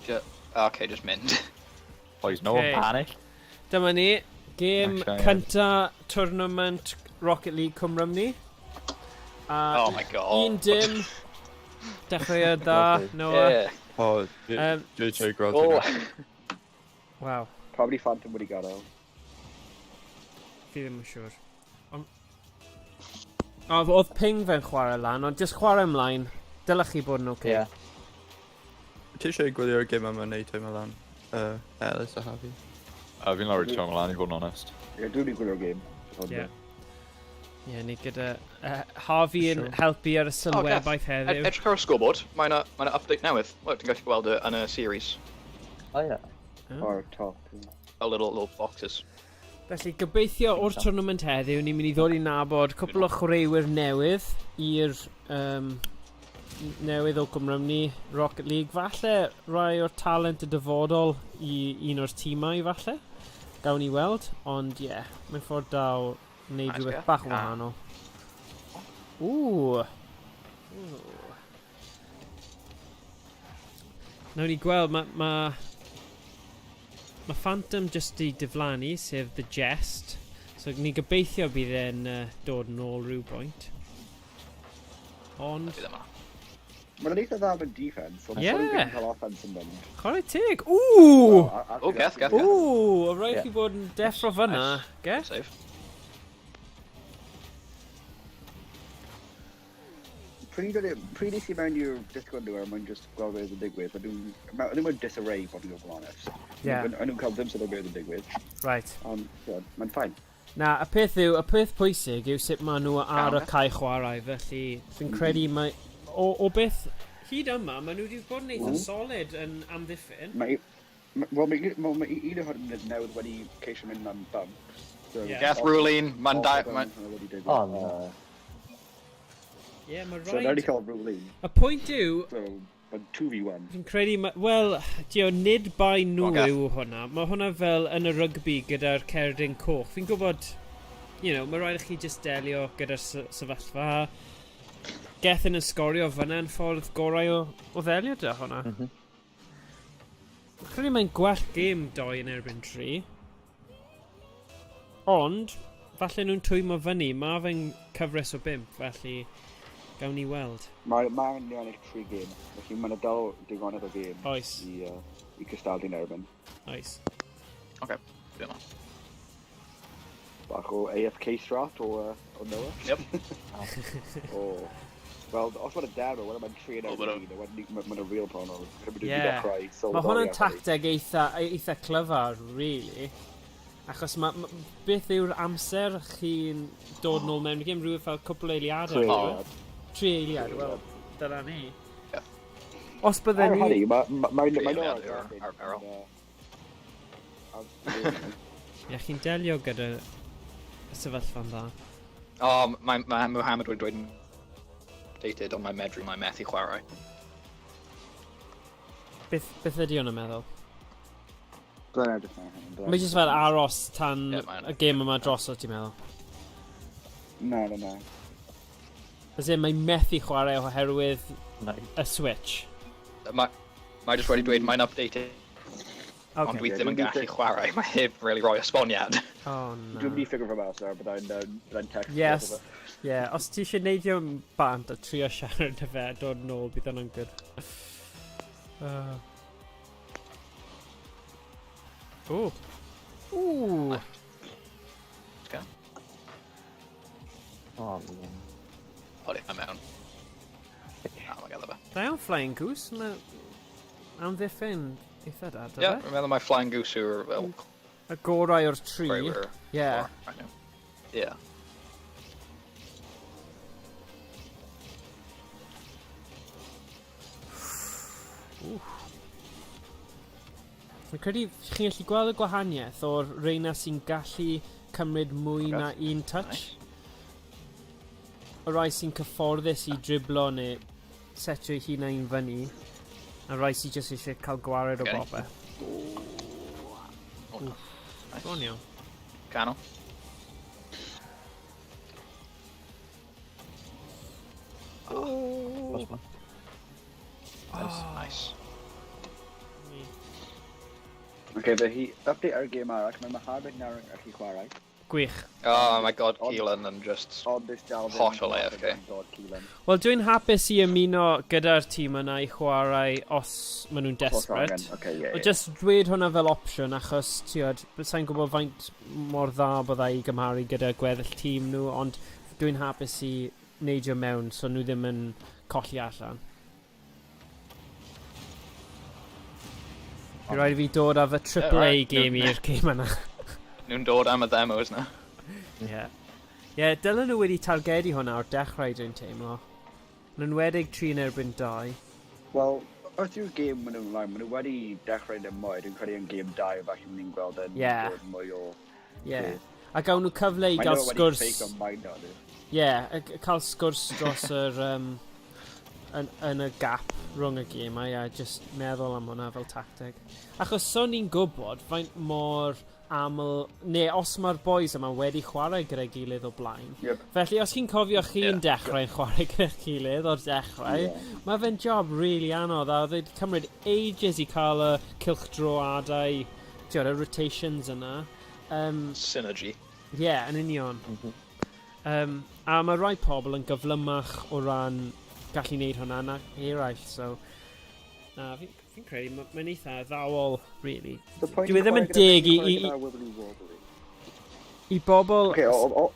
Okay, just mynd. Boys, no one panic. Dyma ni, gêm cynta tournament Rocket League Cwm Rhymni. A oh my god. 1-0. Dechreuad dda, Noah. Yeah. O, dwi'n trwy gweld hwnna. Waw. Probably Phantom wedi gadael. Fi ddim yn siŵr. Ond... O, oedd ping fe'n chwarae lan, ond just chwarae ymlaen. Dylech chi bod yn oce. Okay. Yeah. Ti eisiau gwylio'r gêm yma neu teimlo lan? Ellis a Harvey. Fi'n lawr i teimlo lan i fod yn onest. Ie, dwi'n gwylio'r gêm. Ie. Ie, ni gyda Harvey yn helpu ar y sylwebaeth heddiw. Edrych ar y scoreboard, mae yna ma update newydd. Look, ti'n gallu gweld y yn y series. Oh, yeah. O'r top. A little, little boxes. Felly, gobeithio o'r tournament heddiw, ni'n mynd i ddod i nabod cwpl o chwaraewyr newydd i'r um, newydd o Cymrymni Rocket League. Falle rai o'r talent y dyfodol i un o'r tîmau, falle. Gawn ni weld, ond ie, yeah, mae'n ffordd da o wneud nice, rhywbeth bach yn wahanol. Ww! Nawn ni gweld, mae ma, ma Phantom jyst di diflannu, sef The Jest. So ni gobeithio bydd e'n dod yn ôl rhyw bwynt. Ond... Mae'n eitha dda yn defense, ond yeah. mae'n cael offense yn mynd. Chwarae teg! Ww! O, geth, geth, geth. Ww, o rhaid chi bod yn deffro fyna. Geth? Safe. Pryd pryd es i mewn i'r Discord nhw er mwyn just gweld beth yn digwydd, ond nhw'n mewn disarray, bod yn gwbl honest. Yeah. O'n nhw'n cael ddim sydd o beth yn digwydd. Right. Ond, yeah, mae'n fine. Na, y peth yw, y peth pwysig yw sut maen nhw ar y cae chwarae, felly fi'n credu mae... O, o beth hyd yma, maen nhw wedi bod yn eitha solid yn amddiffyn. Mae, wel, mae, ma, ma un ohonyn nhw newydd wedi ceisio mynd am bump. So, yeah. Geth ruling, mae'n da... Oh, no. Ie, yeah, mae rhaid... So, wedi cael ruling. Y pwynt yw... So, mae'n 2v1. Fi'n credu, wel, dio, nid bai nhw yw hwnna. Mae hwnna fel yn y rygbi gyda'r cerdyn coch. Fi'n gwybod, you know, mae rhaid i chi just delio gyda'r sefyllfa. Gethin yn sgorio fyna yn ffordd gorau o, o ddelio dy hwnna. Mm -hmm. Credu mae'n gwell gêm 2 yn erbyn 3. Ond, falle nhw'n twymo fyny. Mae fe'n cyfres o 5, felly gawn ni weld. Mae'n ma ennill 3 gêm, felly mae'n dal digonedd o gêm Oes. i, i cystadlu'n erbyn. Oes. Oce, okay, dwi'n Bach o AFK strat o, o Noah. Yep. o. Wel, os mae'n demo, wedyn mae'n 3 yn erbyn 1, wedyn mae'n a real problem. Yeah. Mae hwnna'n tacteg eitha, eitha clyfar, really. Achos ma, ma, beth yw'r amser chi'n dod nôl mewn i gêm? Rhywbeth fel cwpl o eiliadau? 3 eiliad. 3 eiliad, wel, dyna ni. Yeah. Os bydden ni... Mae'n arferol. Ie, chi'n delio gyda y sefyllfa'n dda. O, mae ma Mohamed wedi dweud yn dated, ond mae'n medru, mae'n methu chwarae. Beth, beth ydy hwnna'n meddwl? Byddai'n edrych ar hyn. Mae jyst fel aros tan Ie, mae'n- y gêm yma drosodd, ti'n meddwl? Na, na, na. As in, mae'n methu chwarae oherwydd y Switch. Mae mae jyst wedi dweud mae'n updated, Okay. ond dwi Ie, ddim yn dwi'n gallu chwarae. Mae heb really roi esboniad. Oh, no. Dwi'n mynd i figure fe mas nawr, byddai'n text. Yes. Ie, yeah, os ti eisiau neidio bant a trio siarad â fe a dod nôl, bydd hwnna'n good. Ooh. Ooh. Okay. Oh, man. Odi, mae mewn. Na, mae gael fe. Da iawn Flying Goose, mae amddiffyn eitha da, Ie, yeah, dwi'n meddwl mae Flying Goose yw'r fel Y gorau o'r tri. chwaraewyr. Ie. Right now. Ie. Fi'n credu chi'n gallu gweld y gwahaniaeth o'r reina sy'n gallu cymryd mwy na un touch. Nice. Y rai sy'n cyfforddus i driblo neu setio eu hunain fyny, a rai sy'n jyst eisiau cael gwared o Okay. bopeth. Oh, no. Nice. Bron iawn. Canol. First one. Nice. Nice. Okay, fe hi, update ar y gêm arall, mae Mohamed nawr yn gallu chwarae. Gwych. Oh my god, Keelan yn just Ond this dal ddim... hollol AFK. God, Keelan. Wel, dwi'n hapus i ymuno gyda'r tîm yna i chwarae os maen nhw'n Os desperate. angen, Okay, yeah, Wel, yeah. Just dweud hwnna fel opsiwn achos, tiod, sa'n gwybod faint mor dda bydda i gymharu gyda gweddill tîm nhw, ond dwi'n hapus i neidio mewn so nhw ddim yn colli allan. Bydd rhaid i fi dod â fy triple A right. game i'r game yna. Nhw'n dod am y demos na. Ie. Ie, dylen nhw wedi targedu hwnna o'r dechrau dwi'n teimlo. Yn enwedig 3 yn erbyn 2. Wel, wrth i'r gêm mynd ymlaen, maen nhw wedi dechrau ddim mwy. Dwi'n credu yn gêm 2, falle ni'n gweld yn Ie. dod mwy o... Ie. A gawn nhw cyfle i Mae gael nhw wedi sgwrs... fake on mind nhw. Ie, yeah, cael sgwrs dros yr... yn, yn y gap rhwng y gemau, a just meddwl am hwnna fel tacteg. Achos so ni'n gwybod faint mor aml... Neu os mae'r boys yma wedi chwarae gyda'i gilydd o blaen. Yep. Felly, os chi'n cofio chi'n Ie. dechrau'n chwarae gyda'ch gilydd o'r dechrau, Ie. mae fe'n job really anodd, a oedd wedi cymryd ages i cael y cylchdroadau, ti'n y rotations yna. Synergy. Ie, yeah, yn union. A mae rai pobl yn gyflymach o ran gallu neud hwnna na eraill, so... Na, fi'n fi credu, mae'n eitha addawol, really. The point Dyw e ddim yn chwarae gyda- deg i- chwarae i- gyda Wibbly Wobbly. I bobl... Okay, o,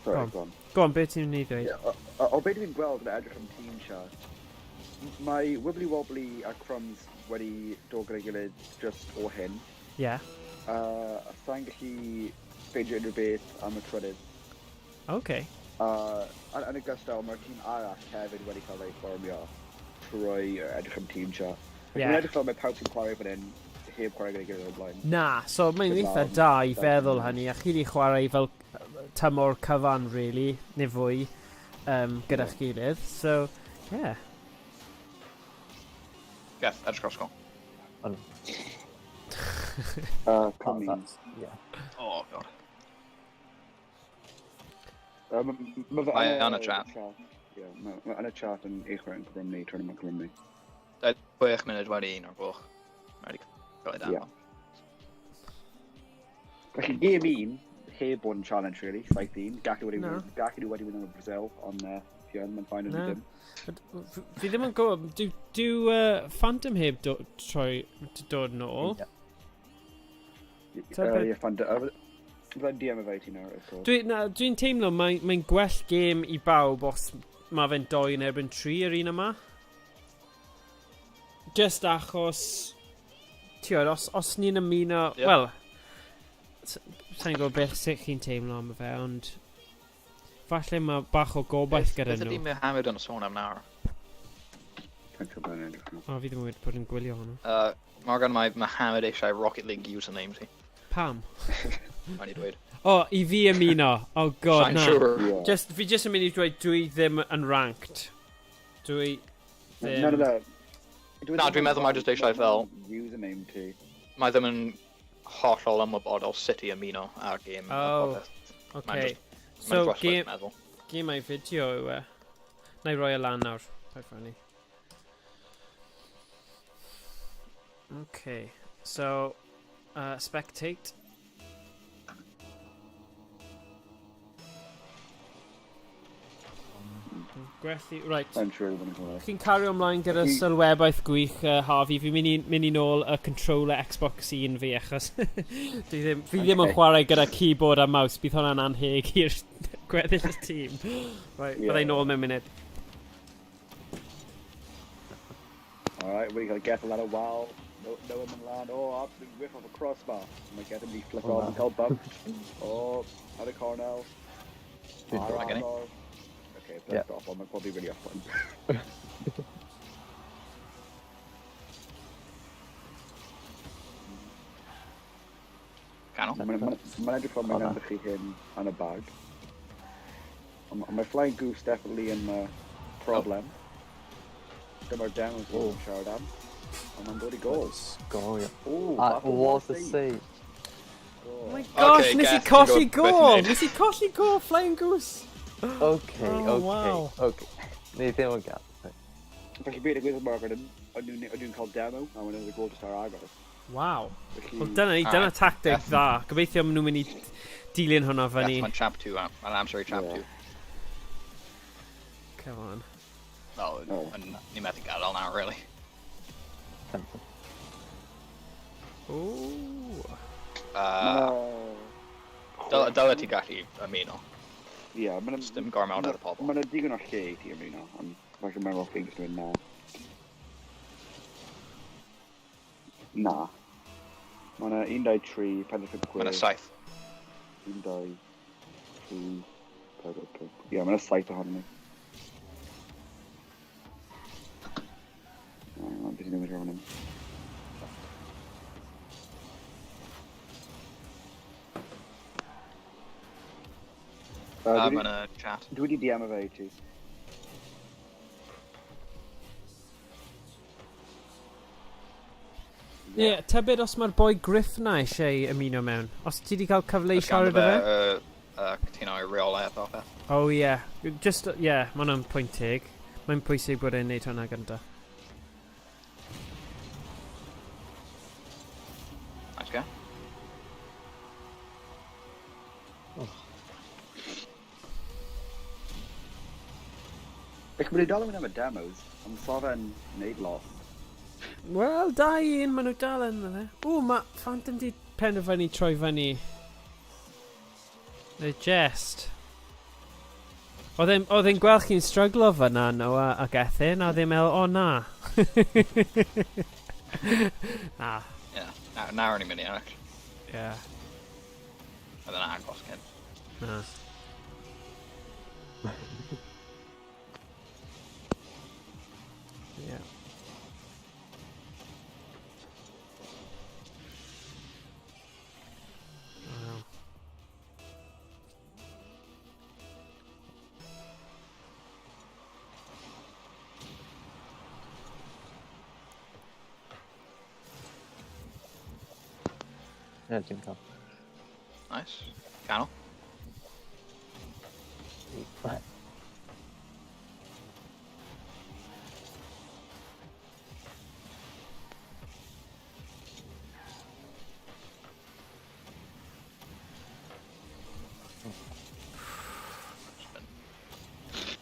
sorry, Go on. go on. Go on, beth ti'n mynd i ddweud? Yeah, o beth dwi'n gweld yn edrych am team chart, mae Wibbly Wobbly a Crumbs wedi dod gyda'i gilydd just o hyn. Ie. A sa'n gallu ffeindio unrhyw beth am y trydydd. Okay. Yn ogystal, mae'r tîm arall hefyd wedi cael ei fformio trwy edrych am team chart. Ie. Mae'n edrych fel mae pawb sy'n chwarae fan hyn heb chwarae gyda'i gilydd o'r blaen. Na, so mae'n Gyda- eitha da i da. feddwl hynny, a chi wedi chwarae fel tymor cyfan, really, neu fwy, gyda'ch gilydd, so, yeah. Geth, edrych ar sgol. Come That's, yeah. Oh god. Mae fe Mae yn y chat. Ie, mae yn y chat yn eich yn Cymru, Tournament Cymru. 26 munud wedi 1 o'r gloch. Mae wedi cael ei Ie. danfon. Felly, game 1, heb bod yn challenge, really, 7-1. Gallu wedi Na. gallu nhw wedi mynd yn Brazil, ond ie, mae'n fine yn Na. dim. Fi ddim yn gwybod, dyw Phantom heb troi, dod nôl? Ie. Ta Ie, Phantom. Byddai'n DM efo i ti nawr, of course. Dwi'n teimlo mae'n gwell gêm i bawb os mae fe'n 2 yn erbyn 3 yr un yma. Just achos, ti'n os ni'n ymuno, Ie. wel, sa'n gwybod beth sut chi'n teimlo am fe, ond falle mae bach o gobaith gyda Beth ydy nhw. Mohamed yn sôn am nawr? Thanks for being edrych nawr. O, fi ddim wedi bod yn gwylio hwnna. Morgan, mae Mohamed eisiau Rocket League username ti. Pam? Mae'n i dweud. O, i fi ymuno. Oh god, Sa'n na. siŵr. Ie. Just, fi just yn mynd i dweud dwi ddim yn ranked. Dwi ddim... No, no, no. Na, dwi'n meddwl mae jyst eisiau fel- Username ti. Mae ddim yn hollol ymwybodol sut i ymuno ar gêm. a Oh, popeth. Okay. Mae'n So, dros game, meddwl. gemau fideo yw e. Na i roi e lan nawr. Paid phoeni. Okay. So, spectate. Gwellu, right. I'm sure everyone yn Chi'n cario ymlaen gyda sylwebaeth gwych, Harvey. Fi'n mynd i nôl y controller Xbox 1 fi achos fi ddim yn Okay. chwarae gyda keyboard a mouse. Bydd hwnna'n anheg i'r gweddill y tîm. Right, Ie. byddai nôl mewn munud. Alright, we gotta get a lot of wow. No, no one land. Oh, absolute whiff off a crossbar. Mae Gethin wedi flip Oh, off and cael bump. Oh, out of cornel. Dwi'n Ar Right, agor. Okay, Yeah. flipped off, ond mae'n probably really off one. Canol. Mae'n edrych fel Oh, mae'n na. edrych i hyn yn y bag. Ond mae Flying Goose definitely yn problem. Dyma'r demos Oh. yn siarad am. Ond mae'n dod i gol. Sgorio. Oh, Ah, what a save. Oh my gosh, Okay, nes i Geth, ti'n colli gwybod beth gol! i wneud. Nes i colli gol, Flying Goose! Okay, Oh, okay, wow. okay. Ni ddim yn gael. Felly beth digwydd Morgan, o'n nhw'n cael demo, a wedyn oedd y gol just ar agor. Waw. Felly, Wel, dyna, dyna Alright. tactic Beth- dda. Gobeithio maen nhw'n mynd i dilyn hwnna fyny. Beth, mae'n champ 2 am. Mae'n amser i champ Ie. 2. Come on. Fel, Oh. ni methu gadael nawr, really. Tempting. Ooh. Ma' Dyle ti gallu ymuno. Ie, ma' 'na... Just dim gormod ar y pobl. Mae yna digon o lle i ti ymuno, ond falle mae'n well fi'n just mynd na. Na. Mae yna 1, 2, 3, 4, 5, 6. Mae yna 7. 1, 2, 3, 4, 5. Ie, mae yna 7 ohonyn ni. O, beth i'n newid rhan hyn? Mae yna chat. Dwi wedi DM fe i ti. Ie, yeah, tybed os mae'r boi Griff na eisiau ymuno mewn. Os ti wedi cael cyfle i Oes ganddo siarad â fe? fe, cytuno i reolau a popeth. Oh ie. Yeah. Just, ie, yeah, mae hwnna'n pwynt teg. Mae'n pwysig bod e'n neud hwnna gynta. Nice guy. Ac maen nhw dal yn mynd am y demos, ond so fe'n neud lot. Wel, da i un, maen nhw dal yn fe. O, mae Phantom di penderfynu troi fyny. Neu jest. Oedd e'n gweld chi'n stryglo fyna, Noah ac Ethan, a oedd e'n meddwl, o na. Na. Ie. Nawr ni'n mynd i ennill. Ie. Oedd e'n agos cyn. Na. Ie. Wow. Ie, ti'n cael. Nice. Canol.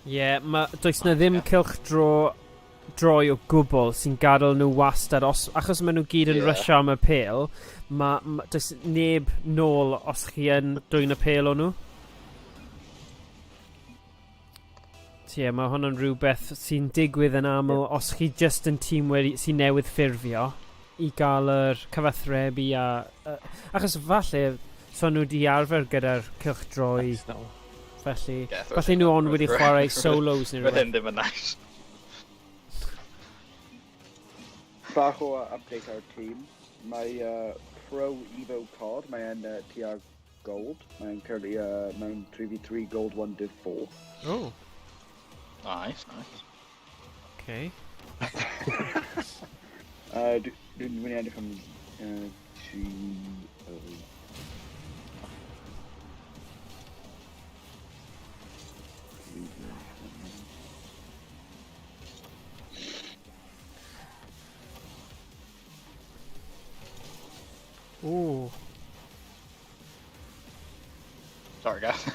Ie, yeah, does na ddim cylch dro droi o gwbl sy'n gadael nhw wastad, os, achos maen nhw gyd yn Ie. rysio am y pêl, ma, does neb nôl os chi yn dwyn y pêl o nhw. Ie, mae hwn yn rhywbeth sy'n digwydd yn aml os chi just yn tîm wedi, sy'n newydd ffurfio i gael yr cyfathrebu a... Achos falle, so nhw di arfer gyda'r cylch droi, Nice, no. felly... Yeah, Falle nhw ond wedi chwarae solos neu Roedd rhywbeth. hyn ddim yn nice. Bach o update ar tîm. Mae Pro Evo COD, mae'n TR Gold. Mae'n currently mewn 3v3 Gold 1 Div 4. Oh, Nice, nice. okay. Dwi'n mynd i edrych am G... O. Ooh. Sorry, guys.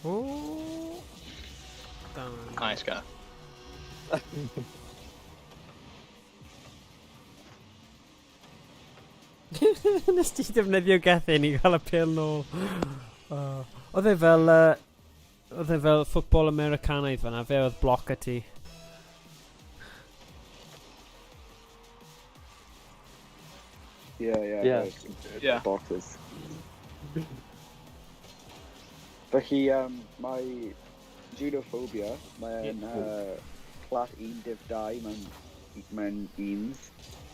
Ooh. Down. Nice guy. Nes ti defnyddio Gethin i gael y pêl nôl. Oh. Oedd e fel... Oedd e fel ffwtbol Americanaidd fan'na, fe oedd bloc y ti. Yeah, yeah. Yeah. Yeah. Boxes. Felly, mae Judophobia, mae'n plat 1 div 2 mewn uns,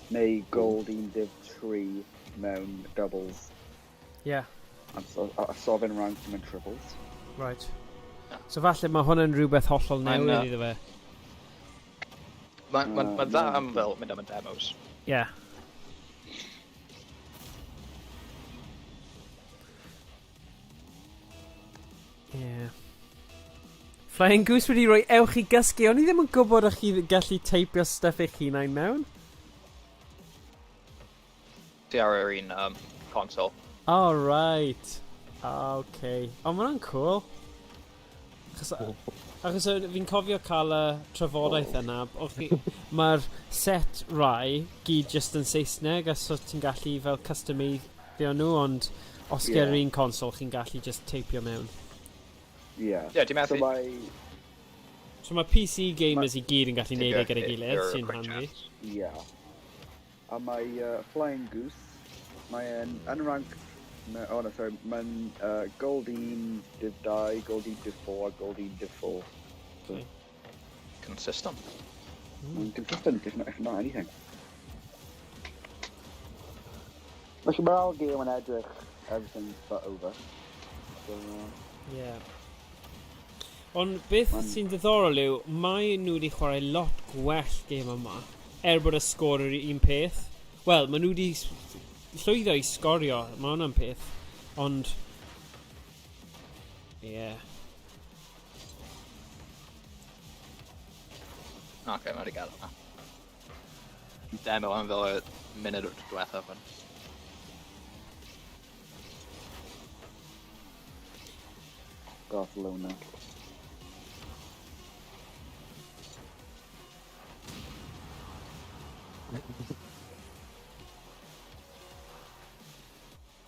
neu gold 1 div 3 mewn doubles. Yeah. A so fe'n ranked mewn triples. Right. So falle mae hwn yn rhywbeth hollol Mae'n, newydd iddo fe. Mae'n dda am fel mynd am y demos. Yeah. Yeah. Flying Goose wedi rhoi ewch i gysgu. O'n i ddim yn gwybod o'ch chi gallu teipio stuff eich hunain mewn. Ti ar yr un console. Oh, right. Ah, okay. O, ma' hwnna'n cool. Achos, achos fi'n cofio cael y trafodaeth yna, mae'r set rai gyd just yn Saesneg, a so ti'n gallu fel customeiddio nhw, ond os gyda'r un console chi'n gallu just teipio mewn. Yeah. Ie, ti'n methu. So mae... So mae PC gamers i gyd yn gallu neud e gyda'i gilydd, sy'n handy. Yeah. A mae Flying Goose, mae'n unrank... Oh no, sorry, mae'n Gold 1 Div 2, Gold 1 Div 4, Gold 1 Div 4. So, Okay. Consistent. Mae'n consistent, if not anything. Felly mae'r ail game yn edrych everything but over. So, Yeah. Ond beth sy'n ddiddorol yw, mae nhw wedi chwarae lot gwell gêm yma, er bod y sgôr yr un peth. Wel, maen nhw wedi llwyddo i sgorio, mae hwnna'n peth. Ond... Ie. Yeah. Okay, mae wedi gael hwnna. Demo am fel y munud o'r diwethaf. Barcelona.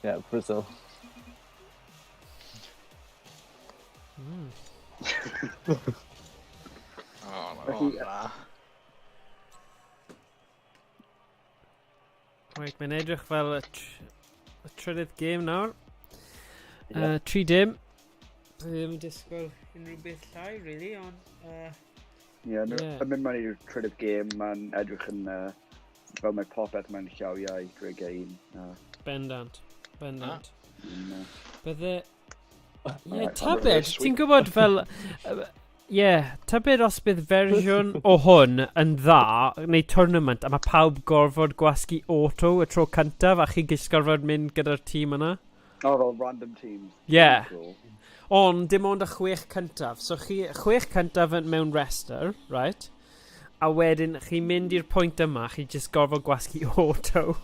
Yeah, Brazil. Oh, mae Felly- hwn dda. Right, mae'n edrych fel y trydydd gêm nawr. Ie. 3-0. Dwi ddim yn disgwyl unrhyw beth llai, really, ond... Ie, Ie. yn mynd mewn i'r trydydd gêm, mae'n edrych yn fel mae popeth mewn llawiau Dreigiau Un. Bendant. Bendant. Bydde... Ie, Alright, tybed, sweet. ti'n gwybod fel... Ie, tybed os bydd fersiwn o hwn yn dda, neu tournament, a mae pawb gorfod gwasgu auto y tro cyntaf, a chi jyst gorfod mynd gyda'r tîm yna. Oh, fel random teams. Ie. Cool. Ond dim ond y chwech cyntaf. So chi, chwech cyntaf yn mewn rester, right? A wedyn chi'n mynd i'r pwynt yma, chi jyst gorfod gwasgu auto.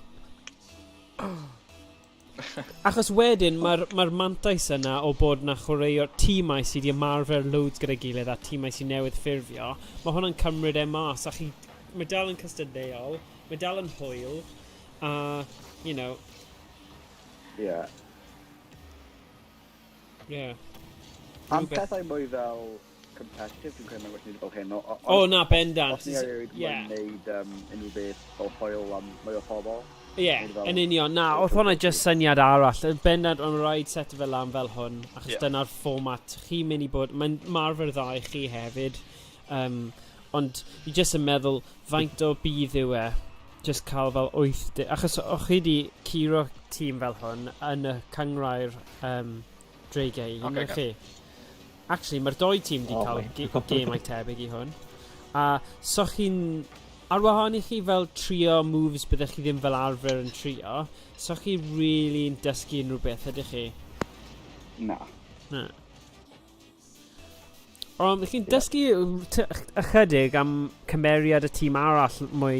Achos wedyn mae'r mantais yna o bod na chwaraewr tîmau sydd wedi ymarfer loads gyda'i gilydd a tîmau sydd newydd ffurfio, mae hwnna'n cymryd e mas a chi, mae dal yn cystadleuol, mae dal yn hwyl, a, yeah. Am Rhywbeth- pethau mwy fel competitive, dwi'n credu mae'n well neud fel hyn. O, na, bendant. Os ni erioed moyn neud unrhyw beth fel hwyl am mwy o pobl. Ie, Neud fel- yn union. Na, oedd hwnna just syniad arall. Yn bendant, ond rhaid set fel lan fel hwn, achos dyna'r fformat chi'n mynd i bod. Mae'n marfer dda i chi hefyd. Ond fi jyst yn meddwl faint o budd yw e, just cael fel 80. Achos o'ch chi di curo tîm fel hwn yn y cyngrair Dreigiau, un chi. Actually, mae'r doi tîm di Oh cael my gemau tebyg i hwn. A so chi'n... Ar wahân i chi fel trio moves byddech chi ddim fel arfer yn trio, so chi really'n dysgu unrhyw beth, ydych chi? Na. Na. Ond chi'n dysgu ychydig am cymeriad y tîm arall mwy,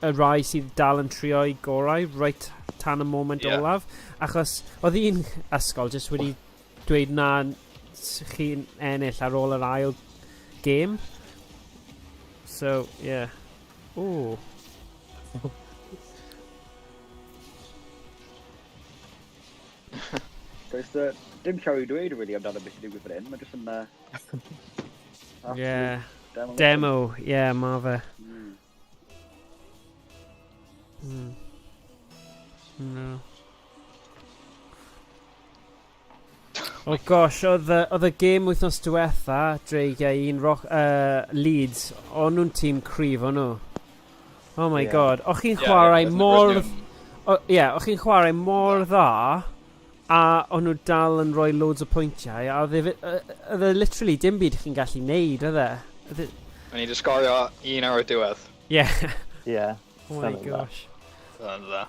y rai sydd dal yn trio i gorau, reit tan y moment olaf. Achos oedd un ysgol jyst wedi dweud na chi'n ennill ar ôl yr ail gêm. So, yeah. Ooh. Does dim llawer i dweud really amdano beth sy'n digwydd fan hyn. Mae jyst yn absolute demolition. Demo, yeah, ma fe. No. Oh gosh, oedd y gêm wythnos diwetha, Dreigiau Un Rock, Leeds, o'n nhw'n tîm cryf o'n nhw. Oh my God, o'ch chi'n chwarae mor... Ie, yeah, o'ch chi'n chwarae mor dda, a o'n nhw dal yn rhoi loads o pwyntiau, a oedd e literally dim byd chi'n gallu neud, oedd e? O'n i wedi sgorio un ar y diwedd. Yeah. Yeah. Oh my Something like that. gosh. Yn dda.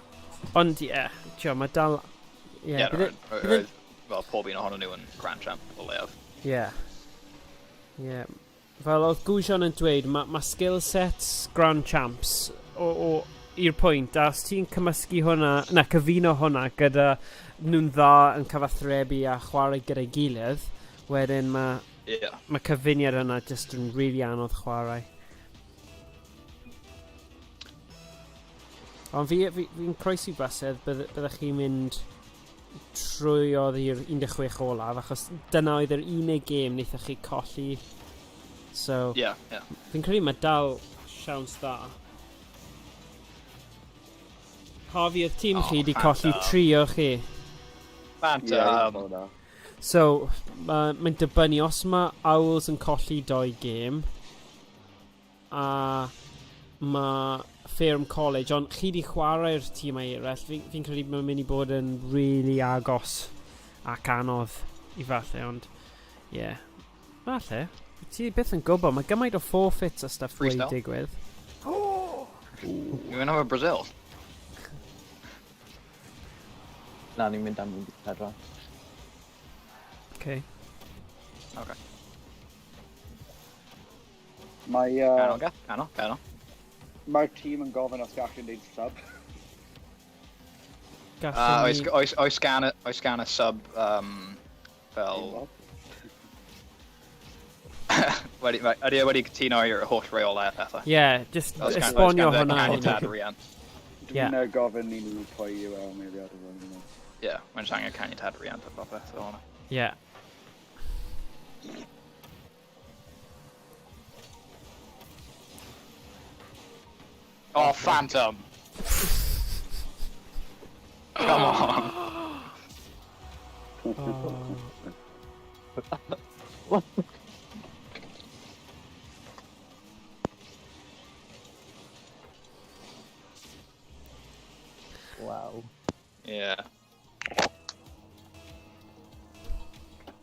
Ond ie, yeah, tio, mae dal... Ie, Ie, bydd roedd fel pob un ohonyn nhw yn Grand Champ o leiaf. Ie. Ie. Fel oedd Gwysion yn dweud, mae skill sets Grand Champs o i'r pwynt, a os ti'n cymysgu hwnna, na, cyfuno hwnna gyda nhw'n dda yn cyfathrebu a chwarae gyda'i gilydd, wedyn mae mae cyfuniad yna just yn really anodd chwarae. Ond fi, fi, fi'n croesi bysedd, byddech chi'n mynd trwy oedd i'r 16 olaf, achos dyna oedd yr unig gêm wnaethoch chi colli. So, fi'n credu mae dal siawns dda. Harvey, oedd tîm chi wedi colli tri o chi. Phantom. Yeah, So, mae'n dibynnu, os mae Owls yn colli doi gêm, a mae Fareham College, ond chi di chwarae'r tîmau eraill, fi'n fi credu mae'n mynd i bod yn really agos ac anodd i falle, ond ie, yeah. Falle. Ti byth yn gwybod, mae gymaint o forfeits a stuff wedi Freestyle. digwydd. Ni'n mynd am y Brazil. Na, ni'n mynd am 14. Okay. Okay. Mae, Canol, gath. Canol, canol. Mae'r tîm yn gofyn os gallwn wneud sub. Gallwn Oes, ni... oes, oes, gan, oes gan y sub fel... wedi, ydy e wedi cytuno i'r holl reolau a pethau? Yeah, just Oes gan- esbonio oes gan hwnna. Caniatâd riant. Dwi'n gofyn i nhw pwy yw e, maybe, I don't know. Yeah, mae'n just angen caniatâd riant a popeth fel hwnna. Yeah. Oh, Phantom! Come on! Oh. What? Wow. Yeah.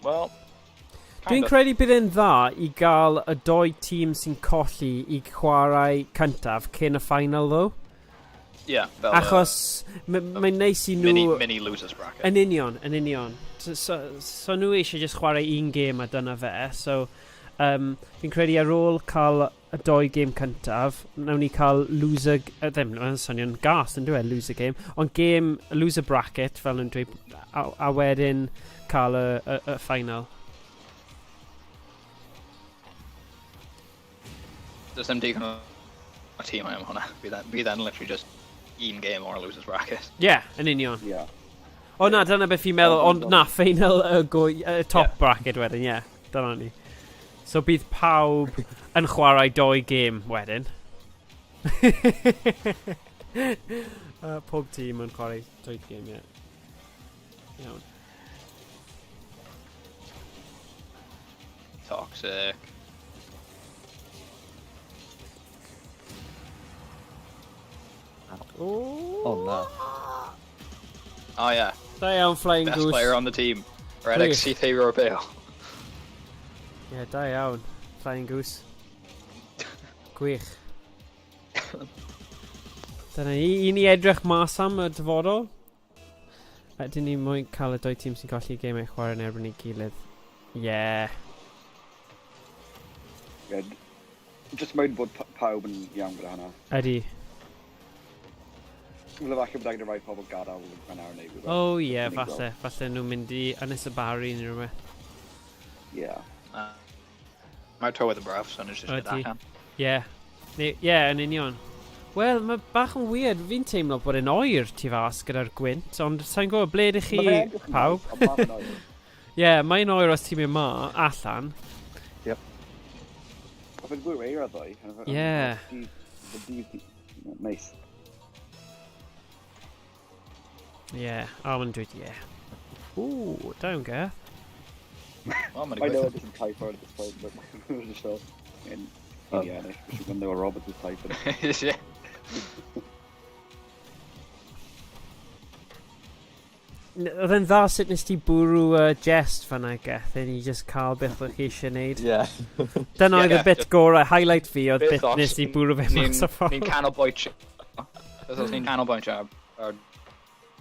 Well, Dwi'n kind of. credu bydd e'n dda i gael y doi tîm sy'n colli i chwarae cyntaf cyn y final, though. Yeah, fel Achos mae'n neis i nhw... mini losers bracket. Yn union, yn union. So nhw eisiau just chwarae un gêm a dyna fe. So, fi'n credu ar ôl cael y doi gêm cyntaf, nawn ni cael loser... Ddim, mae'n swnio'n gas yn dweud loser game, ond game, loser bracket, fel nhw'n dweud, a wedyn cael y final. Does dim digon o tîm am hwnna. Bydd e'n literally just un game o'r losers bracket. Ie, yeah, yn union. Yeah. O na, dyna beth fi'n meddwl, ond na, final y, go, y top bracket wedyn, ie. Yeah, dyna ni. So bydd pawb yn chwarae doi gêm wedyn. Pob tîm yn chwarae doi gêm, ie. Yeah. Iawn. Toxic. Oh, Oh no. Oh yeah, Da iawn, Flying best Goose. player on the team. Reddick Gwych. syth Europeo. Ie, yeah, da iawn. Flying Goose. Gwych. Dyna ni. I ni edrych mas am y dyfodol. Ydyn ni moyn cael y doi tîm sy'n colli gemau chwarae yn erbyn ei gilydd. Yeah. Good. Just moyn bod pawb yn iawn gyda hwnna. Ydy. Wel, falle bod angen rhai pobl gadael yn awr neu rhywbeth. Oh ie, yeah, Ni'n falle. Falle nhw'n mynd i Ynys y Barri neu rhywbeth. Yeah. Mae'r tywydd yn braf, so nhw'n just mynd Ydy. allan. Ie. Yeah. Ie, yeah, yn union. Wel, mae bach yn weird. Fi'n teimlo bod e'n oer tu fas gyda'r gwynt, ond sa'n gwybod ble ydych chi, Ma' fe'n edrych yn pawb? neis, ond ma' fe'n oer. Ie, yeah, mae'n oer os ti'n mynd ma, allan. Mae fe'n gwir eira ddoe. Yeah. Dydd, neis. Ie, yeah. O, mae'n dweud ie. Yeah. Ooh, da iawn, Gareth. Wel, mae'n I know gweithio. it isn't typo at this point, but just so in the ennill, when they were Roberts was typing. Yeah. Oedd e'n dda sut nes ti bwrw jest fan'na, Gethin, i just cael beth o'ch chi eisiau neud. Yeah. Dyna oedd y Ie, bit gorau, highlight fi oedd Beth bit os nes i bwrw fe mas o ffordd. Ni'n canolbwyntio. Beth os ni'n canolbwyntio ar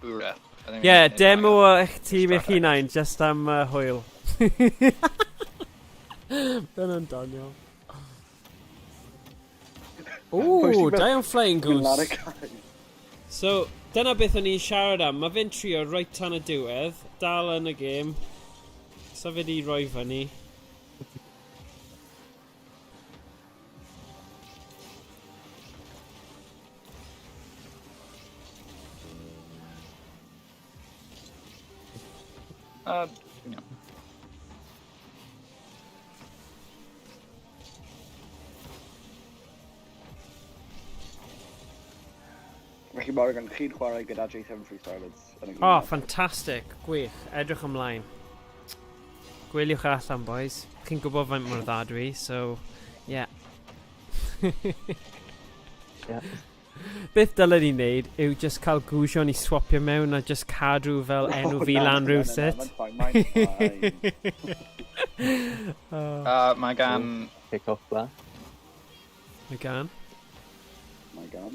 bwrw e? I think Ie, yeah, demo eich tîm eich Strategy. hunain, just am hwyl. Dyna'n doniol. Ooh, da iawn Flying Mynd lan y Goose. cae. So, dyna beth o'n i'n siarad am. Mae fe'n trio reit tan y diwedd, dal yn y gêm. So fe di roi fyny. You know. Felly Morgan, chi'n chwarae gyda J7 Freestylers yn y gêm. Oh, ffantastig. Gwych. Edrych ymlaen. Gwyliwch allan, boys. Chi'n gwybod faint mor dda dwi, so... Yeah. Yeah. Beth dylen ni wneud yw just cael gwsion i swapio mewn a just cadw fel enw fi lan rhywsut. Mae'n fine, mae'n fine. Mae gan... Kick off bla. Mae gan. Mae gan.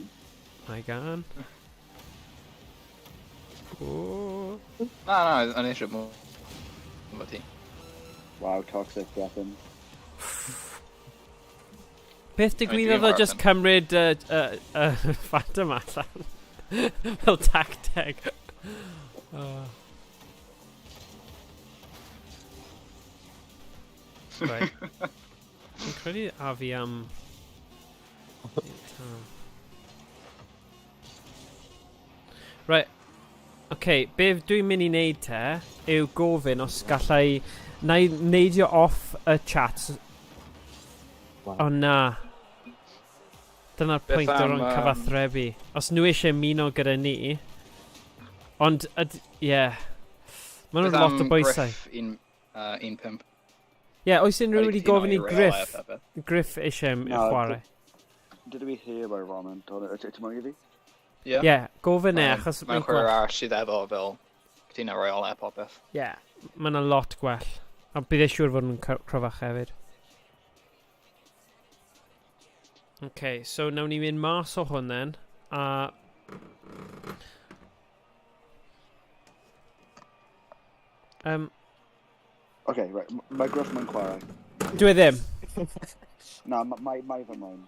Mae gan. O. Na, na, o'n eisiau mwy. Efo ti. Wow, toxic weapon. Beth digwyddodd o dwi'n just cymryd Phantom allan? Fel tacteg. Oh. Right. Fi'n credu a fi am... Right. OK, be dwi'n mynd i wneud te yw gofyn os gallai... Na i neidio off y chat. Wow. O na. Dyna'r Beth pwynt o am, ran cyfathrebu. Os nhw eisiau ymuno gyda ni. Ond, ie. Yeah. Maen nhw'n Beth lot o am bwysau. Griff 1-5? Ie, yeah, oes unrhyw wedi cytuno gofyn i i reolau Griff, a phethau. Griff eisiau Na, chwarae? Dydw i heb ar y foment, ond ti'n moyn i fi? Ie. Ie, yeah, gofyn e, achos Mae'n mae'n chwarae gwell. arall sydd efo fel cytuno reolau a popeth. Ie, yeah, mae'n a lot gwell. A bydd e siŵr fod nhw'n cryfach hefyd. OK, so nawn ni mynd mas o hwn then, a... OK, right, mae Griff mae'n chwarae. Dwi e ddim. Na, mae fy mlaen.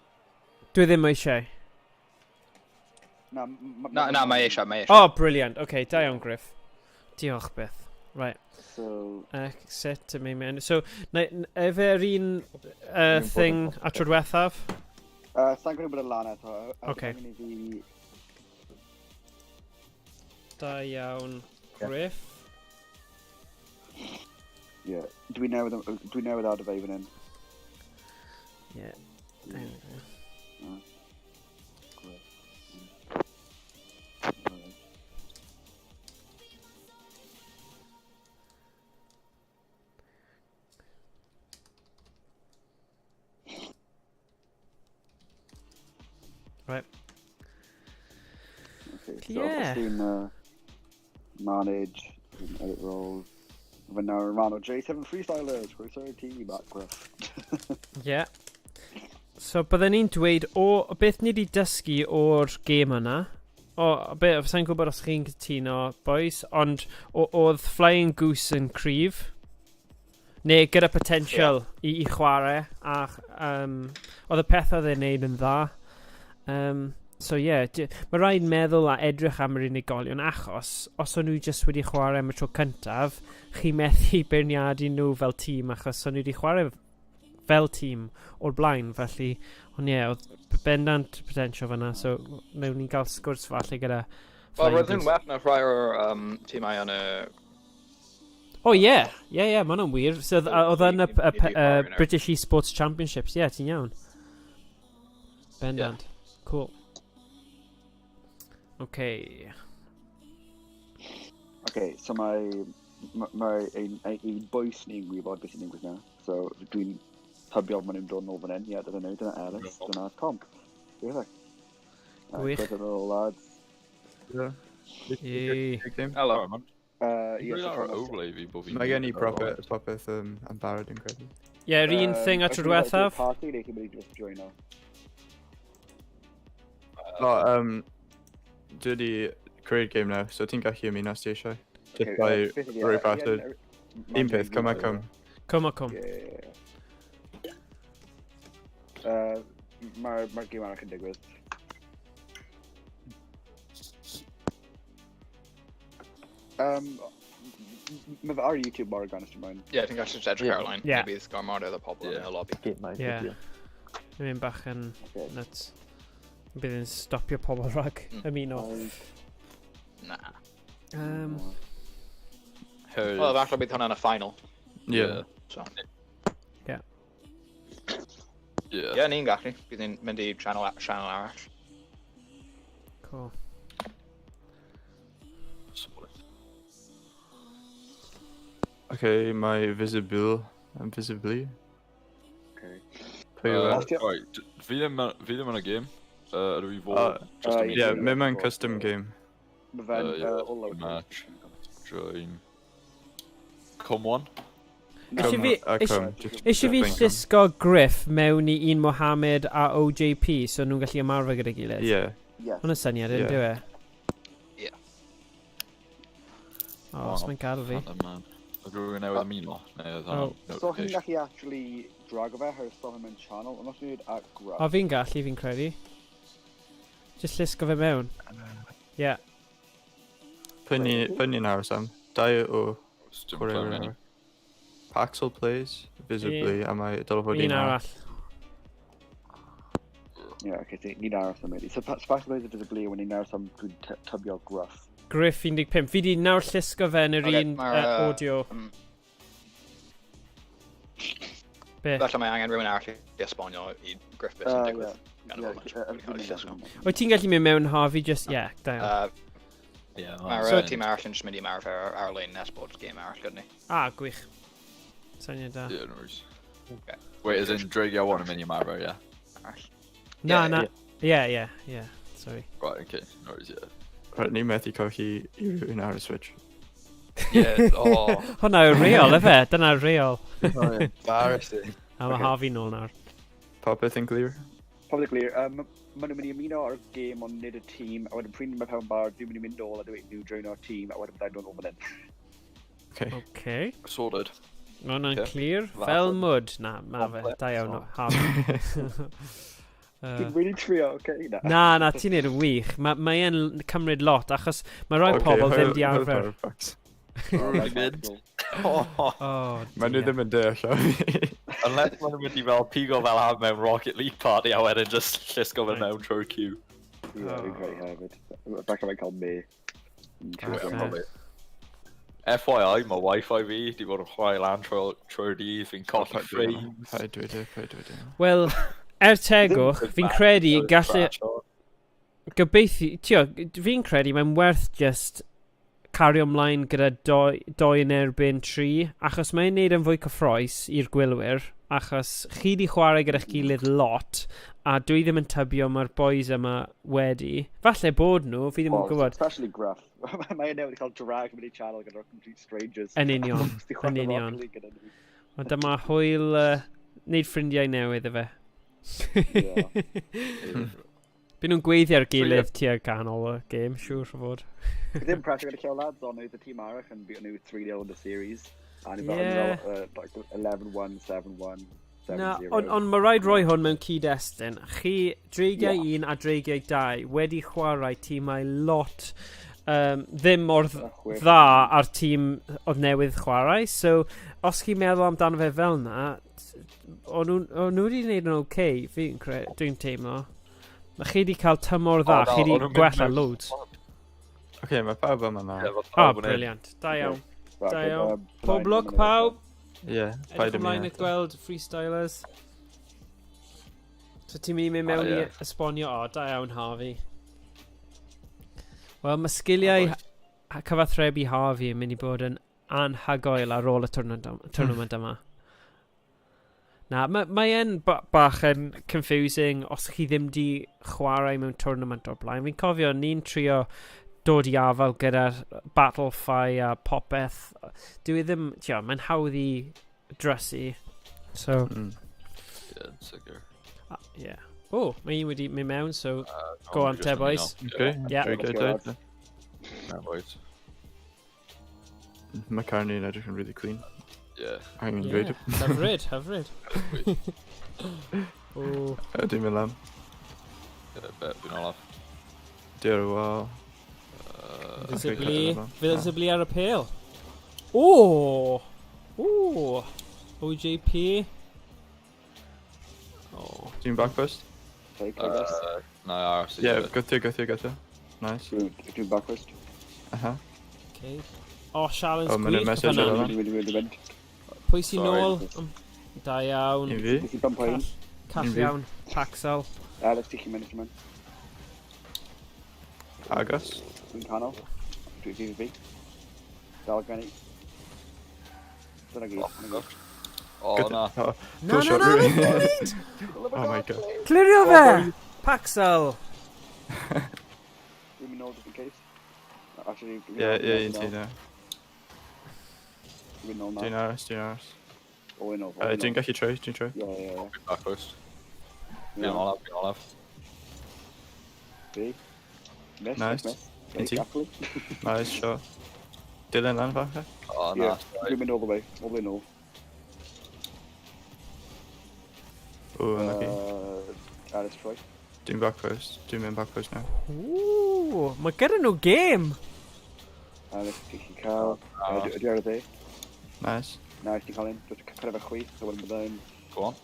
Dwi ddim eisiau. Na, Na, na, mae eisiau, mae eisiau. Oh, brilliant. OK, da iawn, Griff. Diolch byth. Right. So, Exit, I mean, so, na, efe yr un Dwi'n bod yn thing hoffi. a tro diwethaf? Sa'n credu bod y lan eto. Ocê. Angen i fi... Da iawn, Griff. Ie, dwi newydd adio fe i fan hyn. Ie. There we go. Griff. Right. Okay, so Yeah. os dwi'n manage, dwi'n edit roles. Fy nawr yn rhan o J7 Freestylers, croeso i'r tîm at Griff. Yeah. So bydden ni'n dweud o beth ni wedi dysgu o'r gêm yna, o, be, sa'n gwybod os chi'n cytuno, boys, ond oedd Flying Goose yn cryf, neu gyda potential i chwarae, a oedd y pethau oedd e'n neud yn dda. So ie, yeah, mae rhaid meddwl a edrych am yr unigolion, achos os o'n nhw jyst wedi chwarae am y tro cyntaf, chi methu beirniadu nhw fel tîm, achos o'n nhw wedi chwarae fel tîm o'r blaen, felly, ond ie, oedd bendant potential fyna, so wnawn ni gael sgwrs falle gyda Wel, Flying roedd nhw'n Goose. well na rhai o'r tîmau yn y... O ie, ie, ie, ma' hwnna'n wir. So, oedd yn y Ni 'di chwarae nhw. British Esports Championships, ie, ti'n iawn. Bendant. Cool. Okay. Okay, so mae ein boys ni'n gwybod beth sy'n digwydd nawr. So dwi'n tybio maen nhw'n dod nôl fan hyn. Ie, dyna nhw, dyna Ellis, dyna Tom. Perfect. Gwych. Croeso nôl, lads. Yeah. Yay. Hello. Ie, Dwi'n so ar Thomas- overlay fi bod fi'n... Mae gen i popeth yn barod yn credu. Ie, yr un thing a Ydych tro chi'n mynd i diwethaf. Party neu chi'n mynd i just joino? O, dwi wedi creu'r game now, so ti'n gallu ymuno os ti eisiau. Just Okay, by beth ydi e? rhoi Ie, password. ie, Un peth, come a come. Come on, come. Ie. Mae'r ma gêm arall yn digwydd. Mae fe ar YouTube Morgan, os ti'n moyn. Ie, ti'n gallu just edrych Ie. ar-lein. Ie. Bydd gormod o pobl yn Ie. y lobby. Get my Ie. video. Mae'n bach yn Okay. nuts. Bydd yn stopio pobl rhag ymuno. Na. Um, Wel, falle bydd hwnna'n y final. Ie. So. Ie. Yeah. Ie, ni'n gallu. Bydd ni'n mynd i channel arall. Cool. Solid. Okay, mae Visible... Visibly? Okay. Pwy yw e? Os ti- Right, fi ddim yn y game. Ydw i fod just Yy, yn Ie, ie. mae mewn custom game. Mae fe'n Ie, all over. match. Join. Come on. Eisiau Come, come. Eisiau fi Just llusgo Griff mewn i un Mohammed a OJP so nhw'n gallu ymarfer gyda'i gilydd? Ie. Yes. Hwna'n syniad, yn Ie. dyw e? Ie. O, os mae'n gadw fi. Phantom Man. Ydw rhywun newydd ymuno? Neu oedd Oh. hwnna'n So chi'n notification? gallu actually drago fe, herwydd so hyn mewn channel, ond os ti'n neud at Gruff. O, fi'n gallu, fi'n credu. Just llusgo fe mewn. Ie. Yeah. Pwy ni'n aros am? Dau o Dim chwaraewyr clywed arall. Paxel plays, Visibly, a mae dylai fod Un un arall. Yeah, okay, so ni'n aros am wedi. So Sparkle Blaze Visibly, when ni'n aros am dwi'n tybio Gruff. Griff 15. Fi di nawr llusgo fe yn yr Ocê, un ma'r, audio. Be? Falle mae angen rhywun arall i esbonio i Griff beth sy'n digwydd. Gan Ie, fod ie, wedi cael ei llusgo. Wyt ti'n gallu mynd mewn Harvey just... Ie, yeah, da iawn. Yeah, Mae'r So- tîm arall yn just mynd i ymarfer ar-lein nes bod game arall gyda ni. Ah, gwych. Syniad da. Yeah, no worries. Okay. Wait, as in Dreigiau 1 yn mynd i ymarfer, yeah? Arall. Na, Ie, na. Ie, ie, ie. Sorry. Right, okay. No worries, yeah. Right, ni methu colli i rhywun ar y Switch. Ie, o. Hwna yw'r reol, efe? Dyna'r reol. Embarrassing. A mae Ocê. Harvey nôl nawr. Popeth yn glir? Probably clear. Maen nhw'n mynd i ymuno ar gêm ond nid y tîm, a wedyn pryd mae pawb yn barod, dwi'n mynd i mynd nôl a dweud nhw join o'r tîm, a wedyn byddai'n dod nôl fan hyn. Okay. Okay. Sorted. Mae hwnna'n Ocê. clir. Fath Fel o- mwd. Na, ma fe. Da iawn, so. Harvey. Dwi'n really trio, okay? Na. Na, na, ti'n neud yn wych. Mae mae e'n cymryd lot, achos mae rai pobl ddim di arfer. Really mynd. Oh, Mae nhw dear. ddim yn deall o fi. Unless maen nhw'n mynd i fel pigo fel am mewn Rocket League party a wedyn just llusgo fe Right. mewn trwy'r queue. Ie, fi'n credu hefyd. Falle mae'n cael me. Falle. Probably. FYI, mae Wi-Fi fi di bod yn chwarae lan trwy'r dydd, fi'n colli frames. Paid dweud e, paid dweud e. Wel, er tegwch, fi'n credu gallu... Gobeithio, tio, fi'n credu mae'n werth just cario ymlaen gyda doi yn erbyn tri, achos mae'n neud yn fwy cyffroes i'r gwylwyr, achos chi di chwarae gyda'ch gilydd lot, a dwi ddim yn tybio mae'r boys yma wedi. Falle bod nhw, fi ddim yn gwybod. Especially Gruff. Mae e newydd cael drag mynd i channel gyda complete strangers. Yn union, Jyst i chwarae yn union. Rocket League gyda nhw. Ond dyma hwyl neud ffrindiau newydd efe. Ie. Byd nhw'n gweithio ar gilydd tua ganol y gêm, siŵr o fod. Ddim pressure gyda Llew lads, ond oedd y tîm arall yn beat nhw 3-0 in the series. A ni fel Ie. fel, like 11-1, 7-1, 7-0. Na, ond on mae rhaid rhoi hwn mewn cyd-destun. Chi, Dreigiau 1 a Dreigiau 2 wedi chwarae tîmau lot ddim mor dda ar tîm oedd newydd chwarae. So, os chi'n meddwl amdano fe fel na, o'n nhw wedi gwneud yn oce, okay, fi'n dwi'n teimlo. Mae chi wedi cael tymor dda, O, na, chi wedi o'n nhw'n mynd gwella mewn- loads. Oce, mae pawb yma nawr. Ie, O, pawb yn hyn. brilliant. Da iawn. Right, Da okay, iawn. Pob byddai'n lwc mynd pawb. Ie, Edrych paid ymlaen ymuno at gweld freestylers. So ti'n mynd i mynd mewn O, i ie. esbonio, o, da iawn Harvey. Wel, mae sgiliau O, cyfathrebu Harvey yn mynd i bod yn anhygoel ar ôl y tournament yma. Na, mae mae e'n bach yn confusing os chi ddim di chwarae mewn tournament o'r blaen. Fi'n cofio ni'n trio dod i afael gyda'r Battlefy a popeth. Dwi e ddim, tio, mae'n hawdd i drysu. So, Ie, yn sicr. Yeah. O, mae un wedi mynd mewn, so go on just te, ymuno. boys. Okay, Ie. Dreigiau Let's go, dau. lads. Na, boys. Mae Carney yn edrych yn really clean. Ie. Angen Yeah, dweud. hyfryd, hyfryd. O. Dwi'n mynd lan. Fi'n olaf. Di ar y wal. Visibly, Okay, visibly ar y pêl. O! O! OJP. O. Dwi'n back post? Sorry, Clegos. Na, aros. Ie, gythio, gythio, gythio. Nice. Dwi'n back post. Aha. Okay. O, challenge O, ma' nhw'n gwych message fan'na. ar hwnna. Dwi'n mynd, dwi'n mynd, dwi'n mynd. Pwy sy'n Sorry. nôl? Da iawn. Un fi. Nes i bump un. Call, call Un fi. iawn. Paxel. Alex, ti'n mynd, ti'n mynd. Agos. Dwi'n canol. Dwi'n fi, fi, fi. Dal gen i. Dyna gyd. Dyna gyd. O, na. Oh, Na, cool na, shot, na, Rui. na, Oh my god. Clirio fe! Paxel! Dwi'n mynd nôl just in case. Actually, dwi'n Ie, mynd ie, nôl un ti now. na. Dwi'n mynd nôl Dwi'n now. aros, dwi'n aros. All in all. all in Dwi'n all. gallu troi, dwi'n troi. Ie, ie, ie. Fi'n back post. Fi'n Ie. olaf, fi'n olaf. Fi. Miss, Nice. miss. Un ti. Exactly. Nice shot. Dilyn lan falle? O, na. Yeah. Sorry. Dwi'n mynd all the way. All the way nôl. O, unlucky. Alice Troy. Dwi'n back post. Dwi'n mynd back post now. Ww, mae gyda nhw game! Alex, ti'n gallu cael. Ah. Dwi ar y dde. Nice. Nice, ti'n cael un. Just cyrraedd y chwith, so wedyn byddai'n... Go on.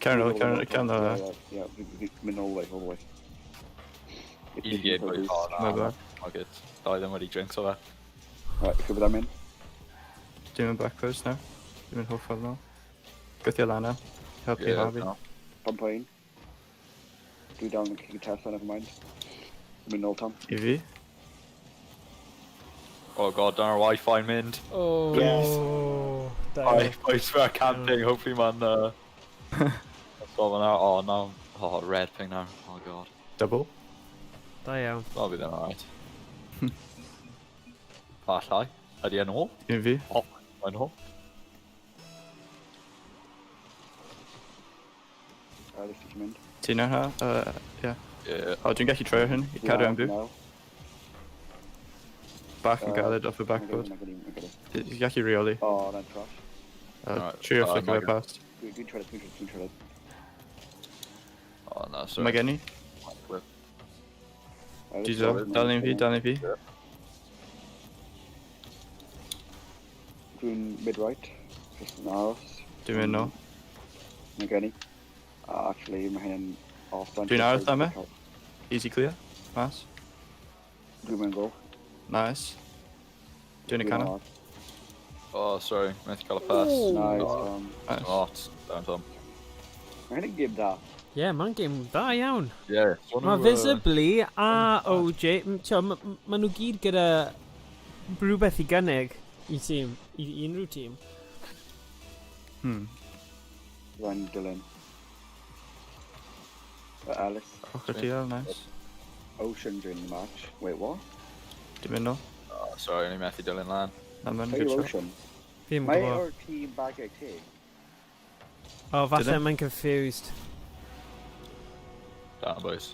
Cern ôl, cern cern ôl. Ie, ie, fi'n mynd all the way, all the way. Easy game, boys. O, na. My bad. Fuck it. Dau ddim wedi jinx o fe. Right, gwybod am un. Dwi'n mynd back post now. Dwi'n mynd hoff ffordd nôl. Gythio lan na. Helpu Ie, Harvey. no. Bump o un. Dwi dal yn gallu test never mind. Dwi'n mynd nôl Tom. I fi. Oh god, dyna'r wifi mynd. O. Please. Da I, iawn. I swear I can't ping, hopefully man, Solve now. Oh no. Oh, red ping now. Oh god. Double. Da iawn. That'll be then alright. Fallai. Ydy e'n ôl? Un fi. O, mae'n ôl. Alex, ti'n mynd. Ti'n ar ha? Ie. Ie. O, dwi'n gallu troi ar hyn. I cadw am byw. Now. Bach yn galed off y backboard. Ti'n gallu reoli. Oh, na'n trash. Alright, Trio flick mae fe past. Dwi'n trydydd, dwi'n trydydd, dwi'n trydydd. Oh no, sorry. Mae gen i. Flip. Alex, Diesel. dwi'n Dal un fi, dal un fi. Dwi'n mid-right. Just yn aros. Dwi'n mynd nôl. Mae gen i. Actually, mae hyn yn off. Dwi'n aros am e? Easy clear. Mas. Dwi'n mynd gol. Nice. Dwi'n y canol. Oh, sorry. Methu cael y pass. Nice, Oh, Tom. Nice. Not. Down, Tom. Mae hyn yn game da. Ie, yeah, mae'n game dda iawn. Yeah. Mae Visibly a OJ, ma nhw gyd gyda rhywbeth i gynnig i tîm, i unrhyw tîm. Ryan Dylan. Alice. Ochr ti al, nice. Ocean during the match. Wait, what? Dwi'n mynd nôl. Oh, sorry, o'n i methu dilyn lan. Na, mae'n Are good you shot. Ocean? Fi'n Mae gwybod. o'r tîm bagiau ti. O, falle Did e? mae'n confused. Down, boys.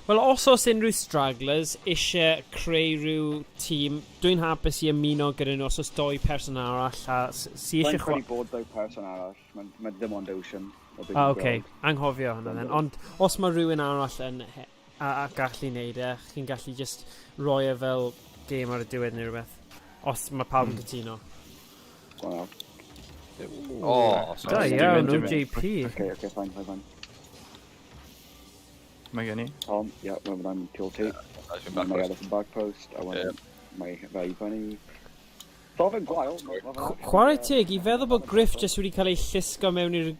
Wel, os oes unrhyw stragglers eisiau creu rhyw tîm, dwi'n hapus i ymuno gyda nhw os oes doi person arall a si Mae'n eisiau credu bod dau person arall. Mae'n ma ddim ond Ocean. o beth Ah, dwi'n oce. gweld. Anghofio hwnna then. Ond os mae rhywun arall yn a gallu neud e, chi'n gallu just roi e fel game ar y diwedd neu rhywbeth. Os mae pawb yn cytuno. Wow. Oh, Da sorry. Dwi'n iawn, mynd, dwi'n mynd. OJP. Okay, fine, fine, fine. Mae gen i. Tom, yeah, mae'n I'm tu ôl ti. Nice, fi'n back Mae post. Alice yn back post. A wedyn Ie. mae fe i fyny. So fe'n gwael. Chwarae teg, i feddwl bod Griff jyst wedi cael ei llusgo mewn i'r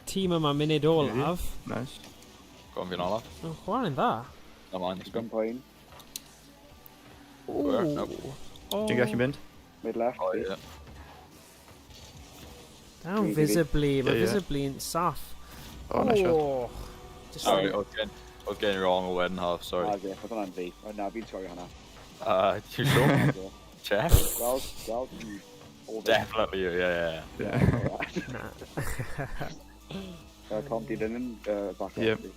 tîm yma munud olaf. Nice. Go on, fi'n olaf. Mae'n chwarae'n dda. Na mine, let's go. Gun point. Where? Nope. Oh. Dwi'n gallu mynd? Mid left. Oh, yeah. Down visibly, mae Ie, ie. visibly yn saff. Oh, nice shot. Oh. Just Sorry, I was getting wrong o wedyn half, sorry. Ah, ie, oedd hwnna'n fi. O, na, fi'n sgorio hwnna. You sure? Ie. Check? Gweld, gweld. All day. Definitely you, yeah. Yeah. Na. Tom, di ddim yn back Yep. off.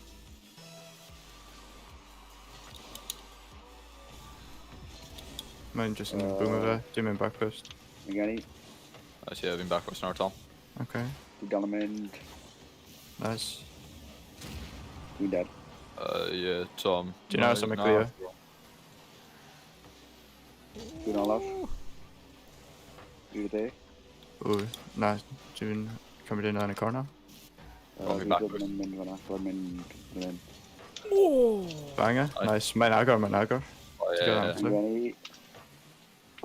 Mae'n just yn boom o fe. Dwi'n mynd back post. Mae gen i. Nice, ie, fi'n back post nawr, Tom. Okay. Dwi'n dal yn mynd. Nice. Dwi'n dead. Ie, Tom. Dwi'n aros am y clear. Dwi'n olaf. Dwi'n dde. Ww, na, dwi'n cymryd un yn y corner. Oh, fi Dwi'n back ddim yn mynd fyna. Dwi'n mynd fan hyn. Oh! Banger. Nice. Mae'n agor, mae'n agor. O, ie, Ti'n ie. gweld? Dwi'n mynd i...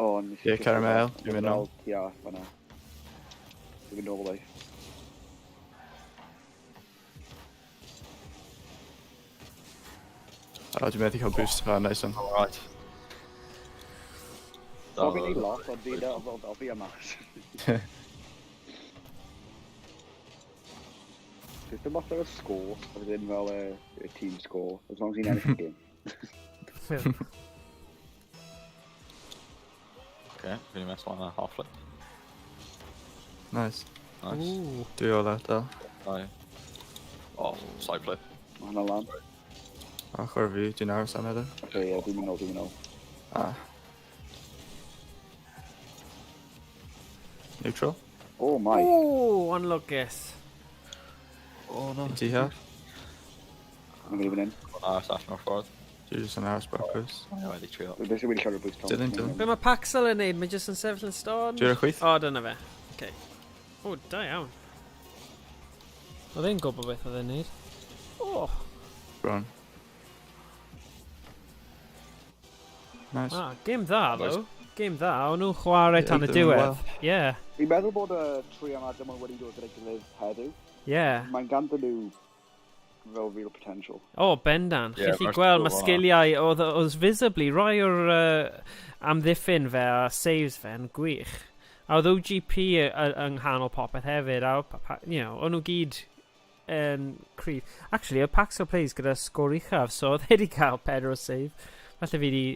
O, nes i Ie, caramel, dwi'n mynd nôl. Ia, fyna. Dwi'n mynd nôl life. O, dwi'n methu cael boost. O, nice one. Alright. So fi'n ei lot, ond fi'n o fi yma. Does dim matter y score, as in fel y team score, as long as ni'n ennill y game. Okay, fi'n mess lan a half flip. Nice. Nice. Ooh. Dwi ola, dal. Aye. Oh, side flip. Mae hwnna lan. Ochr fi, dwi'n aros am edrych. Oce, ie, dwi'n mynd nôl, dwi'n mynd nôl. Ah. Neutral. Oh my. Ooh, anlwcus. Oh, no. Ti ha? Mae'n mynd i fynd in. Aros allan o'r ffordd. Dwi jyst yn aros back post. Ie, wedi trio. Dwi'n basically wedi cael y boost Tom. Dilyn, dilyn. Be mae Paxil yn neud? Mae jyst yn sefyll yn stond? Dwi'n ar y chwith? O, dyna fe. Okay. O, da iawn. Oedd e'n gwybod beth oedd e'n neud. O, Bron. Nice. ah, game dda, Nice. though. Game dda. O'n nhw'n chwarae Ie, tan y doing diwedd. well. Yeah, Fi'n meddwl bod y tri yma dim ond wedi dod gyda'i gilydd heddiw. yeah. Mae'n ganddyn nhw fel real potential. O, bendant. Ie, Chi'n gallu ma'r gweld, mae sgil fan'na. sgiliau, oedd visibly rai o'r amddiffyn fe a saves fe yn gwych. A oedd OGP yng nghanol popeth hefyd, a you know, o'n nhw gyd yn cryf. Actually, oedd Paxil Plays gyda sgôr uchaf, so oedd e wedi cael 4 o save. Falle fi wedi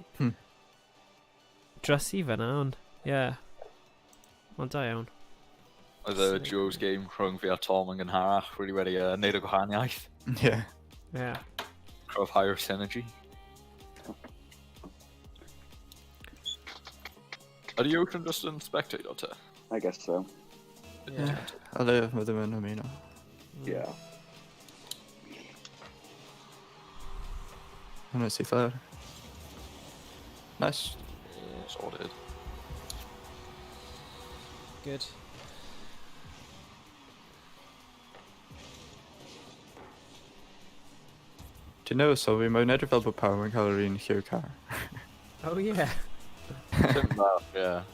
drysu fyna, ond, yeah. Ond da iawn. Oedd y duos game rhwng fi a Tom yn gynharach really wedi neud y gwahaniaeth. Yeah. Yeah. Cryfhau'r synergy. Ydy Ocean just yn spectator te? I guess so. Yeah. A le, mae ddim yn ymuno. Yeah. Hwna'n syth lawr. Nice. Yeah, sorted. Good. Ti'n newydd sylwi, mae'n edrych fel bod pawb yn cael yr un lliw car. Oh, yeah. Dim bach, yeah.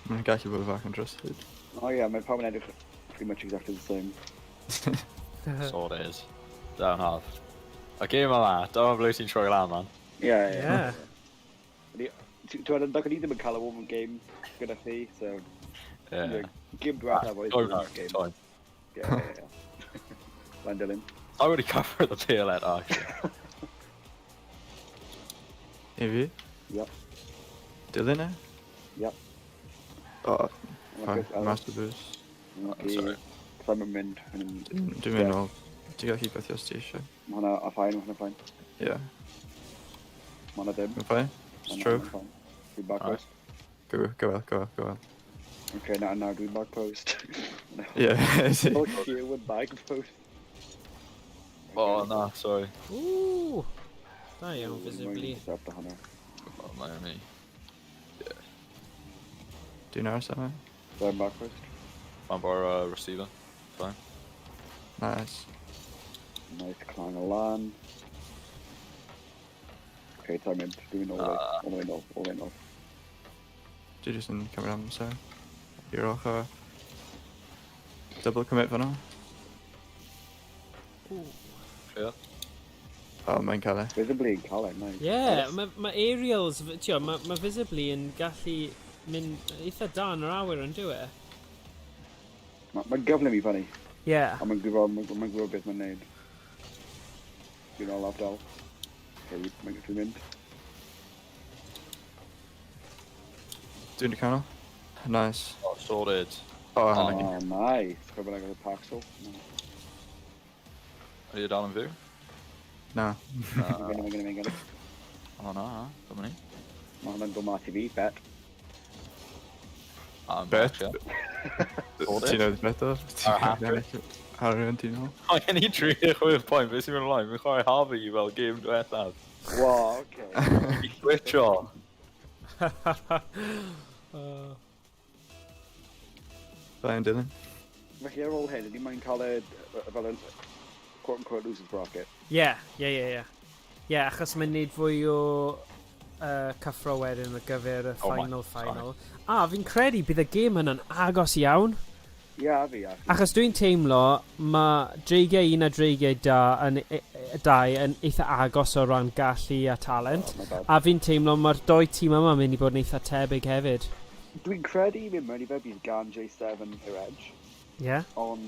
Mae'n gallu bod fach yn dryslyd. Oh yeah, mae pawb yn edrych pretty much exactly the same. Sorted. Down half. Y game yma, dyma ble ti'n troi lan, man. Yeah, yeah. Yeah. Ti'n gwybod, ni ddim yn cael y warm game gyda chi, so... Yeah. Game diwethaf oedd Time, warm game. time. Yeah. Lan dilyn. I already covered the PL actually. I fi? Yep. Dilyn e? Yep. O, Mae'n fine. good, Master boost. Lucky. Sorry. Sa'n mynd mynd. Dwi'n mynd nôl. Ti'n gallu gweithio os ti eisiau. Mae hwnna a fine, mae hwnna fine. Yeah. Mae hwnna ddim. Mae'n fine. Ma' hwnna- Stroke. ma' hwnna fine. Dwi'n back Alright. post. Go, go well, go well, go well. Okay, na, dwi'n back post. Yeah. Fuck you with back post. Oh, na, sorry. Ooh. Da iawn, visibly. Intercept hwnna. Oh, Miami. Dwi'n aros am e? Dwi'n back post. Mae'n bar receiver. Fine. Nice. Nice clang o lan. Okay, time in. Dwi'n mynd all the way. All the way nôl, all the way nôl. Dwi jyst yn cymryd amser. I'r ochr. Double commit fan'na. Ooh. Clear. O, mae'n cael e. Visibly yn cael e, nice. Yeah, mae ma aerials, tio, mae ma visibly yn gallu mynd eitha da yn yr awyr yn dyw e? Mae'n gyflym i fyny. Yeah. A mae'n gwybod, mae'n gwybod beth mae'n neud. Dwi'n olaf dal. Okay, mae'n dwi'n mynd. Dwi'n y canol. Nice. Oh, sorted. O, Oh. hwnna. Oh, nice. Chwe bynnag oedd y Paxil. No. Are you dal yn fyw? Na. Na. Mae'n gynnu, mae'n gynnu, mae'n gynnu. Oh, na, dyma ni. Mae hwnna'n dod mas i fi, bet. Bet? Sort Ti'n newydd beto? Ar hat-trick. Ar rhywun ti'n ôl? Mae gen i 36 pwynt, beth sy'n mynd ymlaen? Fi'n chwarae Harvey fel game diwethaf. Wow, okay. I switcho. Da iawn, Dylan. Felly ar ôl hyn, ydy mae'n cael e fel y quote-unquote losers bracket. Ie. Ie, achos mae'n neud fwy o cyffro wedyn ar gyfer y Oh my, final sorry. final. A fi'n credu bydd y gêm yna'n agos iawn. Ie, yeah, fi, actually. Achos dwi'n teimlo mae dreigiau 1 a dreigiau da yn, 2 yn eitha agos o ran gallu a talent. Oh, my bad. A fi'n teimlo mae'r doi tîm yma mynd i bod yn eitha tebyg hefyd. Dwi'n credu mynd mewn i fe bydd gan J7 yr edge, Ie? Yeah? ond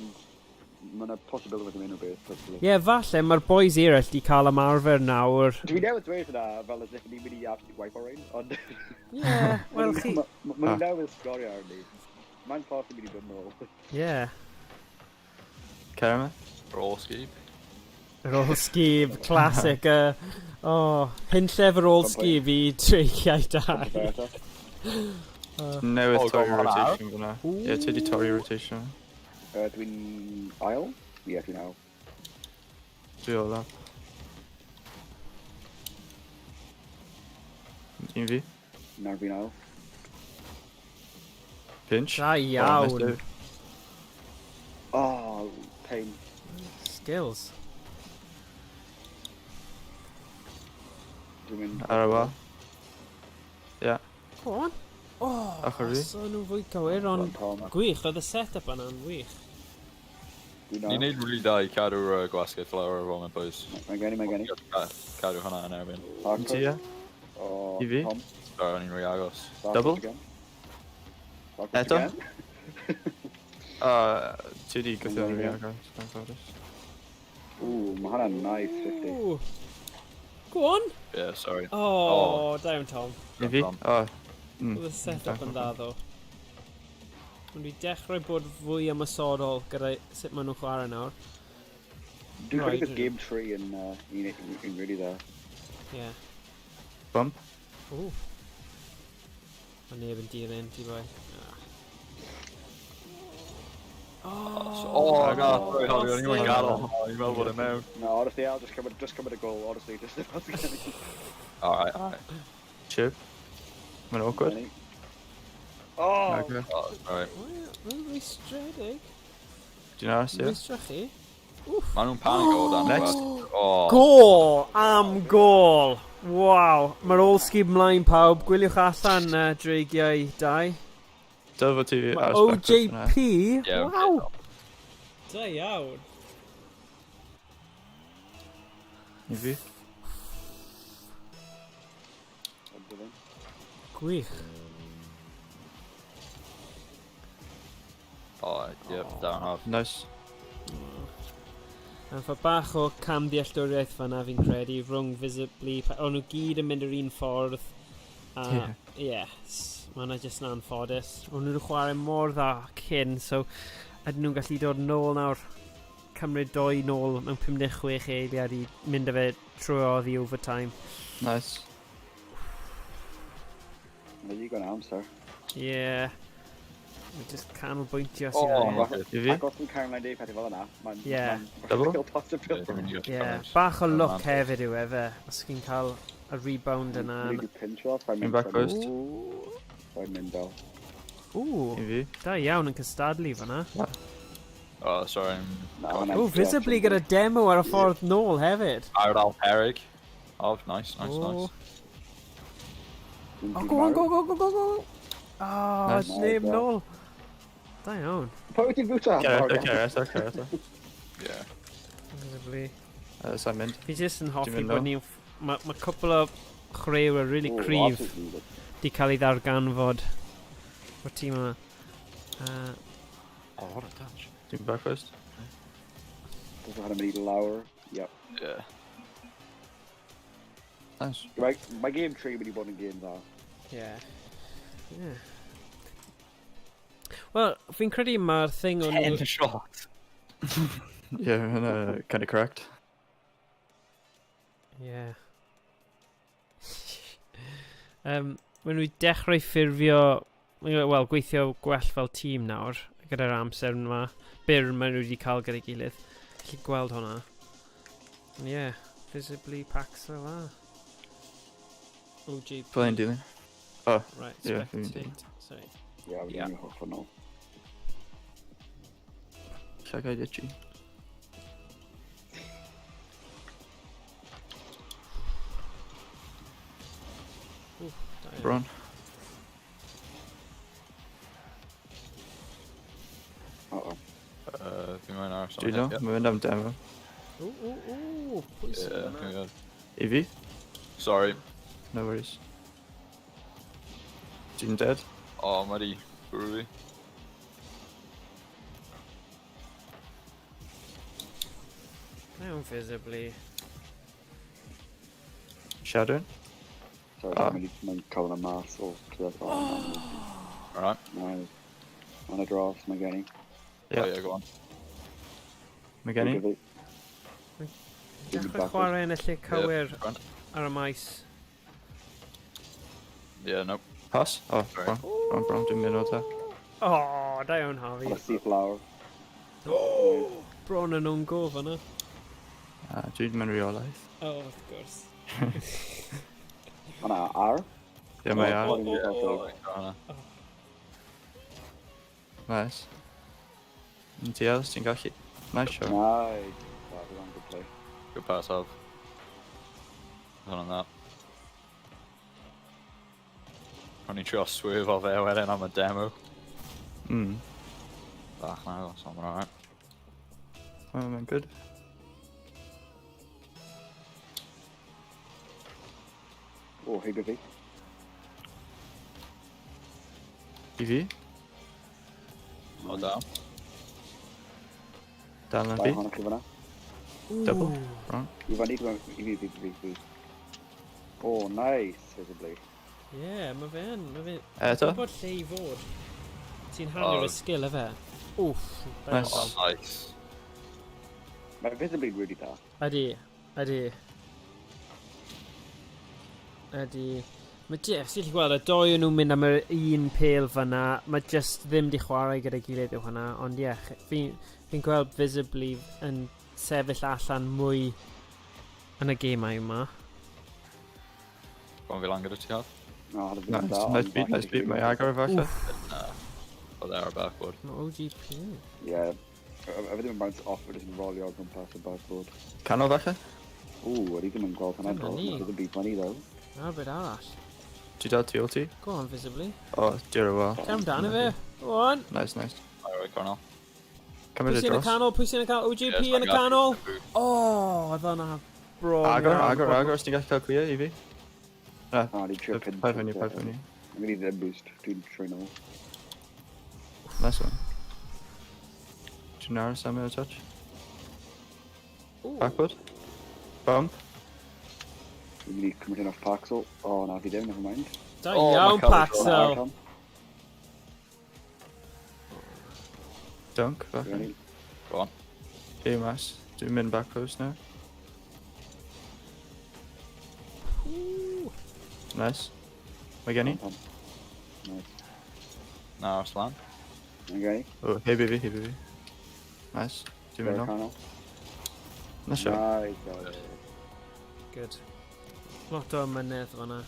mae yna possibility yn unrhyw beth, possibly. Ie, yeah, falle mae'r boys eraill di cael ymarfer nawr. Dwi newydd dweud hynna fel as if ni'n mynd i absolutely wipe o'r ein, ond... Ie, yeah, wel chi... Mae nhw newydd sgorio ar ni. Mae'n ffordd yn mynd i dod nôl. Ie. Yeah. Kerma? Roll skeeb. Yr old sgib, classic. Oh, hunllef yr old One point. sgib i dreigiau 2. Newydd Oh, torri go on, rotation fyna. Ie, ti di torri rotation. Dwi'n ail? Ie, dwi'n ail. Dwi olaf. Un fi. Nawr fi'n ail. Pinch. Da Oh, nice iawn. save. Oh, pain. Skills. Dwi'n mynd... Ar y wal. Ie. Go on. Oh, Ochr fi. so nhw'n fwy cywir, ond Tom. gwych, oedd y set-up yna'n wych. Dwi'n Ni'n ail. neud really da i cadw'r gwasgedd lawr ar y foment, boys. Mae gen i, mae gen i. Cadw hwnna yn erbyn. Hard Ti, ie? Oh, I fi? Tom. Sorry, o'n i'n rhy agos. Back Double? again. Back Eto? again. Ti di gwthio yn rhy agos, anffodus. Ooh, mae hwnna'n nice 50. Ooh. Go on. Yeah, sorry. Oh, da iawn, Tom. Un fi? Tom. O. Oedd y set-up yn dda, ddo. Ond wedi dechrau bod fwy ymosodol gyda sut maen nhw'n chwarae nawr. Dwi'n credu Right. bydd game 3 yn really dda. Ie. Bump. Ooh. Mae neb yn dilyn, ti boi. Ah. Oh, oh na, sorry, Harvey, o'n i'n mynd gadol. O'n i'n meddwl bod e mewn. No, honestly, I'll just cymryd y gol, honestly, just Alright, alright. Chip. Mae'n awkward. Oh! Okay. Oh, sorry. Mae'n rwystredig. Dwi'n aros, ie? Rwystro chi. Maen nhw'n panic o dan. Next. Oh. Gol! Am gol! Waw. Mae'r old sgib mlaen pawb. Gwyliwch allan dreigiau 2. Dyl fod ti Mae aros backwards fyna. OJP. Yeah, okay, Waw. Tom. Da iawn. Un fi. Gwych. Oh, yep, down half. Nice. A bach o camddealltwriaeth fanna fi'n credu rhwng Visibly... O'n nhw gyd yn mynd yr un ffordd. A, Ie. yes, mae hwnna jyst yn anffodus. O'n nhw'n chwarae mor dda cyn, so ydyn nhw'n gallu dod nôl nawr, cymryd doi nôl mewn 56 eiliad i mynd â fe trwy i overtime. Nice. Mae digon o amser. Ie. Yeah. Mae just canolbwyntio Oh, sydd angen. okay. I fi? Ac os yn Caroline Day pethau fel yna, mae'n Ie. Double? real possibility. Ie, yeah. Bach o luck hefyd yw e fe. Os chi'n cael y rebound yna. Really good pinch off, rhaid Un mynd back post. Rhaid mynd fel. Ww, Un fi. da iawn yn cystadlu fanna. Oh, sorry. Na, hwnna'n Ww, Visibly gyda demo ar y ffordd nôl hefyd. Ardal Perig. Oh, nice, nice, Ww. nice. Oh, go on, go, go, go, go, go! Oh, Nice. neb Nice, nôl. Da iawn. Pwy wyt ti'n bwyta? Cer eto, cer eto, cer eto. Yeah. Visibly. Sa'n mynd. Fi jyst yn hoffi mynd bod nôl? ni'n... Mae cwpl o chwaraewyr really cryf di cael ei ddarganfod o'r tîm yma. Oh, what a touch. Dwi'n back post. Does hwnna'n mynd i lawr. Yep. Yeah. Nice. Mae game 3 mynd i bod yn game dda. Yeah. Yeah. Wel, fi'n credu mae'r thing o'n nhw... 10 shots. Yeah, hwnna kind of correct. Yeah. Maen nhw wedi dechrau ffurfio Wel, gweithio gwell fel tîm nawr, gyda'r amser yma, byr maen nhw wedi cael gyda'i gilydd. Gallu gweld hwnna. Ie, yeah, visibly Paxil a. OJP. Byddai'n dilyn. Right, Ie, fi'n spectate. Sorry. Ie, Ie. fi'n hoff hwnnw. Llygaid itchy. Da iawn. Bron. Uh-oh. Fi'n mynd aros Dwi'n know, mae'n mynd am demo. Ww, ww, ww, pwy sy'n Yeah, yna? fi'n good. I fi? Sorry. No worries. Ti'n dead? O, oh, mae di bwrw fi. Iawn, visibly. Shadow? Sorry, Ah. mae'n mae'n cael yna mas o clear. Alright. Nice. Mae'n dros, mae gen i. Ie. Oh, yeah, go on. Mae gen i? Dwi'n Dechrau backward. chwarae yn y lle cywir front. ar y maes. Yeah, nope. Pass? O, Sorry. bron. Bron, bron, dwi'n mynd o ta. O, oh, da iawn, Harvey. Mae'n syth lawr. Bron yn o'n gof yna. Ah, Dwi'n mynd reolaeth. O, oh, wrth gwrs. Mae'n ar. Ie, mae ar. Oh, oh, oh. Hwnna. Nice. Yn ti els, ti'n gallu. Nice shot. Nice. That was on good play. Good pass, Alf. Hwnna'n that. O'n i'n trio swerve o fe wedyn am y demo. Bach na, so I'm alright. Oh, mae'n good. O, heibio fi. I fi? O, down. Dal yn Da fi? ohonoch chi fyna. Double? Bron. I fyny, dwi'n i fi, fi, fi, fi. Oh, nice, visibly. Ie, yeah, mae fe yn. Mae fe... Eto? Ti'n gwybod lle i fod. Ti'n hanner Oh. y sgil, efe? Wff. da Nice. iawn. Oh, nice. Mae visibly really da. Ydy, ydy. Ydy. Mae just, ti'n gallu gweld, y doi o'n nhw'n mynd am yr un pêl fyna. Mae just ddim di chwarae gyda'i gilydd yw hwnna. Ond ie, yeah, fi'n fi gweld visibly yn sefyll allan mwy yn y gemau yma. Go on fi lan gyda ti, Alf. No, had a bit Nice, nice beat, nice beat. Mae agor falle. Oedd e ar y backboard. Mae OGP. Yeah. A fe ddim yn bounce off, fe jyst yn rolio o gwmpas y backboard. Canol falle? Ooh, wedi ddim yn gweld hwnna. Dyna ni. Mae visibly funny though. A bit arall. Ti dal tu ôl ti? Go on, visibly. O, di'r wel. Cer amdano fe. Go on. Nice, nice. Alright, Cornel. Cymryd Pwy y sy'n y dros. canol? Pwy sy'n y canol? OGP Yes, yn y canol. O, oh, oedd hwnna bron. Agor, iawn. agor, agor, os ti'n gallu cael clear i fi. Na, Na, ni'n trio pin. paid fyny, paid fyny. I'm gonna need them boost. Dwi'n troi nôl. Nice one. Ti'n aros am y touch? Ooh. Backward. Bump. Dwi'n mynd i cymryd hyn off Paxil. O, na, fi ddim, never mind. Da Oh, iawn, ma' Caleb Paxil. Ar, Dunk, Tom. falle. Dwi'n Go on. Fi mas. Dwi'n mynd back post now. Ooh. Nice. Mae gen i? Tom. Nice. Na, aros lan. Okay. O, heibio fi, heibio fi. Nice. Dwi'n mynd nôl. Canol. Nice shot. Nice. oh, Good. Lot o mynydd fan'na.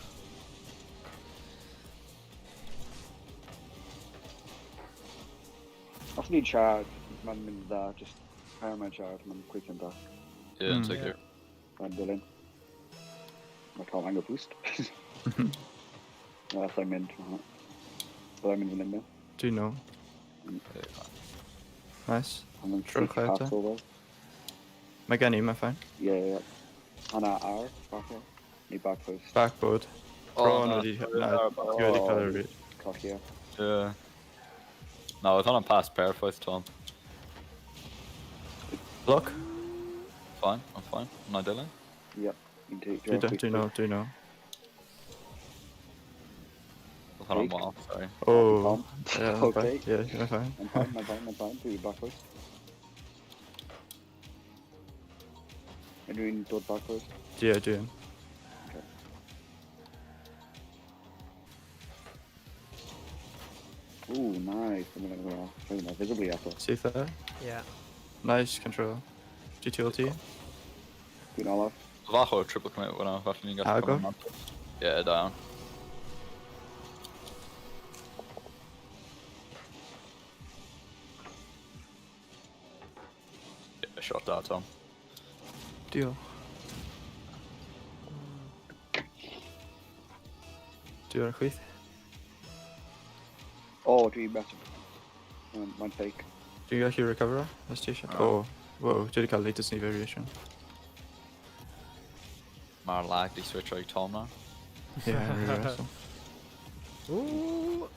Os ni'n siarad, mae'n mynd dda, just pan mae'n siarad, mae'n gweithio'n dda. Yeah, take Yeah. it. Mae'n dilyn. Mae cael angle boost. Na, allai'n mynd. Byddai'n mynd fan hyn, Dwi'n nôl. Nice. Mae'n Trwch eto. Paxil, though. Mae gen i, mae'n fine. Ie, ie, ie. Hwnna ar, falle. Neu back post. Backboard. Oh, Bron na, wedi... sorry, Na, ar y back. dwi wedi cael y read. Colli e. Yeah. No, oedd hwnna'n pass perffaith, Tom. Block. Fine, I'm fine. Na dilyn. Yep. Un Dwi'n dwi'n nôl, dwi'n nôl. Oedd hwnna'n Jake. wild, sorry. O. Tom. Ie, mae'n Okay. fine. Ie, mae'n fine. Mae'n fine, mae'n fine, mae'n fine. Dwi'n back post. Unrhyw un dod back post? Ie, dwi'n. Okay. Ooh, nice. I'm gonna go off. Visibly eto. Syth e. Yeah. Nice control. GT ulti. Dwi'n olaf. Fach o triple commit fyna, falle ni'n gallu... Agor? Ie, da iawn. Ie, shot da, Tom. Diolch. Dwi ar y chwith. O, dwi'n better. Mae'n fake. Dwi'n gallu recover o, os ti eisiau. Ah. O, wow, dwi wedi cael latest ni variation. Mae'r lag di switch o'i Tom na. Ie, yeah, really awesome. Ooh.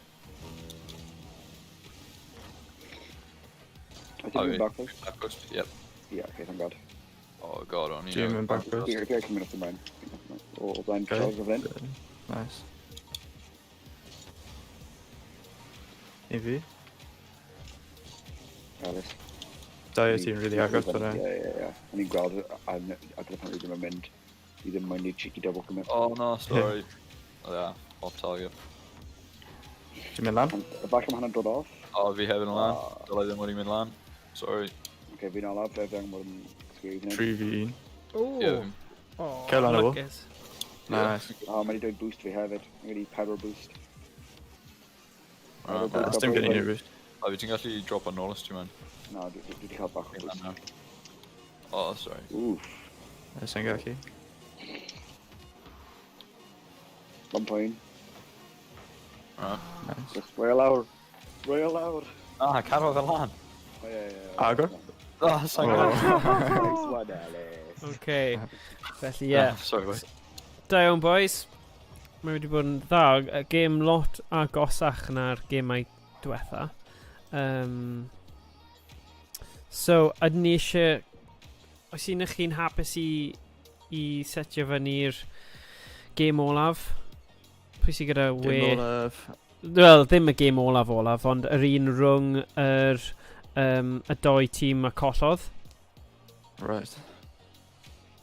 I think Oh, back post. Back post, yep. Yeah, okay, thank God. Oh god, o'n Dwi'n mynd back post. Dwi'n cymryd off ymlaen. O blaen Okay. Charles o flaen. Nice. Un fi. Ellis. Dau o ti'n really agos fyna. Ie, ie, ie. O'n i'n gweld, a dyna pan fi ddim yn mynd. Fi ddim yn mynd i cheeky double commit. Oh no, sorry. Oh, yeah, off target. Ti'n mynd lan? Ond Falle mae hwnna'n dod off. O, fi hefyd yn lan. Ah. Dylai ddim wedi mynd lan. Sorry. Okay, fi'n olaf, fe angen bod yn sgwir fan hyn. 3 v 1. Ooh. Ie, Oh, Cer lan o fo. lwcus. Nice. O, mae wedi dweud boost fi hefyd. Mae wedi pedwar boost. Right. Pedwar Os dim gen i unrhyw boost. O, fi ti'n gallu drop o'n nôl os ti'n mynd. Na, dwi wedi cael bach o Mynd lan boost. nawr. Oh, sorry. Oof, Os yn gallu. one point. Right. Nice. Just roel lawr. Roel lawr. Ah, cadw fe lan. O, ie, ie, ie. Agor? Oh, sa'n Oh. gwybod. Nice one, Ellis. Okay. Felly, ie. Yeah. Sorry, boys. Da iawn, boys. Mae wedi bod yn dda. Y gêm lot agosach na'r gemau diwetha. So, ydyn ni eisiau... Oes un o'ch chi'n hapus i setio fyny'r gêm olaf? Pwy sydd gyda we? Dim olaf. Wel, ddim y gêm olaf olaf, ond yr un rhwng y doi tîm a collodd. Right.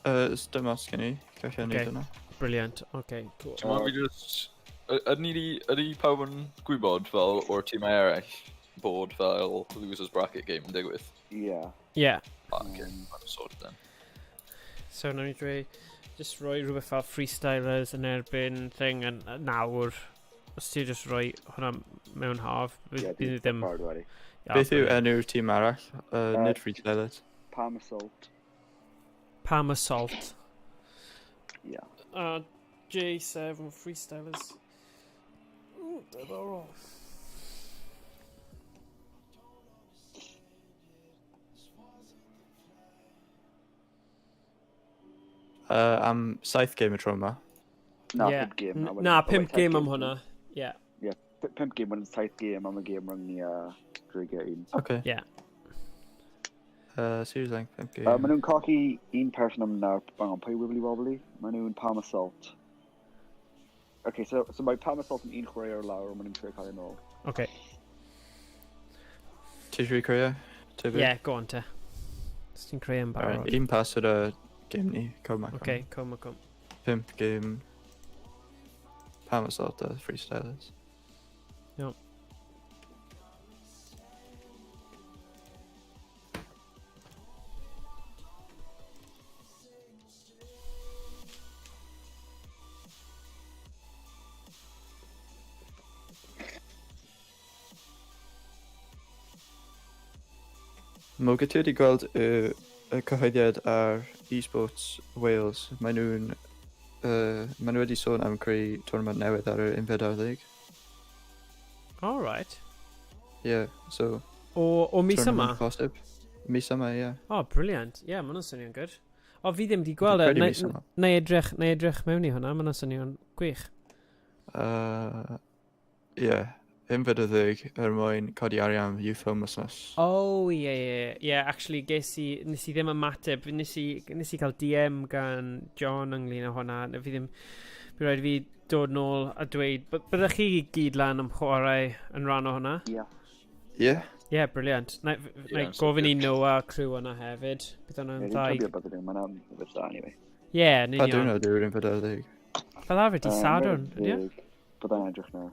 Dim os gen i. Gallu neud Okay. hwnna. Brilliant. Okay, cool. Ti'n meddwl fi just... Ydyn ni di... Ydy pawb yn gwybod fel o'r tîmau eraill bod fel losers bracket game yn digwydd? Ie. Yeah. Ah, okay. I'm sorted then. So, nawn ni dweud, just rhoi rhywbeth fel freestylers yn erbyn thing yn nawr. Os ti just rhoi hwnna mewn haf, Ie, bydd ni ddim... Barod wedi. Ia, Beth yw brilliant. enw'r tîm arall? Nid Freestylers. Palm Assault. Palm Assault. Ie. A J7 Freestylers. Ooh, diddorol. Am 7 game y tro yma. Na, Ie. pump game. Na, pump game am hwnna. Ie. Pump game, wedyn saith game am y game rhwng ni a Dreigiau un. Okay. Ie. Series length, 5 game. Maen nhw'n colli un person am nawr, bang on, pwy Wibbly Wobbly? Maen nhw'n Palm Assault. Okay, so mae Palm Assault yn un chwaraewr lawr, a maen nhw'n trio cael ei nôl. Okay. Ti eisiau creu? Tebyg? Ie, go on te. Os ti'n creu yn barod. Alright, un pas ar y game ni, Cormac. Okay, come, come. 5 game. Palm Assault a Freestylers. Iawn. Moga, ti wedi gweld y cyhoeddiad ar eSports Wales? Maen nhw wedi sôn am creu tournament newydd ar yr unfed ar ddeg. All right. Yeah, so... O mis yma? tournament Posib. Mis yma, ie. Yeah. Oh, brilliant. Ie, yeah, ma' hwnna'n swnio'n good. O, fi ddim wedi gweld e. Credu Na mis yma. na i edrych mewn i hwnna, ma' hwnna'n swnio'n gwych. Ie, unfed ar ddeg er mwyn codi arian Youth Homelessness. Oh, ie, ie, ie. Actually, nes i ddim ymateb, nes i cael DM gan John ynglyn â hwnna. Na fi ddim, by rhaid i fi dod nôl a dweud, byddech chi gyd lan am chwarae yn rhan o hwnna? Ie. Ie. Yeah. Ie, yeah, brilliant. Na Ie, i gofyn i Noah crew yna hefyd. Bydd hwnna'n Ie, dda. dwi'n cofio bod yn mynd rhywbeth da, anyway. Ie, yn Pa union. diwrnod yw'r unfed ar ddeg? Fel arfer di Sadwrn, ydy o? Byddai'n edrych nawr.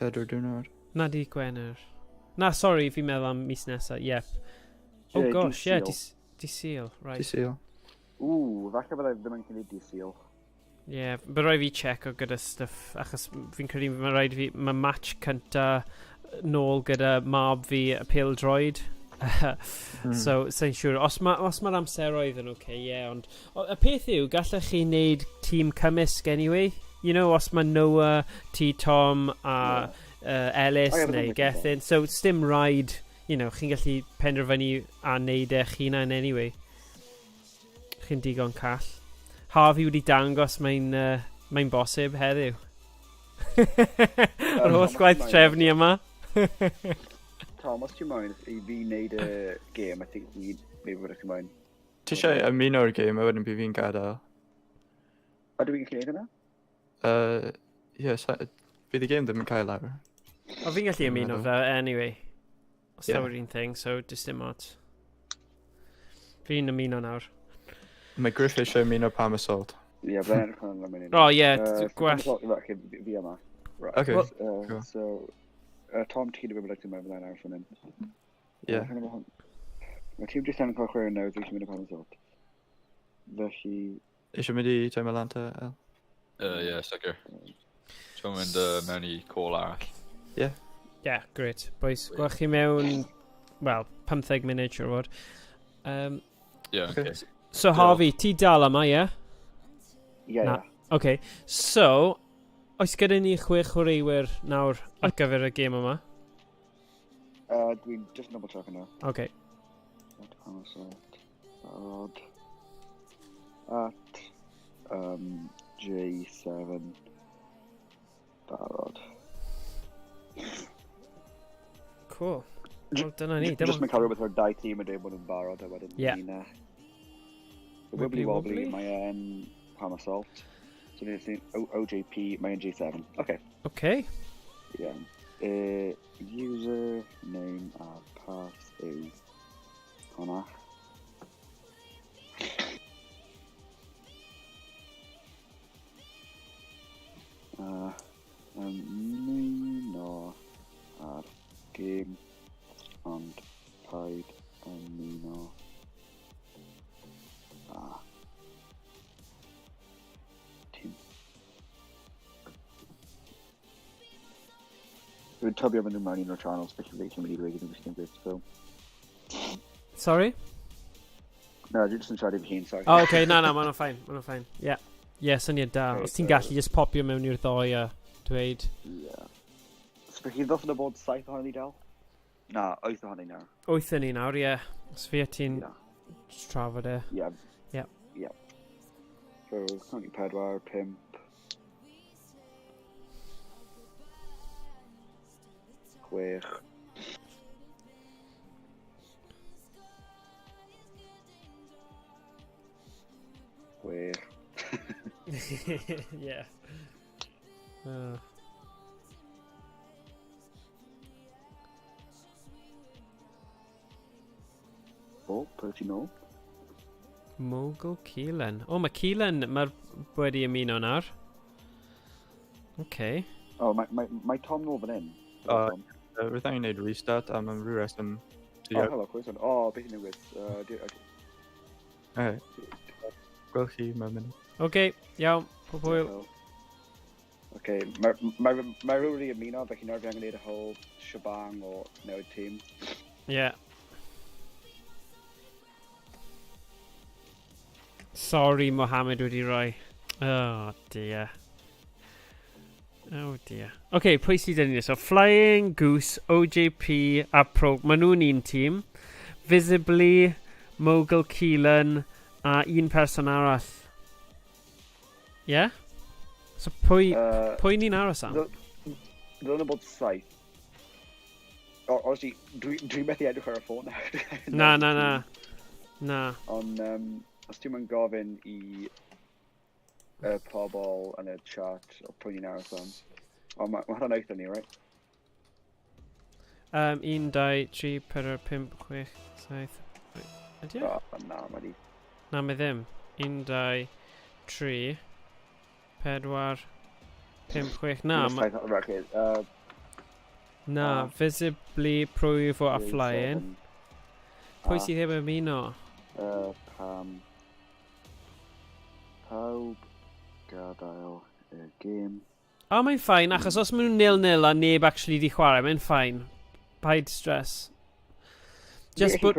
4 diwrnod. Na, di Gwener. Na, sorry, fi'n meddwl am mis nesaf, yep. Oh Ie, gosh, dydd ie, Sul. di Sul, Di right. Sul. Ww, falle byddai ddim yn cynnig dydd Sul. Ie, yeah, bydd rhaid fi checo gyda stuff, achos fi'n credu mae rhaid fi, mae match cynta nôl gyda mab fi y pêl-droed. So, sa'n siŵr. Os mae'r os ma amseroedd yn oce, okay, ie, yeah, ond o, y peth yw, gallech chi wneud tîm cymysg anyway. You know, os mae Noah, ti Tom a Ellis O, ie, neu bydd o'n Gethin. So, sdim rhaid, you know, chi'n gallu penderfynu a wneud eich hunain anyway. Chi'n digon call. Harvey wedi dangos mae'n mae bosib heddiw. Yr holl Tom, gwaith os ti'n trefnu yma. Tom, os ti'n moyn i fi wneud y gêm, I think we, maybe fyddech chi'n moyn. Ti eisiau ymuno'r gêm a wedyn bydd fi'n gadael? Ydw i'n gallu gwneud hynna? Ie, bydd y gêm ddim yn cael lawr. O, fi'n gallu Dwi'n ymuno meddwl. fe, anyway. Os Ie. yeah. yw'r un thing, so just dim ots. Fi'n ymuno nawr. Mae Griff eisiau ymuno Palm Assault. Ie, byddai'n edrych yn ymlaen. O, ie, gwell. Right, okay, fi yma. Right. Okay, cool. So, Tom, ti'n gwybod beth ti'n meddwl byddai'n aros fan hyn. Ie. Mae tîm jyst yn cael chwarae nawr, dwi'n mynd i Palm Assault. Felly, Eisiau mynd i Time Atlanta, El? Ie, sicr. Ti'n mynd mewn i call arall. Yeah, great. Boys, gwelch chi mewn, well, 15 munud, siwr o fod. Ie, Okay. okay. So, Harvey, ti dal yma, ie? Yeah? ie, Na. ie. Okay, so, oes gyda ni chwech chwaraewyr nawr ar gyfer y gêm yma? Dwi'n just double check yna. Okay. At Palm Assault. Barod. At J7. Barod. Cool. Wel, dyna ni. Just mae'n cael rhywbeth o'r dau tîm yn dweud bod nhw'n barod a wedyn Ie. ni'n Wibbly Wibbly Wobbly, Wobbly. mae e'n Palm Assault. So ni'n OJP, mae e'n J7. Okay, Okay. yeah. User name a pass yw hwnna. Ymuno ar gêm ond paid ymuno â tîm. Dwi'n tybio mynd nhw mewn un o'r channels, felly fi mynd i dweud iddyn nhw beth, so. Sorry? No, dwi'n just yn siarad i fy hun, sorry. Oh, okay, na, na, mae'n fine, mae'n fine. Yeah. Yeah, syniad da. Okay, Os ti'n so- gallu just popio mewn i'r ddoi a dweud. Yeah. So felly ddylsen nhw bod saith ohonyn ni dal? Na, wyth ohonyn ni nawr. Wyth yn ni nawr, ie. Yeah. Os fi a ti'n Ie. just trafod e. Ie. Ie. Ie. So, currently pedwar, pump, chwech. Chwech. Yeah. O, pwy ti'n nôl? Mogul Keelan. O, mae Keelan, mae'r wedi ymuno nawr. Okay. O, mae, mae, mae Tom nôl fan hyn. O, Tom. Rwy'n angen gwneud restart am rhyw reswm. O, helo, croeso. O, beth yn newid? Okay. Gwelch chi mewn munud. Okay, iawn. Pob hwyl. Okay, mae ma, ma rhywun wedi ymuno, felly nawr fi angen gwneud y whole shebang o newid tîm. Yeah. Sorry, Mohammed wedi rhoi. Oh, dear. Oh, dear. Okay, pwy sydd yn ni? So, Flying Goose, OJP a Pro. Maen nhw'n un tîm. Visibly, Mogul Keelan a un person arall. Yeah? So, pwy, pwy ni'n aros am? Ddylen nhw bod saith. O, honestly, dwi methu edrych ar y ffôn nawr. Na, na, na. Na. Ond, os ti'n mynd gofyn i y pobl yn y chat o pwy ni'n aros am. O, mae ma hwnna'n eitha ni, right? 1, 2, 3, 4, 5, 6, 7... Ydy e? O, na, mae di. Na, mae ddim. 1, 2, 3, 4, 5, 6... Na, Right, okay, Na, visibly prwyfo a flying. Pwy sydd heb ymuno? Pam. Pawb gadael y gêm. O, oh, mae'n fine, achos os maen nhw'n nil-nil a neb actually di chwarae, mae'n fine. Paid stress. Just put...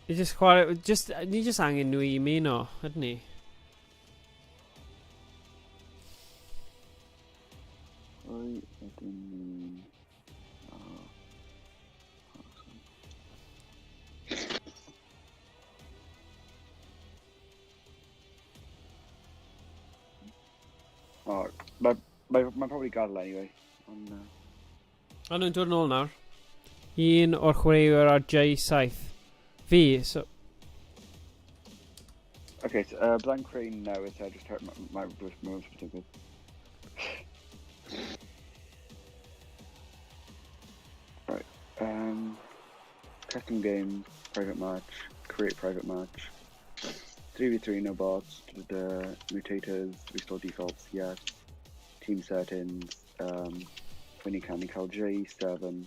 Ni just chwarae... Just, ni just angen nhw i ymuno, ydyn ni? Pwy ydyn ni'n... Oh, mae ma probably gadael anyway. Ond, Ond nhw'n dod nôl nawr. Un o'r chwaraewyr ar J7. Fi, so... Okay, so, blank crane newydd, so just hurt my my Right, custom game, private match, create private match, 3v3 no bots, da, da, mutators, restore defaults, yes, team settings, when you can cael J7,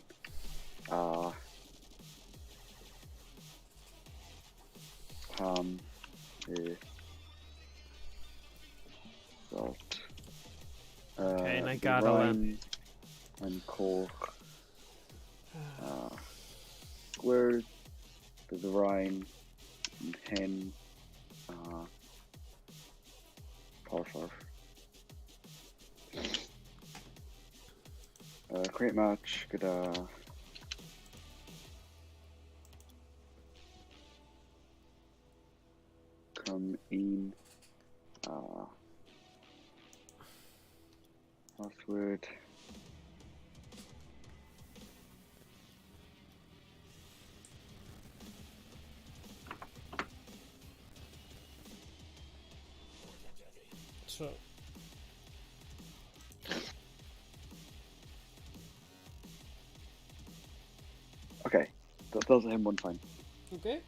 Pam, E, Salt. Okay, na i gadael e. Yn coch. Gwyrdd, bydd y Rhain, yn hyn, a porffor. Create match gyda come un a password. So. Okay, that does him one time. Okay.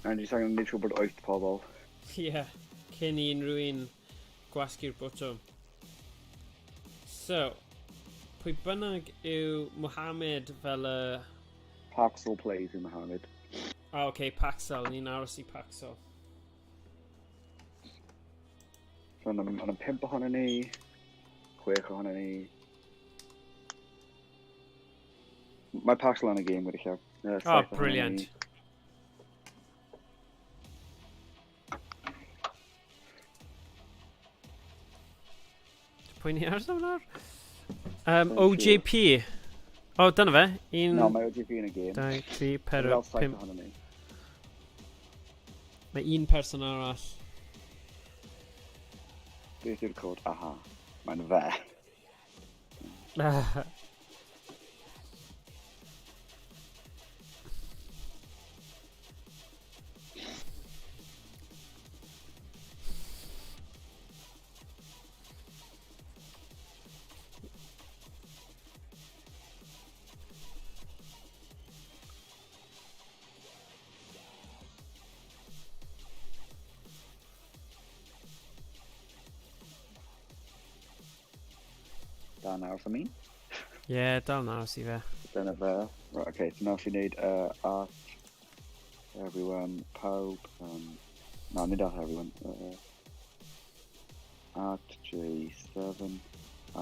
A ni angen neud siŵr bod 8 pobl. Ie, yeah, cyn i unrhyw un gwasgu'r botwm. So, pwy bynnag yw Mohamed fel y... Paxel plays yw Mohamed. Ah, oce, okay, Paxel. Ni'n aros i Paxel. So, yna 5 ohono ni, 6 ohono ni. Mae Paxel yn y gêm wedi llaw. Oh, brilliant. Pwy ni aros am nawr? OJP. O, oh, dyna fe. 1... No, mae OJP yn y gêm. 2, 3, 4, 5. Mae un person arall. Beth yw'r cod? Aha. Mae'n fe. Dal nawr for me. Ie, dal nawr i fe. Dyna fe. Right, okay, so nawr chi'n neud at everyone, pawb, na, nid at everyone. At J7,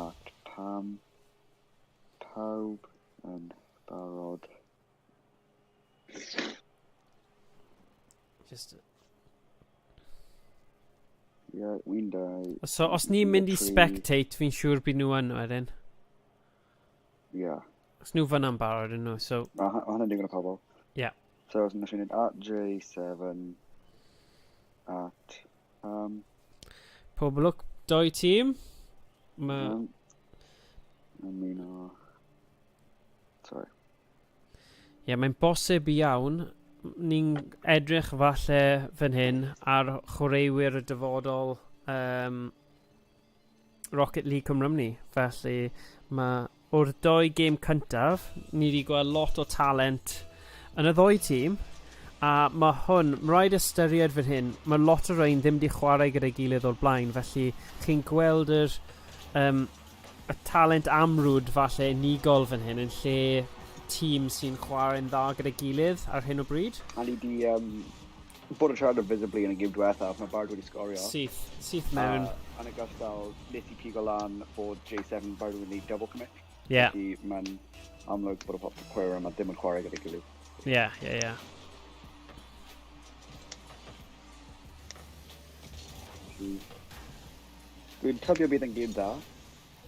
at Pam, pawb yn barod. Just... Ie, wy'n dau. So, os ni'n mynd i spectate, fi'n siŵr bydd nhw yn wedyn. Ie. Os nhw fyna'n barod yn nhw, so... Mae hwnna'n digon o pobl. Ie. So, os ni'n mynd at J7, at... Pob lwc, doi tîm. Mae... Ymuno... Sorry. Ie, mae'n bosib iawn. Ni'n edrych falle fan hyn ar chwaraewyr y dyfodol Rocket League Cymru. Felly mae o'r doi gêm cyntaf, ni wedi gweld lot o talent yn y ddoi tîm, a mae hwn, mae rhaid ystyried fan hyn, mae lot o rhain ddim wedi chwarae gyda'i gilydd o'r blaen, felly chi'n gweld yr y talent amrwd falle unigol fan hyn yn lle tîm sy'n chwarae'n dda gyda'i gilydd ar hyn o bryd. A ni di bod yn siarad o Visibly yn y gêm diwethaf, mae Bard wedi sgorio. Syth, syth mewn. A yn ogystal, nes i pigo lan bod J7 Bard wedi gwneud double commit. Ie. Felly mae'n amlwg bod y chwaraewyr yma ddim yn chwarae gyda'i gilydd. Ie, ie, ie. Dwi'n tybio bydd yn gêm dda.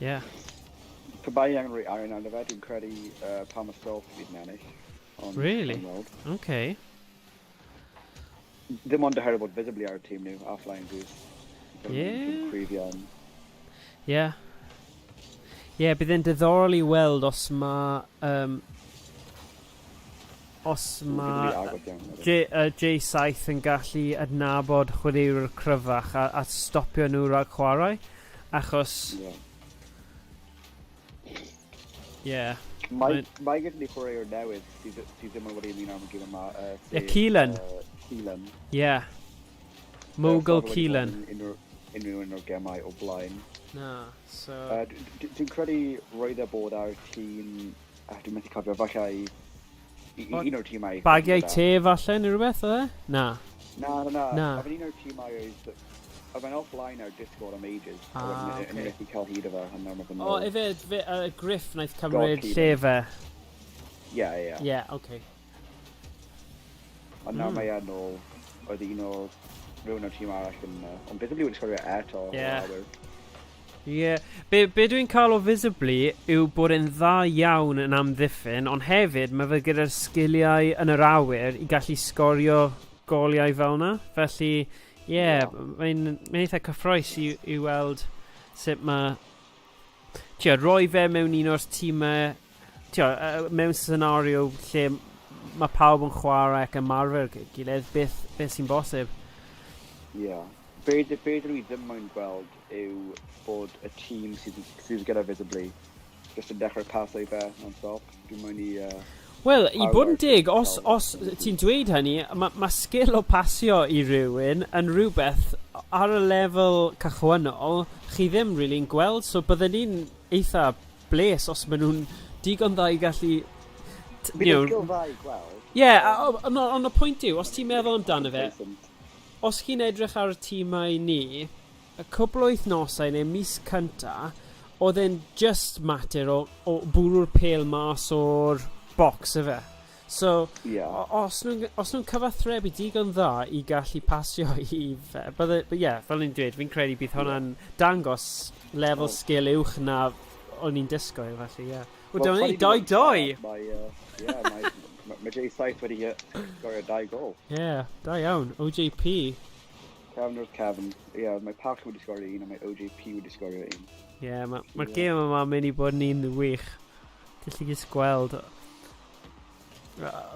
Ie. Yeah. Pe bai angen rhoi arian arno fe, dwi'n credu Palmer Soft fydd yn ennill. Ond, Really? gawn weld. Okay. Ddim ond oherwydd bod Visibly ar y tîm nhw, a Flying Goose. Ie. Dwi'n cryf iawn. Ie. Ie, bydd e'n diddorol i weld os mae... os mae Visibly agos iawn. wedyn. J7 yn gallu adnabod chwaraewyr cryfach a stopio nhw rhag chwarae. Achos, Ie. ie. Mae gyda ni chwaraewr newydd sydd ddim yn wedi ymuno am y gêm yma. Ie, Sef, Keelan. Keelan. Ie. Mogul Yy, wedi bod Keelan. yn Unrhyw un o'r gemau o blaen. Na, so... Dwi'n credu roedd e bod ar tîm... Dwi'n methu cofio, falle un o'r tîmau... Bagiau te falle neu rhywbeth oedd e? Na. Na, na, na. Na. Oedd e'n un o'r tîmau oedd... Oedd e'n offline ar Discord am ages. Ah, A wedyn ocê. Yn methu cael hyd o fe, a nawr mae fe'n O, ôl. efe, Griff wnaeth cymryd God, lle fe. Ie, ie, ie. Ie, oce. Ond nawr mae e'n ôl. Oedd un o... Rhywun o'r tîm arall yn... Ond Visibly wedi sgorio eto. Ie. o'r awyr. Ie. Be dwi'n cael o Visibly yw bod e'n dda iawn yn amddiffyn, ond hefyd mae fe gyda'r sgiliau yn yr awyr i gallu sgorio goliau fel yna. Felly, ie, yeah, Ie. mae'n eitha cyffrous i weld sut mae... Tio, roi fe mewn un o'r tîmau... Tio, mewn scenario lle mae pawb yn chwarae ac ymarfer gyda'i gilydd, beth sy'n bosib. Ie. Be dwi ddim moyn gweld yw bod y tîm sydd gyda Visibly jyst yn dechrau paso i fe non-stop. Dwi'n moyn i... Wel, i pawb bod yn ar deg, tîm os, cael os ti'n dweud hynny, ma sgil o pasio i rywun yn rhywbeth ar y lefel cychwynnol chi ddim really'n gweld, so bydden ni'n eitha bles os maen nhw'n digon dda i gallu... Bydd you y know, sgil dda i gweld. Ie, ond y pwynt yw, os ti'n meddwl amdano fe, Complacent. os chi'n edrych ar y tîmau ni, y cwpl o wythnosau neu mis cynta, oedd e'n just mater o bwrw'r pêl mas o'r box, ife. So, Ie. os nhw'n cyfathrebu digon dda i gallu pasio i fe, bydde, but yeah, fel ni'n dweud, fi'n credu bydd hwnna'n dangos lefel Wel- sgil uwch na o'n i'n disgwyl, felly, ie. Yeah. Wel, Wel, dyma ni, funny bod 2-2! Mae, ie, mae J7 wedi sgorio 2 gol. Ie, yeah, da iawn, OJP. Cefn wrth cefn. Ie, mae Parch wedi sgorio un a mae OJP wedi sgorio un. Ie, yeah, mae'r ma Ie. gêm yma'n mynd i bod yn un wych. Gallu jyst gweld.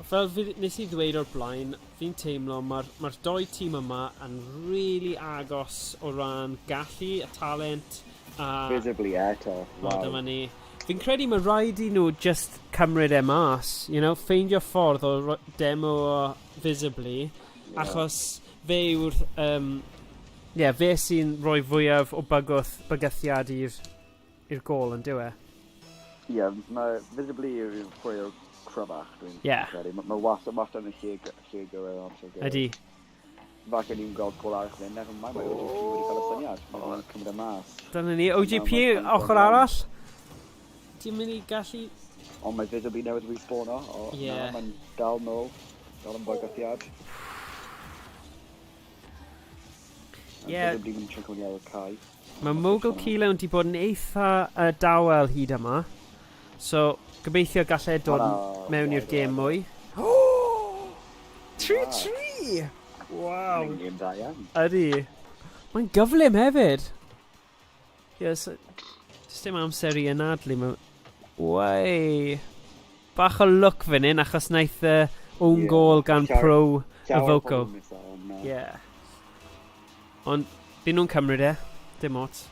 Fel nes i ddweud o'r blaen, fi'n teimlo mae'r dou tîm yma yn really agos o ran gallu, a talent, a... Visibly eto. O, Wow. dyma ni. Fi'n credu mae rhaid i nhw just cymryd e mas, ffeindio ffordd o demo o Visibly, achos fe yw'r... Yeah, fe sy'n rhoi fwyaf o bygythiad i'r gôl yn dyw e. Ie, mae Visibly yw'r chwaraewr cryfach, dwi'n Ie. credu. Mae wastad yn y lle gywir amser gywir. Ydy. Falle ni'n gweld gol arall fan hyn, never mind, mae OJP wedi cael y syniad. Mae'n cymryd e mas. Dyna ni, OJP Na, mae'n ochr arall. Ti'n mynd i gallu... Ond mae Visibly newydd respawno. O, Ie. na, mae'n dal nôl. Dal yn bygythiad. Ie. Visibly mynd trio cymryd ar y cae. Mae Mogul Keelan wedi bod yn eitha dawel hyd yma. So, gobeithio gallai dod Hwnna- mewn i'r ie, gêm ie. mwy. 3-3! Waw. Mae'n gêm dda iawn. Ydy. Mae'n gyflym hefyd. Yes, just dim amser i anadlu. Wei. Bach o luck fan hyn, achos wnaeth own Ie. goal gan Pro Llawer o Voco. pobl yn miso, ond, Yeah. Ond, byd nhw'n cymryd e. Dim ots.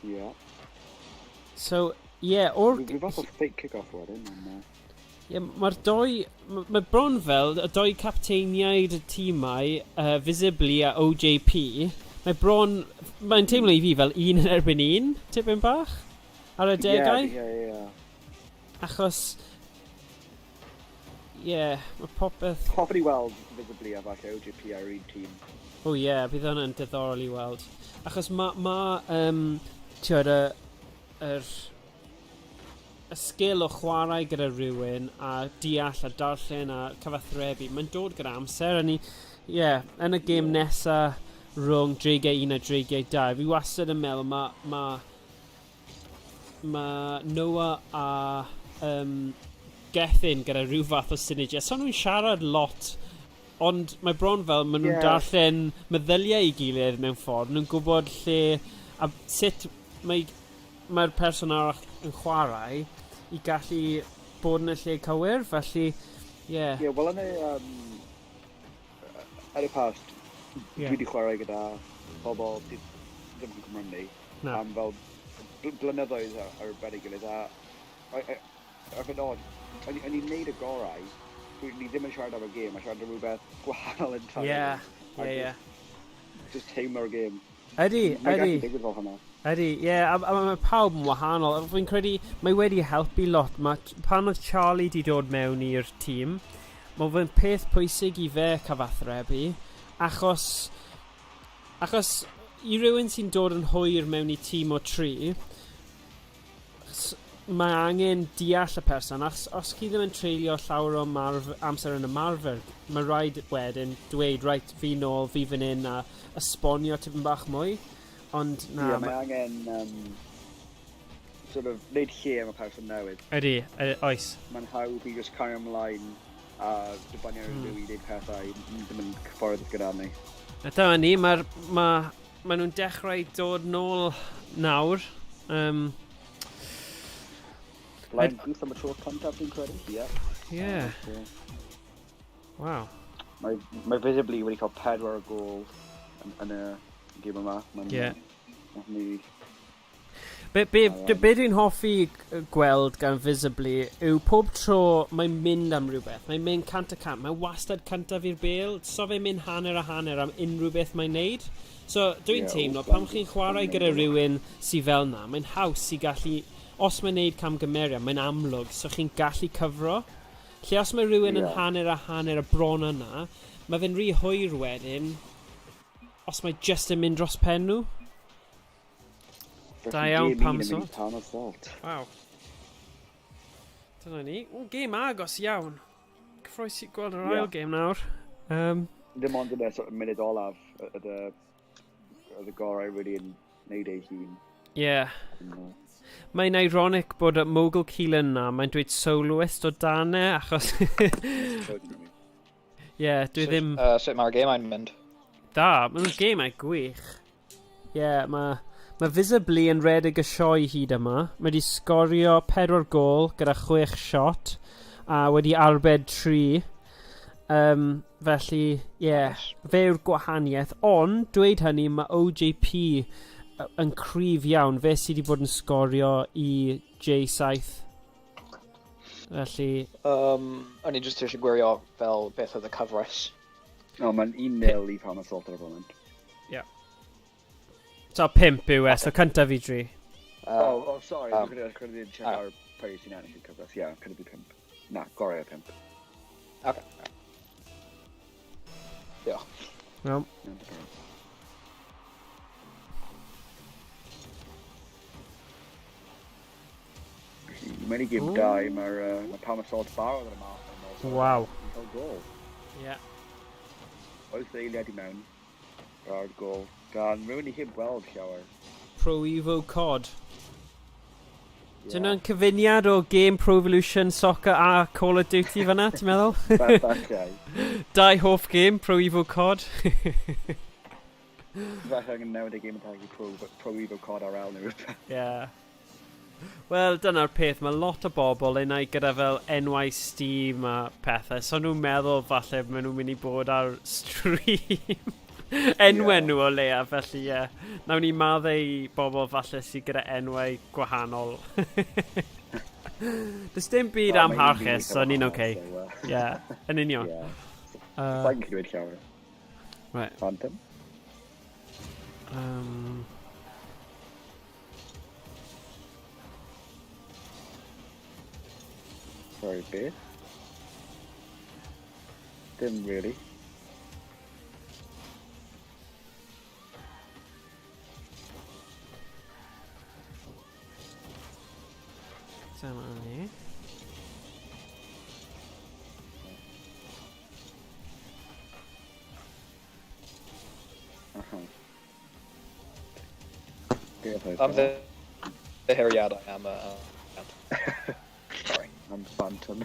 Ie. So, ie, yeah, o'r... Rhyw fath o fake kick-off wedyn, ond... Ie, mae'r doi... Mae bron fel y doi capteiniaid y tîmau, Visibly a OJP, mae bron Mae'n teimlo i fi fel un yn erbyn un, tipyn bach, ar y degau. Ie, ie, ie. Achos, ie, yeah, mae popeth. Hoffwn i weld Visibly a falle OGP ar un tîm. O ie, yeah, bydd hwnna'n diddorol i weld. Achos mae, ma, ti'n y, yr, y sgil o chwarae gyda rhywun a deall a darllen a cyfathrebu, mae'n dod gyda amser. A ni, ie, yeah, yn y gêm nesa rhwng Dreigiau 1 a Dreigiau 2, fi wastad yn meddwl ma Noah a Gethin gyda rhyw fath o synergy. A so nhw'n siarad lot, ond mae bron fel maen nhw'n darllen meddyliau ei gilydd mewn ffordd. Nhw'n gwybod lle a sut mae'r person arall yn chwarae i gallu bod yn y lle cywir. Felly, ie. Yeah. Ie, wel yn y past, dwi wedi chwarae gyda pobl sydd ddim yn Cymru Na. am fel blynyddoedd ar ben ei gilydd a a fy nod, o'n i'n neud y gorau, ni ddim yn siarad am y gêm, a siarad am rhywbeth gwahanol entirely. Ie, ie, ie. Just teimlo'r gêm. Ydy, Mae'n gallu ydy. digwydd fel hwnna. Ydy, ie, yeah, a mae pawb yn wahanol. A fi'n credu mae wedi helpu lot. Mae, pan oedd Charlie di dod mewn i'r tîm, mae fe'n peth pwysig i fe cyfathrebu, achos i rywun sy'n dod yn hwyr mewn i tîm o tri, mae angen deall y person. Os chi ddim yn treulio llawer o amser yn ymarfer, mae rhaid wedyn dweud, "Reit, fi nôl, fi fan hyn," a esbonio tipyn bach mwy. Ond na, Ie, mae angen sort of, wneud lle am y person newydd. Ydy, oes. Mae'n hawdd i just cario ymlaen a dibynnu ar rhyw i wneud pethau ddim yn cyfforddus gyda ni. A dyma ni, ma nhw'n dechrau dod nôl nawr. Flying Goose am y tro cyntaf dwi'n credu. Ie. Yeah, waw. Mae Visibly wedi cael pedwar o gôl yn y gêm yma. Mae'n Mae'n hynny. Be dwi'n hoffi gweld gan Visibly yw pob tro mae'n mynd am rhywbeth. Mae'n mynd 100%. Mae'n wastad cyntaf i'r bêl. So fe'n mynd hanner a hanner am unrhyw beth mae'n neud. So dwi'n teimlo, pan chi'n chwarae gyda rhywun sydd fel na, mae'n haws i gallu, os mae'n neud camgymeriad, mae'n amlwg, so chi'n gallu cyfro. Lle os mae rhywun yn hanner a hanner a bron yna, mae fe'n rhy hwyr wedyn, os mae just yn mynd dros pen nhw. Da Felly iawn, gêm un Pam yn mynd i Salt. Palm Assault. Waw. Dyna ni. O, gêm agos iawn. Cyffroes i gweld yr ail gêm nawr. Ddim ond yn y sort of munud olaf oedd y gorau really yn neud ei hun. Mae'n ironic bod y Mogul Keelan na, mae'n dweud soloist o dan e, achos ie, yeah, dwi ddim. Sut mae'r gêmau'n mynd? Da, mae'n gêmau gwych. Ie, yeah, mae Visibly yn redeg y sioe hyd yma. Mae wedi sgorio pedwar gôl gyda chwech shot a wedi arbed tri. Felly, ie, yeah, fe yw'r gwahaniaeth. Ond, dweud hynny, mae OJP yn cryf iawn. Fe sydd wedi bod yn sgorio i J7. Felly, O'n i jyst eisiau gwirio fel beth oedd y cyfres. No, mae'n 1-0 i Palm Assault ar y foment. So pump yw e, so cyntaf i dri. Oh, sorry, dwi'n credu check ar pwy sy'n ennill y cyfres. Ie, yeah, credu bydd pump. Na, gorau o pump. Okay. Diolch. Well, Iawn, diolch. Felly, mewn i gêm 2, mae Palm Assault barod ar y math. Waw. Yn cael gôl. Wyth eiliad i mewn. Ar gôl. Gan rhywun i heb weld llawer. Pro Evo COD. Yeah. Dyna'n cyfuniad o game Pro Evolution Soccer a Call of Duty fyna, ti'n meddwl? Falle. Dau hoff game, Pro Evo COD. Falle angen newid y game tag i Pro Evo COD RL neu rhywbeth. Yeah. Wel, dyna'r peth, mae lot o bobl unai gyda fel enwau Steam a pethau, so nhw'n meddwl falle maen nhw'n mynd i bod ar stream. Enwau nhw o leia, felly ie. Yeah. Nawn ni maddau i bobl falle sydd gyda enwau gwahanol. Does dim byd O, mae un amharchus, fi so ni'n eitha oce. wahanol, so, Ie, yn union. Yeah. Sa'n gallu dweud llawer. Right. Phantom. Sorry, beth? Dim really. Dyma ni. Aha. Beth oedd Am o? ddiheuriadau am y... Sorry. Am Phantom.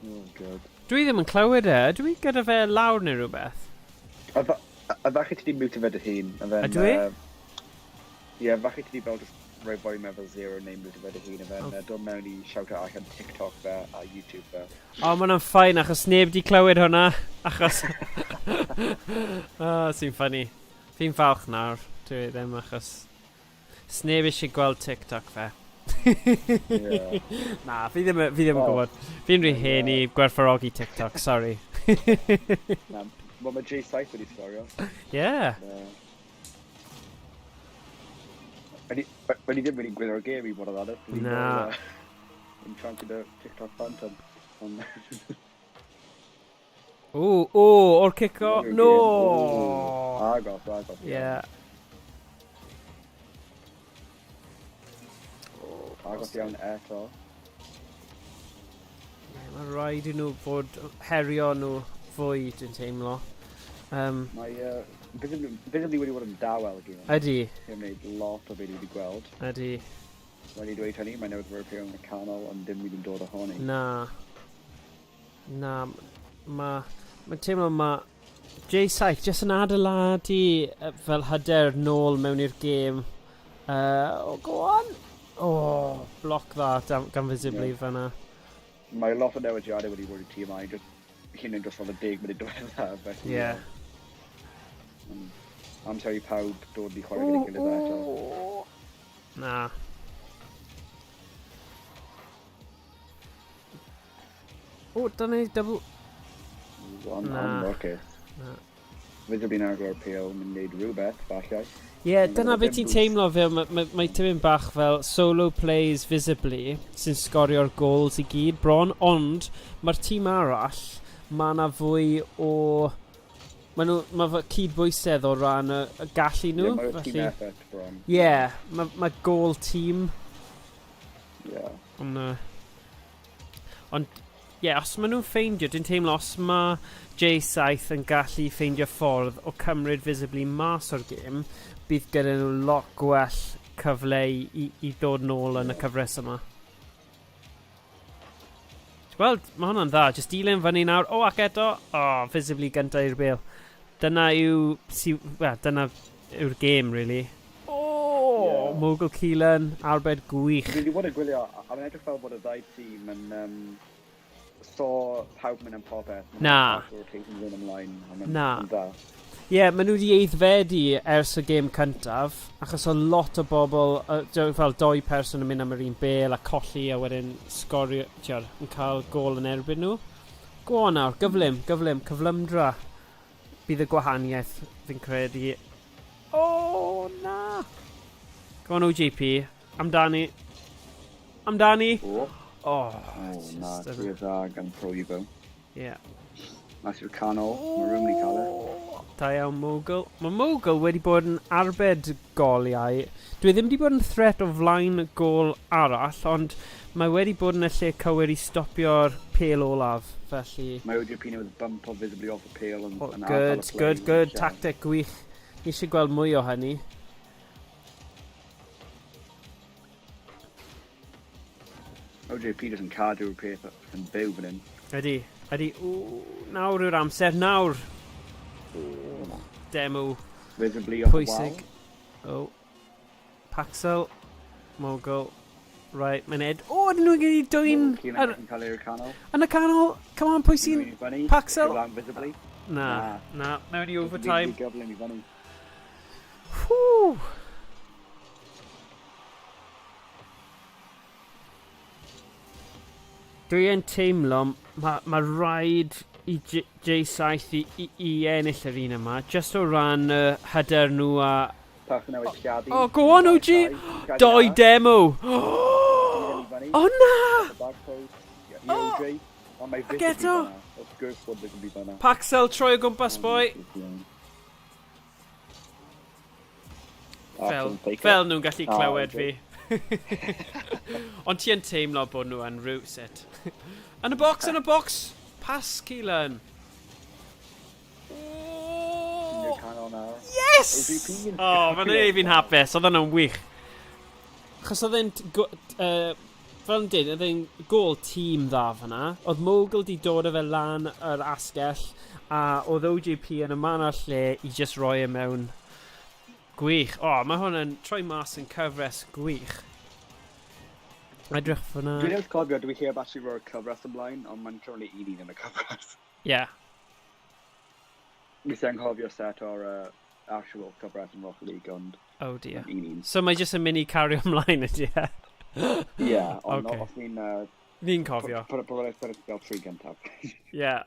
Oh, god. Dwi ddim yn clywed e. Dwi gyda fe lawr neu rhywbeth? A falle ti di mute fe dy hun. A then, Ydw i? Ie, falle ti di fel just rhoi volume efo zero neu mute fe dy hun. A then Oh. dod mewn i shout out allan TikTok fe a YouTube fe. O, ma' hwnna'n fine achos neb di clywed hwnna. Achos... oh, sy'n funny. Fi'n falch nawr. Dwi ddim achos... Sneb eisiau gweld TikTok fe. Ie. Na, fi ddim, fi ddim yn Oh. gwybod. Fi'n rhy hen i gwerthfawrogi TikTok, sorry. Na, wel mae J7 wedi sgorio. Yeah. O'n i ddim wedi gwylio'r gêm i bod yn onest. O'n i'n Na. fel, Yn siarad gyda TikTok Phantom. Ond... Ww, ww, o'r cico. Gwylio'r No! gêm. Agos, agos. Yeah. Agos iawn eto. Yeah, mae rhaid i nhw fod herio nhw fwy, dwi'n teimlo. Mae Visibly wedi bod yn dawel y gêm. Ydy, Heb wneud lot o beth i wedi gweld. ydy. Wedi dweud hynny, mae newydd fod yn y canol, ond dim wedi'n dod ohoni. Na. Na, mae... Mae'n teimlo mae J7 jyst yn adeiladu fel hyder nôl mewn i'r gêm. Oh, go on! Oh, bloc dda gan Visibly Ie. fan'na. Mae lot o newidiadau wedi bod i tîm I, just hyn yn dros fel y 10 munud diwetha, felly... Ie. Amser i pawb dod i chwarae gyda'i gilydd eto. Na. O, dyna ni double... Ond Na. anlwcus. Na. Visibly yn agor PO, mynd wneud rhywbeth, falle. Ie, yeah, Mae'n dyna gyda beth ti'n dim boost. teimlo fel, mae ma, mae tipyn bach fel solo plays Visibly sy'n sgorio'r goals i gyd bron, ond mae'r tîm arall, mae yna fwy o... Mae nhw, mae fe cydbwysedd o ran y gallu nhw. Ie, mae'r team felly... effort bron. Ie, yeah, mae ma goal team. Ie. Ond, ond ie, yeah, os maen nhw'n ffeindio, dwi'n teimlo os mae J7 yn gallu ffeindio ffordd o cymryd Visibly mas o'r gêm, bydd gyda nhw lot gwell cyfle i ddod nôl yn y cyfres yma. Ti'n gweld, mae hwnna'n dda, jyst dilyn fyny nawr, o ac eto, o, oh, Visibly gyntaf i'r bêl. Dyna yw, si, well, dyna yw'r gêm, really. O, oh, Ie. Mogul Keelan, arbed gwych. Dwi wedi bod yn gwylio, a mae'n edrych fel bod y ddau tîm yn... So pawb mynd am popeth. Ma' Na. Rotation yn mynd ymlaen. A ma'n- Na. ma'n dda. Ie, yeah, maen nhw wedi aeddfedu ers y gêm cyntaf, achos o lot o bobl, fel doi person yn mynd am yr un bêl a colli a wedyn sgorio, ti'od, yn cael gôl yn erbyn nhw. Go on nawr, gyflym, gyflym, cyflymdra. Bydd y gwahaniaeth, fi'n credu. O, oh, na! Go on OJP, amdani. Amdani! O, Oh, o just na, yna. clear dda gan Pro Evo. Ie. Mas i'r canol, mae rhywun wedi cael e. Da iawn, Mogul. Mae Mogul wedi bod yn arbed goliau. Dwi ddim wedi bod yn threat o flaen gôl arall, ond mae wedi bod yn y lle cywir i stopio'r pêl olaf, felly... Mae OJP newydd bump o Visibly off y pêl yn, Oh, yn ardal y good, play good, good. lle. Tactic gwych. Ni eisiau gweld mwy o hynny. OJP jyst yn cadw'r peth yn byw fan hyn. Ydy, ydy. Ww, nawr yw'r amser, nawr. Ww, demo Visibly off y wal. pwysig. Oh. Paxel, Mogul. Right, mae'n ed... O, ydyn nhw'n gwneud dwy'n... Keenan yn cael ei i'r canol. Yn y canol, come on, pwy sy'n... Fyny, fyny. Paxel. Lan Visibly. Na, na, mewn i overtime. Really gyflym i fyny. Whew. Dwi yn teimlo, mae ma rhaid i i J7 i ennill yr un yma, just o ran hyder nhw a. Pach newydd lladdu. Oh, go on, OG! Doi demo! Oh, na! Oh! Ac eto! Paxel troi o gwmpas, boi! Fel nhw'n gallu clywed fi. Ond ti yn teimlo bod nhw yn rhywsut. Yn y box, yn y box! Pass, Keelan! Oh! Yes! Oh, mae'n ei fi'n hapus. Oedd hwnna'n wych. Achos oedd e'n, fel yn dweud, oedd e'n gol tîm dda fyna. Oedd Mogul di dod â fe lan yr asgell, a oedd OJP yn y man a'r lle i just roi e mewn. Gwych. O, oh, mae hwn yn troi mas yn cyfres gwych. Edrych fyna. Dwi'n newydd cofio, dwi heb actually roi'r cyfres ymlaen, ond mae'n currently 1-1 yn y cyfres. Nes i anghofio set o'r actual cyfres yn Rocket League, ond Oh dear. 1-1. So mae jyst yn mynd i cario ymlaen ydy e? Yeah, ond os ni'n Ni'n cofio. Put fel tri gyntaf. Yeah.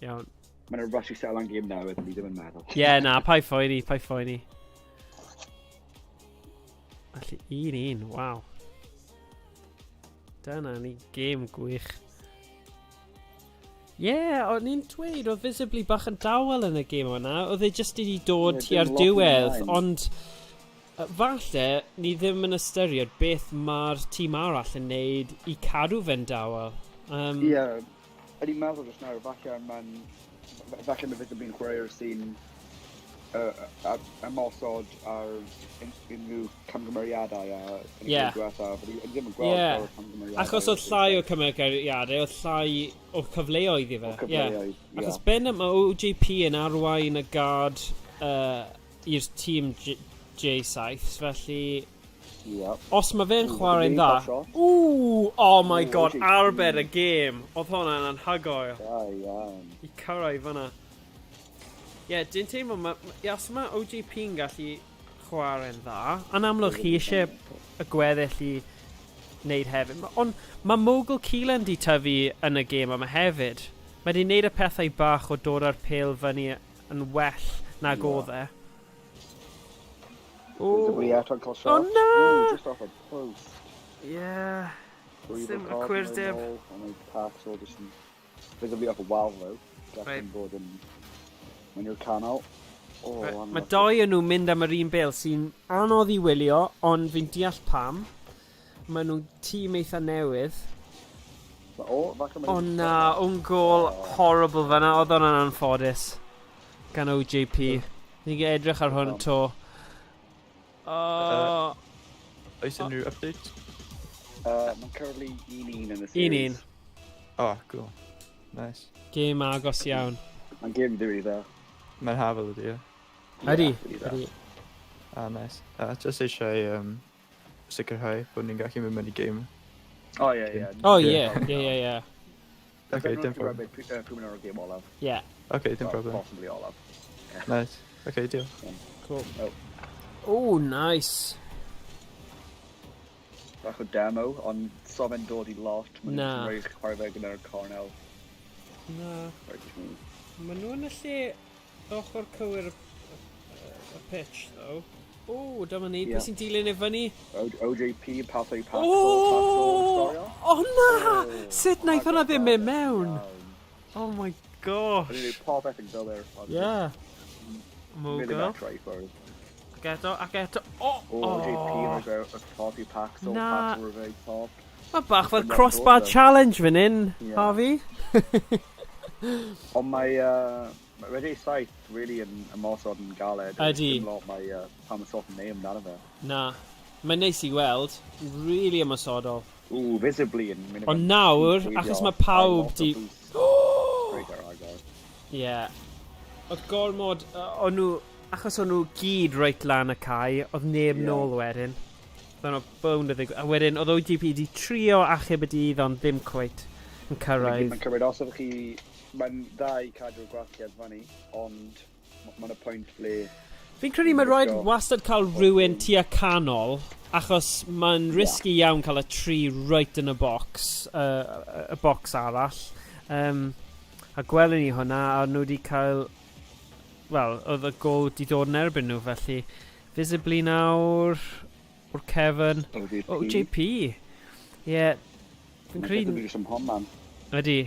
Iawn. Mae'n rush i sell am game newydd, ni ddim yn meddwl. Ie, yeah, na, paid phoeni, paid phoeni. Felly, 1-1, waw. Dyna ni gêm gwych. Ie, yeah, o'n i'n dweud, oedd Visibly bach yn dawel yn y gêm o'na. Oedd e jyst wedi dod Ie, tua'r dim lot yn diwedd, ymlaen. Ond falle ni ddim yn ystyried beth mae'r tîm arall yn neud i cadw fe'n dawel. Ie, yeah, o'n i'n meddwl jyst nawr, falle mae Visibly'n chwaraewr sy'n ymosod ar unrhyw camgymeriadau a yn y gêm diwethaf. O'n i ddim yn gweld llawer o camgymeriadau. Achos oedd llai o camgymeriadau, oedd llai o cyfleoedd i fe. O cyfleoedd, ie. Achos ben mae OJP yn arwain y gard i'r tîm J7, felly os mae fe'n Ooh, chwarae'n really dda. top shot. Ooh, oh my Ooh, God, OJP. Arbed y gêm. Oedd hwnna'n anhygoel. Da iawn. I cyrraedd fyna. Ie, yeah, dwi'n teimlo, ie, os mae OJP yn gallu chwarae'n dda, yn amlwg chi eisiau y gweddill i wneud hefyd. Ond mae Mogul Keelan di tyfu yn y gêm yma hefyd. Mae di wneud y pethau bach o dod â'r pêl fyny yn well nag oedd e. Visibly eto'n cael shot. Oh, na! Ooh, just off a post. Ie. Brifo Sim y card cwirdeb. yn ôl, ond mae Paxel just yn visibly off a wal though. Gallen bod yn mewn i'r canol. Oh, Mae doi o'n nhw'n mynd am yr un bêl sy'n anodd i wylio, ond fi'n deall pam. Maen nhw'n tîm eitha newydd. O, falle O na, own goal horrible fyna, oedd hwnna'n anffodus. Gan OJP. Ni'n edrych ar hwn to. Oh, Oes unrhyw update? Mae'n currently 1-1 yn y 1-1. series. Oh, cool. Nice. Gêm agos iawn. Mae'n gêm really dda. Mae'n hafel ydi, ie. Ydy, Really dda. ydy. Ah, nice. Just eisiau sicrhau bod ni'n gallu mynd mewn i game. Oh, ie. Oh, Ie. ie. Okay, dim problem. Pryd mae'n o'r gêm olaf. Ie, Okay, dim Well, problem. possibly olaf. Nice. Okay, deal. Cool. Oh. Oh, nice. Bach o demo, ond so fe'n dod i lot. Mae'n Na. rhaid chwarae fe gyda'r cornel. Na. Right, Maen nhw yn y lle ochr cywir y pitch, though. O, dyma ni. Ie. Pwy sy'n dilyn e fyny? OJP, pass i Paxel, O! Paxel, O na! Sut wnaeth hwnna ddim mynd mewn? Oh my gosh. O'n i'n gwneud popeth yn gywir. Ond Mogul. Really metro i ffwrdd. Ac eto, ac eto. O! OJP yn rhoi top i Paxel, Na. Paxel rhoi top. Mae bach fel Yn crossbar dod, though. challenge fan hyn, Ie. Harvey. Ond mae Red A7 really yn ymosod yn galed. Ydi. Dim lot mae pam ymosod yn neu amdano fe. Na. Mae'n neis i weld. Really ymosodol. Ooh, Visibly yn mynd i Ond fe'n nawr, brwydro. achos mae pawb Lot o boost. Reit ar agor. Ie. Yeah. Oedd gormod, o'n nhw, achos o'n nhw gyd reit lan y cae, oedd neb Ie. nôl wedyn. Oedd nhw bownd o ddigwydd. A wedyn, oedd OGP di trio achub y dydd, ond ddim cweit yn cyrraedd. Mae'n cymryd os ydych chi. Mae'n dda i cadw'r gwasgiad fyny, ond mae'n y pwynt ble Fi'n credu mae rhaid Go. wastad cael rhywun tua canol, achos mae'n risky iawn cael y tri right yn y box, y box arall. Um, A gwelwn ni hwnna, a nhw wedi cael... Wel, oedd y gol wedi dod yn erbyn nhw, felly... Visibly nawr, o'r cefn... OJP. OJP! Ie, yeah, fi'n credu... Mae'n jyst am honman. Ydy.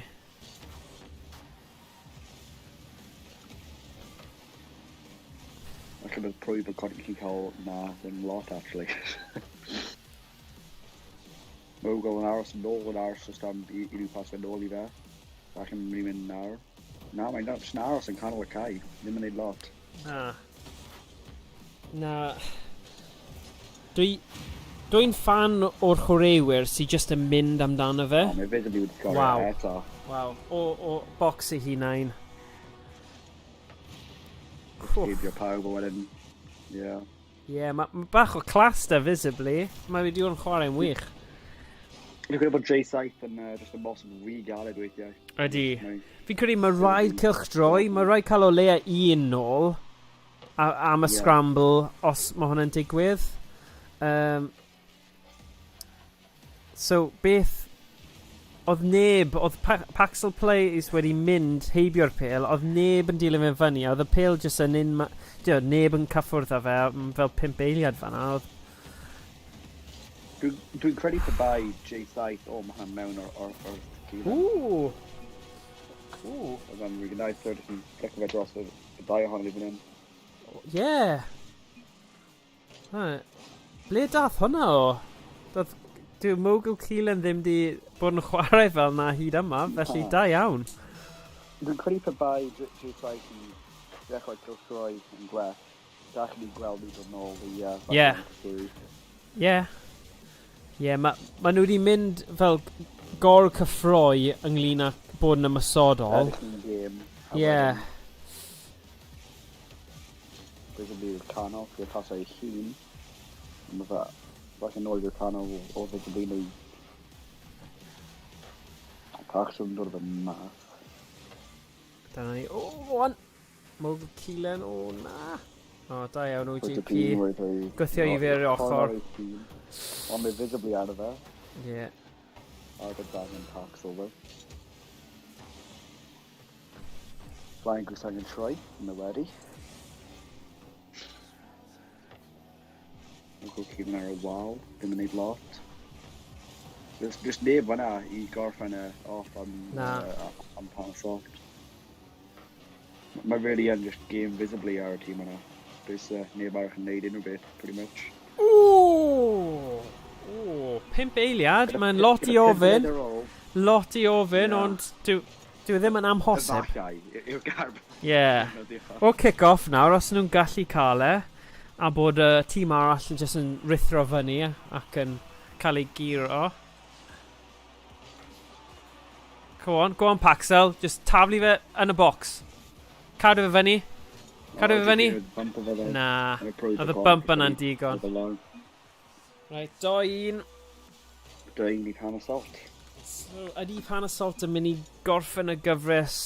Falle bydd prwy bod Cod yn cael na ddim lot, actually. Mogul yn aros yn ôl yn aros os am i nhw pas fe nôl i fe. Falle mynd i mynd nawr. Na, mae'n jyst yn aros yn canol y cae. Ddim yn neud lot. Na. Na. Dwi... Dwi'n fan o'r chwaraewyr sydd jyst yn mynd amdano fe. O, mae visibly wedi sgorio Waw. eto. Waw. O bocs ei hunain. Heibio pawb a wedyn... Ie. Ie, yeah, mae ma bach o class da visibly. Mae wedi bod yn chwarae'n wych. Dwi'n credu bod J7 yn just yn bosib rhy galed weithiau. Ydy. Mae- Fi'n credu mae rhaid cylchdroi, mae rhaid cael o leia un nôl am y Ie. scramble os mae hwnna'n digwydd. So, beth... Oedd neb, oedd Paxil Plays wedi mynd heibio'r pêl, oedd neb yn dilyn fe fyny, a oedd y pêl jyst yn un... Neb yn cyffwrdd â fe am fel 5 eiliad fan'na. Oedd... Dwi'n credu pe bai J7, o, mae hwnna'n mewn o'r Keelan. Ww! Ww! Oedd o'n really nice, so jyst yn flicio fe dros y ddau ohono ni fan hyn. Ie! Right. Ble dath hwnna o? Doedd, dyw Mogul Keelan ddim di bod yn chwarae fel na hyd yma, felly Na. da iawn. Dwi'n credu pe bai J7 yn dechrau cylchdroi yn gwell, da chi ni gweld nhw dod nôl i Ie. Ie. Ie, ma nhw wedi mynd fel gor cyffroi ynglyn â bod yn ymosodol. Edrych yn gêm. a Ie. wedyn Visibly i'r canol, gyda pasau ei hun. Ond mae fe, falle nôl i'r canol o Visibly neu... Paxil yn dod o fe mas. Dyna ni. O, one! Mogul Keelan, o na. O, da iawn, OJP. Gwthio i fe i'r ochr. Ond mae Visibly ar fe. Ie. A gyda angen Paxil ddo. Flying Goose angen troi, yn y wedi. Mogul Keelan ar y wal, ddim yn neud lot. There's neb fyna i gorffen e off am, Na. am Pan Assault. Mae really yn just game visibly ar y tîm yna. Does neb arall yn neud unrhyw beth, pretty much. Ww! Ww, 5 eiliad, mae'n lot i Gyda pump ofyn. munud ar ôl, Lot i ofyn, Ie. ond dyw e ddim yn amhosib. Efallai, yw'r gair. Ie. O kick-off nawr, os nhw'n gallu cael e, a bod y tîm arall yn jyst yn rithro fyny ac yn cael ei guro. Go on, go on Paxel, just taflu fe yn y box. Cadw fe fyny. Cadw fe fyny. Na, oedd y bump yna'n digon. Right, 2-1. 2-1 i Pan Assault. So, ydy Pan Assault yn mynd i gorffen y gyfres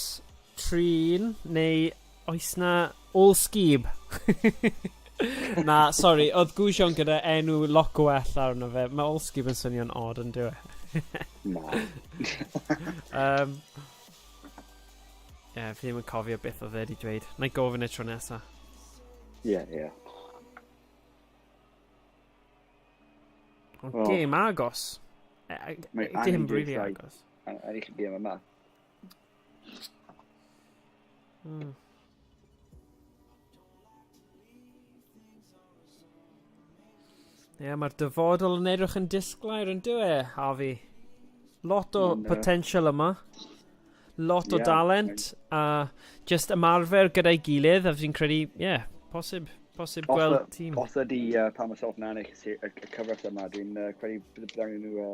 3-1, neu oes na all sgib? Na, sori, oedd Gwsion gyda enw lot gwell arno fe. Mae all sgib yn swnio'n odd yn dyw e? Na. Yeah, fi ddim yn cofio beth oedd e wedi dweud. Na i gofyn y tro nesa. Ie, ie. Ond Wel. gêm agos. Mae Dim angen really J7. agos. Ennill y gêm yma. Ie, yeah, mae'r dyfodol yn edrych yn disglair yn dyw e, Harvey. Lot o Ma'n, potential yma. Lot o Ie, dalent. A just ymarfer gyda'i gilydd, a fi'n credu, ie, yeah, posib, posib Os gweld tîm. Os ydy Pan Assault yn ennill y cyfres yma, dwi'n credu bydd angen nhw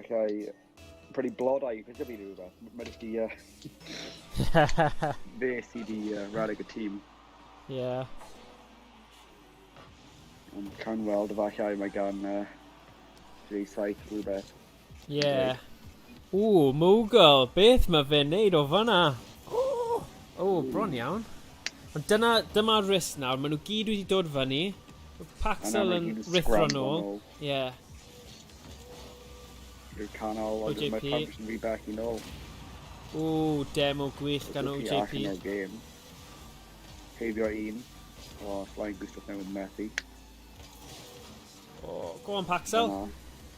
allai prynu blodau i visibly neu rhywbeth. Mae jyst i fe sydd i rhedeg y tîm. Ie. Ond cawn weld efallai mae gan J7 rhywbeth. Ie. Ww, Mogul, beth mae fe'n neud o fyna? O, bron iawn. Ond dyma'r risg nawr, maen nhw gyd wedi dod fyny. Paxil A nawr yn mae gyd yn rithro scramble nôl. nôl. Ie. I'r canol, ond OJP. mae pawb jyst yn rhy bell i nôl. O, demo gwych gan OJP. OJP. Allan o'r gêm. Heibio un. O, Flying Goose dros newydd methu. O, go on, Paxel. Yna.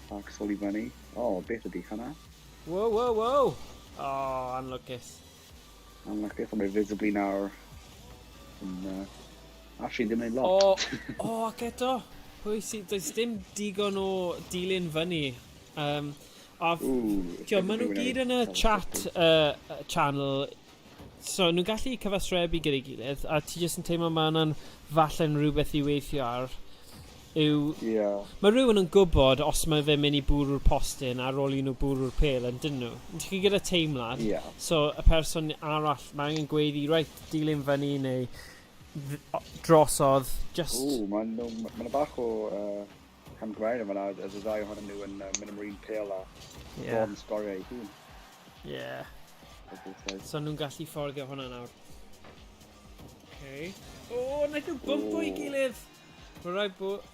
Paxel i fyny. O, beth ydi hwnna? Wow, wow, wow. O, anlwcus. Unlucky, ond mae Visibly nawr. Yn, actually, ddim yn O, lot. o, ac eto. Pwy sydd, does dim digon o dilyn fyny. A Ooh, Tio, maen nhw gyd yn y chat channel, so nhw'n gallu cyfathrebu gyda'i gilydd, a ti jyst yn teimlo ma' hwnna'n falle'n rhywbeth i weithio ar, yw... Yeah. Mae rhywun yn gwybod os mae fe'n mynd i bwrw'r postyn ar ôl i nhw bwrw'r pêl, yn dyn nhw? Ti'n gyda teimlad, Yeah. so y person arall, mae angen gweiddi, reit, dilyn fyny neu drosodd, just... Ooh, mae'n ma bach o camgymeriad yn fan'na, y ddau ohonyn nhw yn mynd am yr un pêl a Yeah. bron sgorio ei hun. Yeah. Obviously. So nhw'n gallu fforddio hwnna nawr. Okay. O, oh, wnaeth nhw bwmpo i O. gilydd! Mae rhaid bod...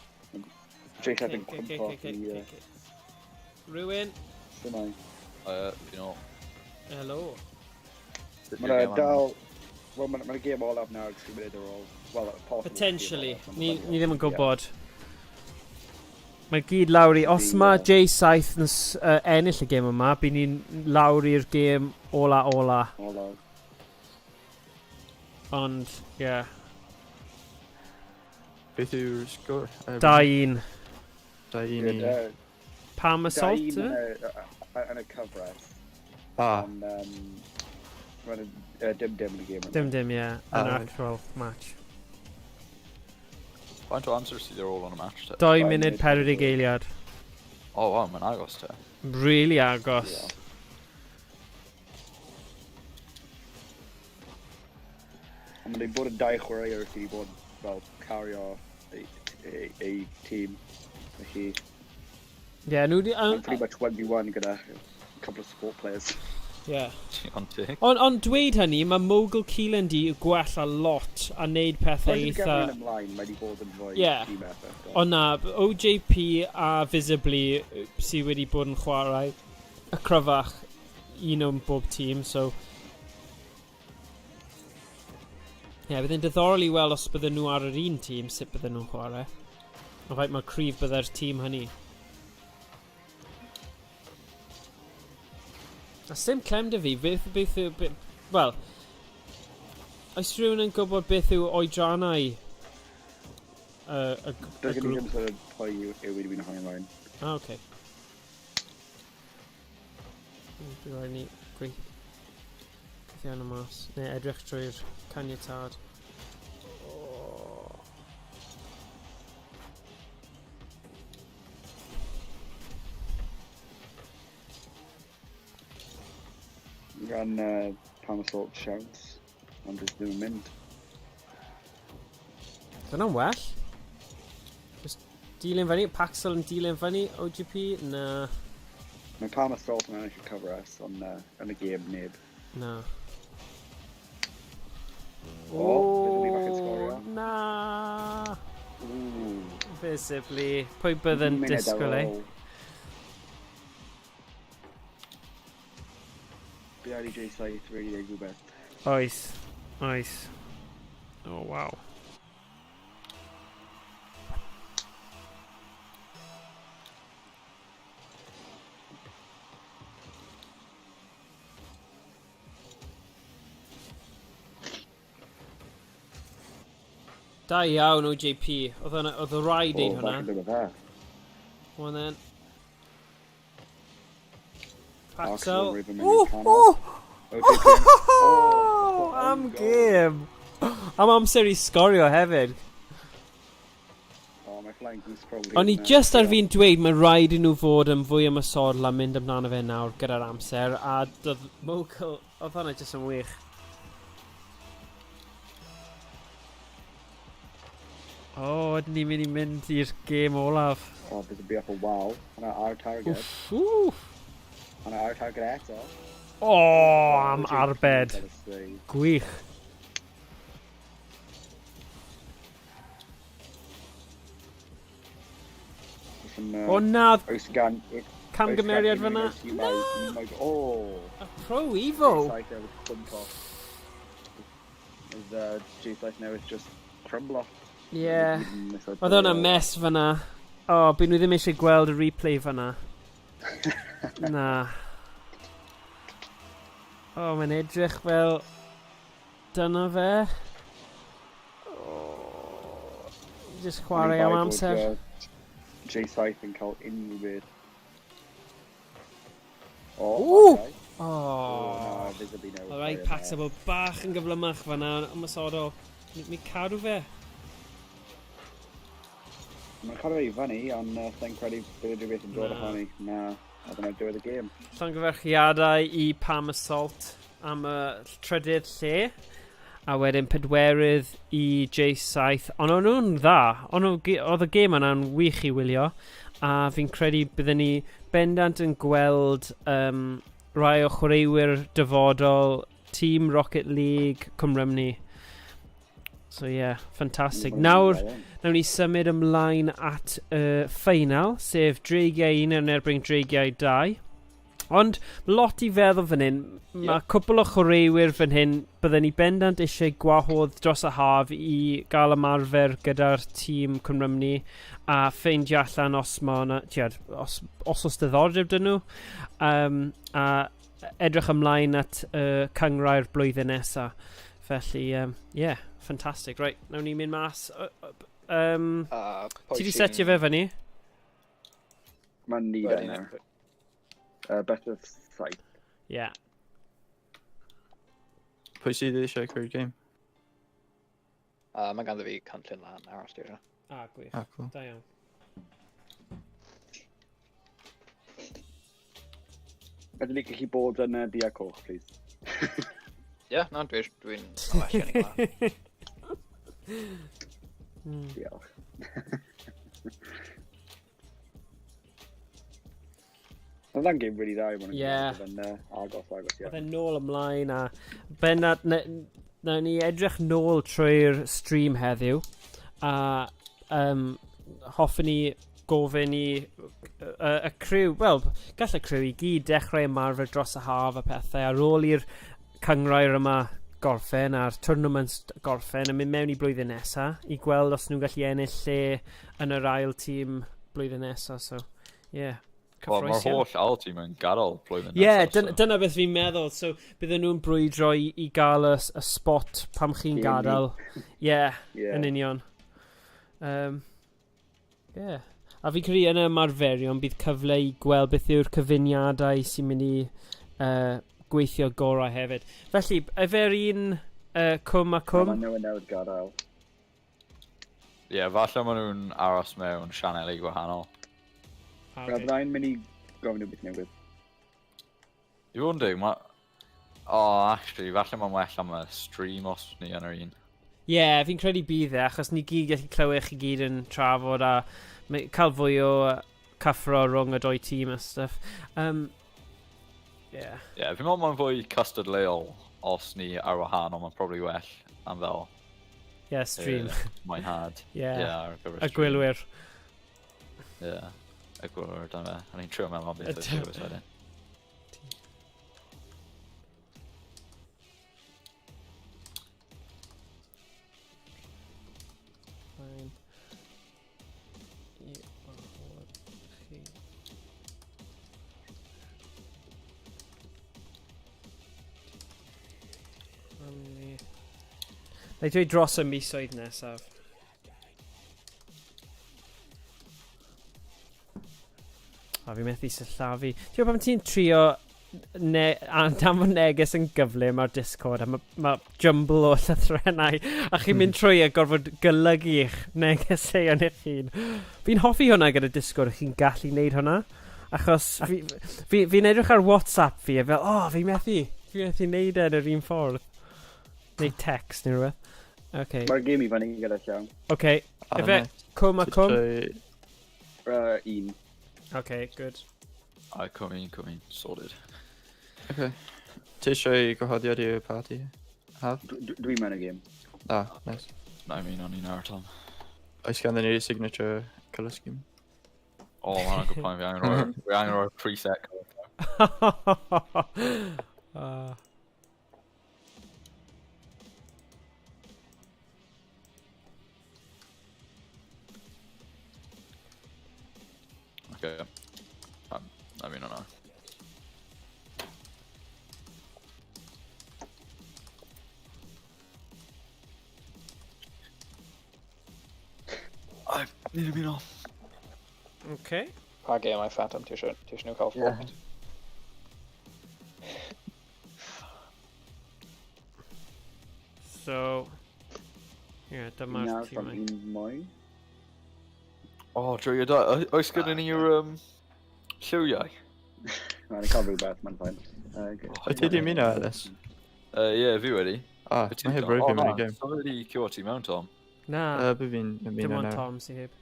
Jake Okay, yn okay, cwmpo okay, i... okay, okay. Rhywun? Shwmae. You know. Hello. Mae'n dal... Wel, mae'n ma gêm olaf nawr, 60 munud ar ôl. Wel, possible gêm Potentially. olaf, ma'n Ni, dibynnu ni ddim yn Ie. gwybod. Mae gyd lawr i... Os Fi, mae J7 yn ennill y gêm yma, bydd ni'n lawr i'r gêm ola-ola. Olaf. Ond, ie. Yeah. Beth yw'r sgôr? 2-1. 2-1 Ie, i... Pam da Assault, un yw e? yn y cyfres. Ah, Ond, mae'n dim yn y gêm yna. Dim dim, ie. Yn Ah, reit. actual match. Faint o amser sydd ar ôl yn y match te? 2 Dau munud munud 40 eiliad. Oh, wow, mae'n agos te. Really agos. Ie. Ond mae'n bod yn dau chwaraewr sydd wedi bod fel cario ei tîm. Felly, Ie, nhw di... mae'n pretty much 1v1 gyda couple of support players. Ie. Ond teg. Ond dweud hynny, mae Mogul Keelan di gwella lot a wneud pethau Mae wedi eitha... gymryd ymlaen, mae wedi bod yn fwy Ie. team effort. Ond na, OJP a Visibly sydd wedi bod yn chwarae y cryfach un o'n bob tîm, so... Ie, yeah, bydd yn diddorol i weld os bydden nhw ar yr un tîm, sut bydden nhw'n chwarae. A faint mor cryf bydde'r tîm hynny. A sim clem 'da fi, beth yw... Wel, oes rhywun yn gwybod beth yw oedrannau y Does gen i grŵp? ddim sort of pwy yw wedi mynd ohono ymlaen. Ah, oce. Dwi'n rhaid ni gweithio hwnna mas. Neu edrych trwy'r caniatâd. Oh. Gan Palm Assault shouts, ond jyst ddim yn mynd. Dyna'n well. Just dilyn fyny, Paxel yn dilyn fyny, OGP, na, Mae Palm Assault yn ennill y cyfres, ond yn y gêm neb. Na. O, Visibly back yn sgorio. Na. Ooh. Visibly. Pwy bydd yn Munud ar disgwyl e? ôl. BRDJ 7 really neud rhywbeth. Oes. Oes. Oh, waw. Da iawn OJP. Oedd o rhaid neud O, hwnna. falle ddim yn dda. Come on then. Axel Paxel. Riverman Ooh, yn canol. ooh! OJP. Oh, am own goal. gêm! Am amser i sgorio hefyd. Oh, mae Flying Goose probably. O'n i yn, just ar ie. fi'n dweud mae rhaid i nhw fod yn fwy ymosodol a mynd amdano fe nawr gyda'r amser, a doedd Mogul, oedd hwnna jyst yn wych. O, oh, ydyn ni'n mynd i mynd i'r gêm olaf. Oh, there's a beautiful wow. Hwnna ar target. Wff, wff. Hwnna ar target eto. O, oh, am OJP arbed. yn cael y save. Gwych. Jyst yn, O na, Oes gan... camgymeriad oes gan fyna. unrhyw tîmau- Oh! Pro Evo! J7 newydd cwmpo. Oedd J7 newydd just crumblo. Ie. Yeah. Oedd hwnna mess fyna. O, oh, byd nhw ddim eisiau gweld y replay fyna. Na. O, oh, mae'n edrych fel... Dyna fe. Oh, just chwarae am amser. J7 yn cael unrhyw beth. O, Ww! okay. Oh. O, na, visibly newydd. Alright, Pax bod bach yn gyflymach fan'na, ymosodol. Mi cadw fe. Mae'n cadw fe i fyny, ond sa'n credu bydd rhywbeth yn dod Na. ohoni. Na, a dyna diwedd y gêm. Llongyfarchiadau i Pam Assault am y trydydd lle. A wedyn pedwerydd i J7. Ond o'n nhw'n dda. Oedd y gêm yna'n wych i wylio. A fi'n credu bydden ni bendant yn gweld rai o chwaraewyr dyfodol tîm Rocket League Cwm Rhymni. So yeah, ffantastig. Nawr, nawn ni symud ymlaen at y ffeinal, sef Dreigiau 1 yn erbyn Dreigiau 2. Ond lot i feddwl fan hyn, mae cwpl o chwaraewyr fan hyn bydden ni bendant eisiau gwahodd dros y haf i gael ymarfer gyda'r tîm Cwm Rhymni a ffeindio allan os ma' 'na, ti'od, os oes diddordeb 'da nhw, a edrych ymlaen at y cynghrair blwyddyn nesa. Felly, yeah, ffantastig. Right, nawn ni mynd mas. Pwy Ti 'di sy'n- setio fe fyny? Mae'n ni Ready nawr. now. Best of sight. Yeah. Pwy sydd eisiau creu'r game? Mae ganddo fi cynllun lan nawr os ti eisiau. Ah, gwych. Ah, cool. Da iawn. Ydyn ni gallu bod yn du a coch, please? Ie, na, dwi'n... Well gen i hwnna. Diolch. Oedd hwnna'n game really dda i fod yn Ie. gwybod, oedd e'n agos, agos Oedd iawn. e'n nôl ymlaen a bennad, nawn ni edrych nôl trwy'r stream heddiw a hoffwn ni gofyn i y criw, wel, gall y criw i gyd dechrau ymarfer dros y haf a pethau ar ôl i'r cynghrair yma gorffen a'r tournament gorffen yn mynd mewn i blwyddyn nesa i gweld os nhw'n gallu ennill lle yn yr ail tîm blwyddyn nesa, so yeah, Wel, mae'r cyffrous iawn. holl ail tîm yn gadael blwyddyn Ie, yeah, nesaf, so- dyna beth fi'n meddwl. So, bydden nhw'n brwydro i gael y spot pam chi'n Cyn ni. gadael. Ie, yeah, Ie. yn union. Yeah. A fi'n credu yn y ymarferion bydd cyfle i gweld beth yw'r cyfuniadau sy'n mynd i gweithio gorau hefyd. Felly, efo'r un cwm a cwm? Mae nhw yn newydd gadael. Ie, falle maen nhw'n aros mewn sianeli gwahanol. Ah, Okay. okay. Byddai'n mynd i gofyn nhw beth newydd. I fod yn deg, mae... Oh, actually, falle mae'n well am y stream os ni yn yr un. Ie, yeah, fi'n credu bydd e, achos ni gyd gallu clywed chi gyd yn trafod a cael fwy o cyffro rhwng y doi tîm a stuff. Yeah. Ie, yeah, fi'n meddwl mae'n fwy cystadleuol os ni ar wahân, ond mae'n probably well am fel Yeah, stream. mwynhad. Yeah. Ie, ar gyfer Y stream. gwylwyr. Ie, y gwylwyr, dyna fe. O'n i'n trio meddwl am beth oedd dewis wedyn. Fine. I wahodd chi. Rhymni. Na i dweud dros y misoedd nesaf. A fi methu sillafu. Ti'n gwybod pan ti'n trio a danfon neges yn gyflym ar Discord a mae ma jumble o llythrennau a chi'n mynd trwy a gorfod golygu eich negeseuon eich hun. Fi'n hoffi hwnna gyda Discord, chi'n gallu neud hwnna. Achos fi'n edrych ar WhatsApp fi a fel, oh, fi methu neud e yn yr un ffordd. Neu text neu rhywbeth. Okay. Mae'r game i fyny gyda llaw. Okay. Ah, Ife, nice. cwm a Ti cwm? Un. Okay, good. A cwm un, cwm un, sorted. Okay. Ti eisiau gwahoddiad i'r party? Haf? Dwi'n mewn y game. Ah, nice. Na, I mean, o'n i'n ar Tom. Oes ganddyn ni signature colour scheme? O, oh, mae'n good point. Fi angen rhoi'r preset colour. Okay. I mean, I know. I need to be off. Okay. Pa gemau Phantom ti eisiau ti eisiau nhw cael Ie. Fortnite? So, ie, dyma'r Nawr from tîmau. un mwy. Oh, Dre, da. Oes gyda ni'r lliwiau? Mae'n cael rhywbeth, mae'n fine. Okay. Wyt ti 'di ymuno, Ellis? Ie, fi wedi. Ah, Wyt ti, mae heb Tom? roi O, fi mewn na, i game. So wedi curo ti mewn, Tom. Na, By fi'n dim ymuno ond nawr. Tom sy'n heb.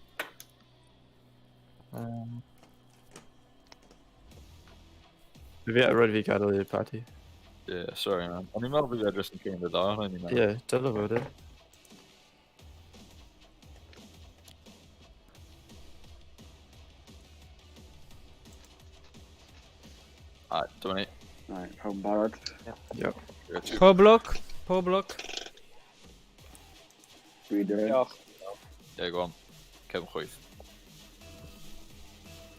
Fi roed fi gadael i'r party. Yeah, sorry man. O'n i'n meddwl bydd e jyst yn cyn dda, o'n i'n meddwl. Ie, dyle fod e. Alright, dyma ni. Right, pawb yn barod. Yep. Pob lwc, pob lwc. Dwi'n dweud. Diolch. Yeah, go on. Cefn chwyth.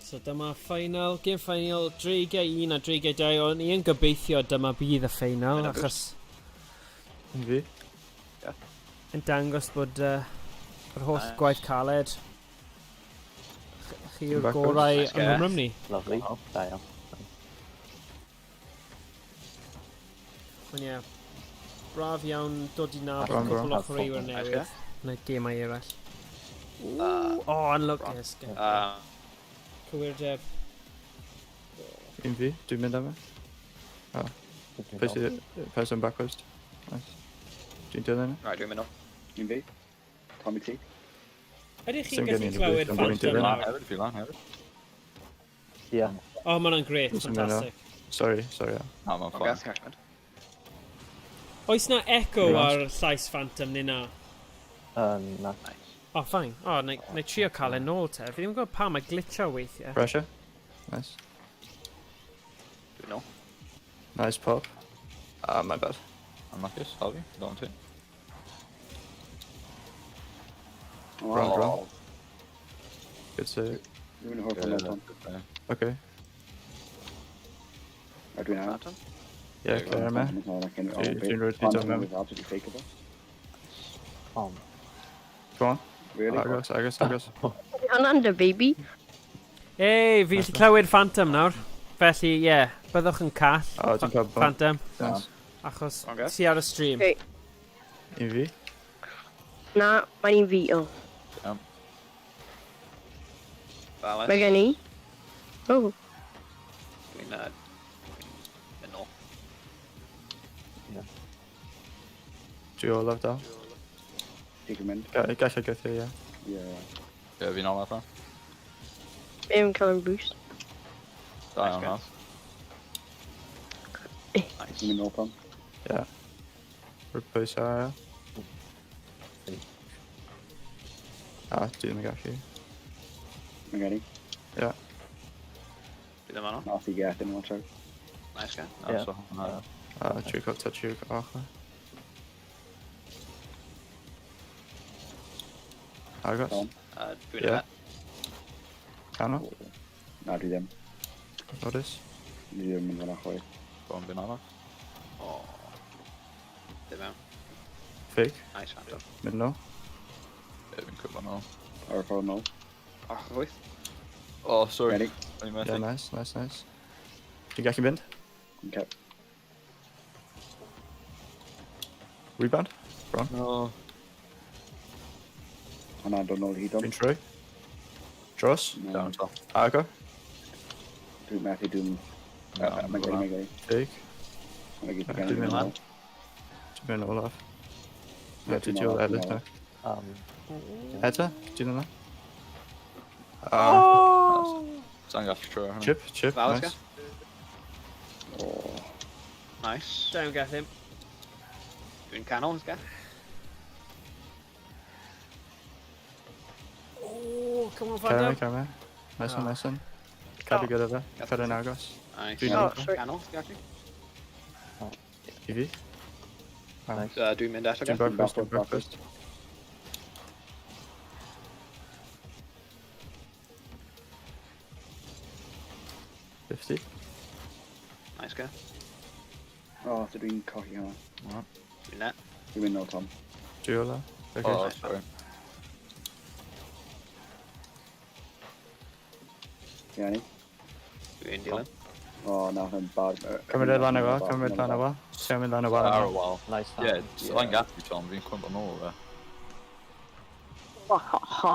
So dyma final, game final, dreigiau 1 a dreigiau 2, ond i yn gobeithio dyma bydd y final, Yna achos Yn fi? yn dangos bod yr holl Nice. gwaith caled. Chi yw'r Backwards. gorau Nice yng guess. Nghymru. Lovely. Da iawn. Ond ie, braf iawn dod i nabod Bron, cwpl bron. o chwaraewyr Nice newydd guess. yn y gemau eraill. O, oh, unluckiest. Cywirdeb. Un fi, dwi'n mynd am e. Pwy sydd, person backwards. Nice. Dwi'n dilyn e. Right, dwi'n mynd o. Un fi. Tommy T. Ydych chi'n Sim gen gallu i unrhyw clywed beth, ond dwi'n Phantom dilyn. nawr? Hefyd, fi lan hefyd. Ie. O, ma' hwnna'n grêt, Sim gen i. ffantastig. Sorry, sorry. Al. Na, mae'n Ond fine. gath Cashman. Oes na echo Right. ar llais Phantom neu na? Na. O, fine. O, na i trio cael e nôl te. Fi ddim yn gwybod pam mae glitcho weithiau. Pressure. Nice. Dwi'n nôl. Nice pop. Ah, my bad. Unluckiest, Harvey, don't ti? Bron, bron. Oh, Good save. Dwi'n hoff o'n Tom. Okay. A dwi'n awr. Phantom. Yeah, clear me. Dwi'n rhoi ti Tom mewn. Absolutely fakeable. Tom. Go on. Really? Agos, agos, agos. Yn under, baby. Ei, fi'n gallu clywed Phantom nawr. Felly, ie, yeah, byddwch yn call. O, ti'n cael bump. Phantom, Nice. achos Ocê. ti ar y stream. Okay. Un fi. Na, mae'n un fi. O. Balance. Mae gen i. O. Dwi'n mynd nôl. Dwi olaf dal. Ti'n mynd? Gallai gythio, ie. Ie. Ie, fi'n olaf na. Fi yn cael yn boost. Da Nice iawn, guys. Haf. Nice. Ti'n mynd nôl, Tom? Ie. Rwy'n pwysau ail. Ah, dwi ddim yn gallu. Mae gen i. Ie. Dwi ddim arno. Nath i get in watch out. Nice guy. Na, Ie. so, na. Ah, trio cael touch i'r ochr. Agos. Tom? Dwi'n Ie. yeah. Canol. Na, dwi ddim. Otis. Dwi ddim yn mynd fan'na chwaith. Go on, fi'n olaf. O. Ddim mewn. Fake. Nice Phantom. Mynd nôl. Ie, fi'n cwympo nôl. Ar y ffordd nôl. Och, wyth. Oh, sorry. Ready? O'n i'n Ie, methu. nice, nice, nice. Dwi'n gallu mynd? Okay. Rebound. Bron. No. Hwnna'n dod nôl i Tom. Dwi'n troi. Dros. No, Down, Tom. Ago. Dwi'n methu, dwi'n... Na, Mae gen i, mae gen i. Fake. Mae gen i, Dwi'n dwi'n mynd. nôl. Dwi'n mynd olaf. Ie, Ie, dwi'n dwi'n olaf, Ellis dwi'n na. Um, Eto? Dwi'n yna? Ah, Sa'n gallu troi hwnna. chip, chip, Valys nice. Oh, Nice. Da iawn, Gethin. Dwi'n canol, guy. O, come on, Carry Phantom. carry Nice one, Ah. nice one. Cadw gyda fe. Cadw'n agos. Nice. Dwi'n Oh, olaf. sorry. Canol, gallu. I fi. Nice. Dwi'n mynd eto, Dwi'n Geth. back post, dwi'n back post. 50. Nice, Geth. O, so dwi'n colli hwnna. Dwi'n net. Dwi'n mynd nôl, Tom. Dwi ola. Okay. Oh, sorry. Ie, ni. Dwi'n dilyn. O, na, hwnna'n bad. Cymryd e lan y wal, cymryd lan y wal. Ti'n mynd lan y wal. Ar y wal. Nice Ie, fan. yeah, gallu Tom, fi'n cwympo nôl fe. Ha ha ha.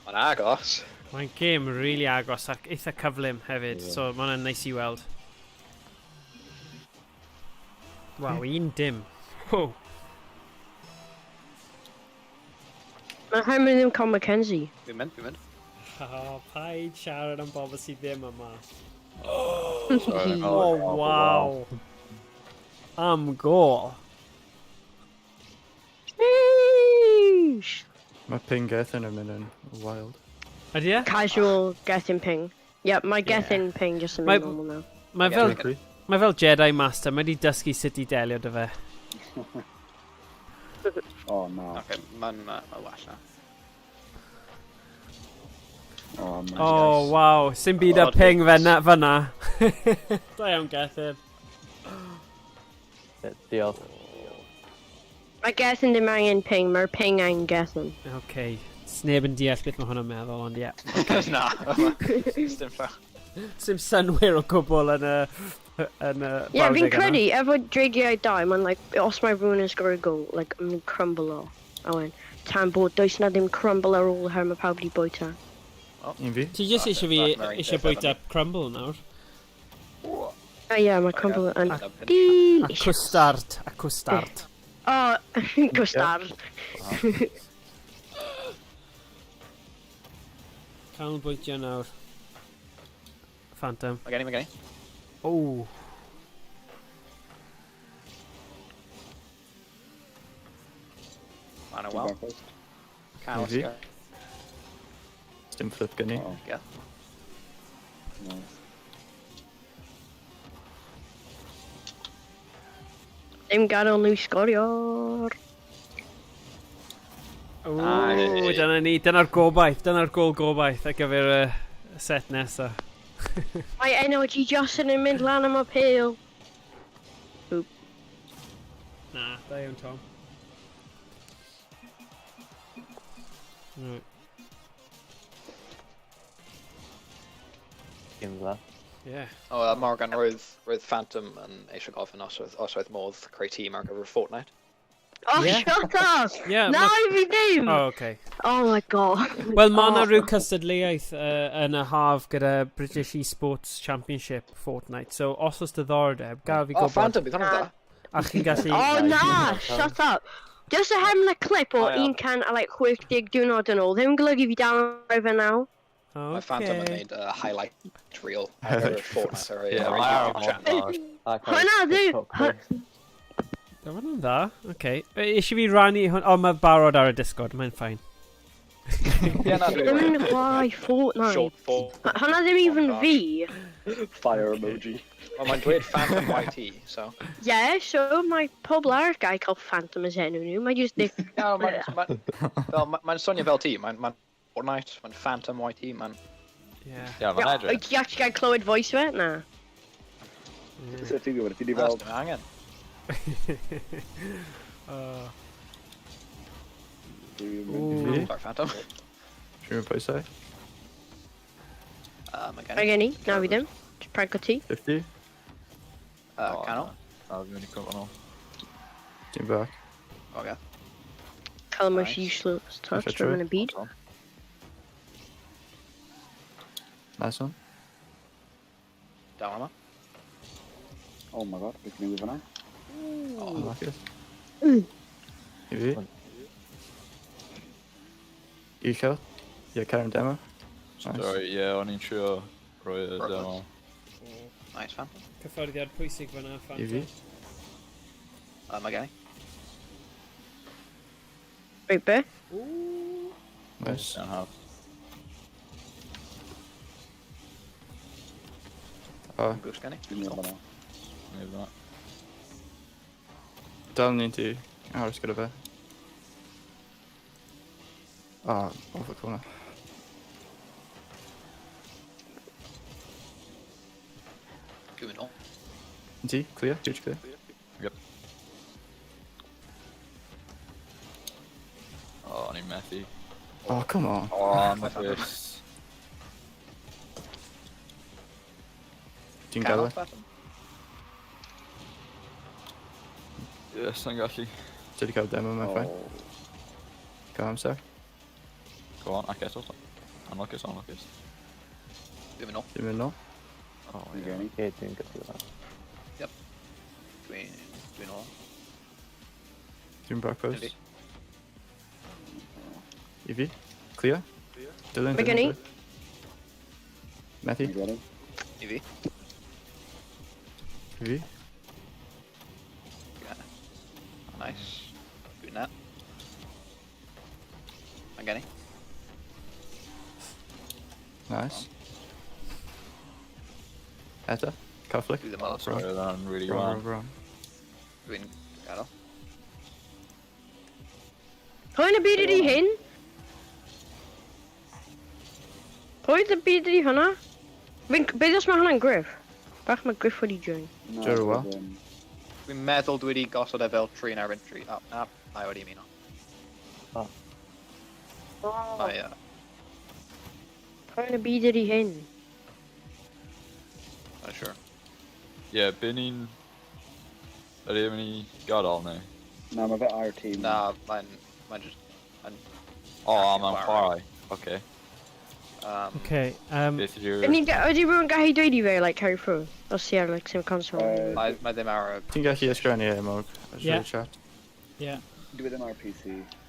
Mae'n agos. Mae'n gêm really agos ac eitha cyflym hefyd, so mae hwnna'n neis i weld. Waw, 1-0. Ho. Mae rhaid mynd ddim cael Mackenzie. Dwi'n mynd, dwi'n mynd. Oh, paid siarad am bobl sydd ddim yma. Sorry, Oh, waw. Am gol. Sheesh. Mae ping Gethin yn mynd yn wild. Ydy e? Casual getting ping. Yep, my getting ping just yn Mae- mynd normal now. Mae Ie, fel, dwi'n mae fel Jedi Master, mae wedi dysgu sut i delio dy fe. O, na. Oce, mae'n ma, ma well na. O, nice. Oh, waw. Sim byd ar Oh, ping fe na, fyna. Da iawn, Gethin. Ie, Diolch. Mae Gethin ddim angen ping, mae'r ping angen Gethin. Okay. Sneb yn deall beth mae hwnna'n meddwl, ond ie. Na. Dim llaw. Sim synwyr o gwbl yn y... Yn y Ie, yeah, fi'n brawddeg yna. credu, efo dreigiau dau, mae'n like, os mae rhywun yn sgorio gol, like, yn crumble o. A wedyn, tan bod, does na ddim crumble ar ôl her mae pawb wedi bwyta. Un fi. Ti jyst eisiau fi Ma'r un eisiau peth bwyta crumble nawr. A ie, mae crumble yn A delicious. cwstard. A cwstard. O, cwstard. Canolbwyntio nawr. Phantom. Mae gen i, mae gen i. Oh. Mae'n Dwi'n wel. back post. Canol. Fi? Dim flip gen i. O, Geth. nice. Ddim gadael nhw sgorio. Ooh, dyna ni. Dyna'r gobaith. Dyna'r gol gobaith ar gyfer y set nesa. Mae NRG Justin yn mynd lan am y pêl. Na, da iawn, Tom. Right. Dim dda. Yeah. O, Morgan, roedd, roedd Phantom yn eisiau gofyn os oedd, os oedd modd creu tîm ar gyfer Fortnite. Oh, Ie. shut up! Yeah, Na, ma- fi ddim! Oh, okay. Oh my god. Wel, mae yna Oh. rhyw cystadleuaeth yn y haf gyda British Esports Championship Fortnite, so os oes diddordeb, gael fi O, gwybod. Phantom, bydd hwnna'n dda. A chi'n gallu... Oh Nice. na, shut up. Just a hefn y clip o O, ie. un can a like 60 diwrnod yn ôl. Ddim yn golygu fi dal yn fe nawr. Mae Phantom yn Okay. neud highlight reel ar gyfer Fortnite ar ei Ie, ar ei mae ar YouTube channel. montage. Hwnna ddim- TikTok voice. Da, ma' hwnna'n dda. Okay. Eisiau fi rannu hwn... O, mae barod ar y Discord, mae'n fine. Ie, na, Ddim dwi'n yn chwarae Fortnite. Short form. Hwnna ddim even fi. Fire emoji. Wel, mae'n dweud Phantom YT, so... Yeah, so mae pobl arall gael cael Phantom as enw nhw. Mae just ddim... Ie, mae'n... Fel, mae'n swnio fel ti. Mae'n ma Fortnite, mae'n Phantom YT, mae'n... Yeah. Ie, mae'n edrych. Wyt ti actually gael clywed voice fe? Na. So ti'n gwybod, ti di Na, fel... dim angen. Dwi'n mynd. Fi. Sorry, Phantom. Dwi'n mynd pwysau. Mae gen Mae i. gen i. Na fi ddim. Just prank o ti. 50. Canol. Na, fi'n mynd i cwympo nôl. Dim back. Oce. Cael y most Nice. useless touch Nice rhywun yn y byd. Nice one. Down yma. Oh my god, beth ni'n fyna? Oh. Like it. Mm. I fi. Uchel. Ie, Karen demo. Nice. Sorry, ie, o'n i'n trio rhoi y demo. Nice, Phantom. Cyffyrddiad pwysig fyna, I fi. Mae gen i. Wait, be? Nice. Iawn, haf. O, Boost gen i. Dwi'n mynd fyna. Neu fyna. Dal ni'n ti aros gyda fe. Ah, off the corner. Dwi'n mynd nôl. Ti, clear, huge clear. Yep. O, o'n i'n methu. Oh, come on. O, anwys. Ti'n gael e? Yes, yn gallu. Ti wedi cael demo, mae'n fine. Oh. Cael amser. Go on, ac eto. Anlwcus, anlwcus. Dwi'n mynd nôl. Ti'n mynd nôl? O, Mae ie. gen i. Ie, dwi'n gallu hwnna. Dwi'n nôl. Dwi'n back post. Yndi. I fi? Clear? Dylan, Mae gen i. Methu? Mae gen i. I fi. I fi? Nice. Dwi'n na. Mae gen i. Nice. Eto? Cael flick? Dwi ddim Oh, yn. sorry, oedd hwnna'n really Wrong, wan. wrong, wrong. Dwi'n gadael. Pwy yn y byd ydi hyn? Pwy yn y byd ydi hwnna? Fi'n... Beth os mae hwnna'n griff? Bach mae griff wedi join. Na, Joe, well. ddim. Dwi'n meddwl dwi wedi gosod e fel 3 yn erbyn 3. O, na, mae wedi ymuno. Oh. Mae, Pwy yn y byd ydi hyn? not sure. Ie, be ni'n... Ydy e'n mynd i gadael neu? Na, mae fe ar tîm. Na, mae'n... Mae'n just... Mae'n... O, a mae'n Chwarae. chwarae. Oce. Okay, Beth yw'r... Ydy ydy rhywun gallu dweud i fe, like, carry through? Os ti ar, like, sim console. Mae ddim ar y... Ti'n gallu ysgrifennu e, Morg? Ie. Yeah. Chat. yeah. Dwi ddim ar PC.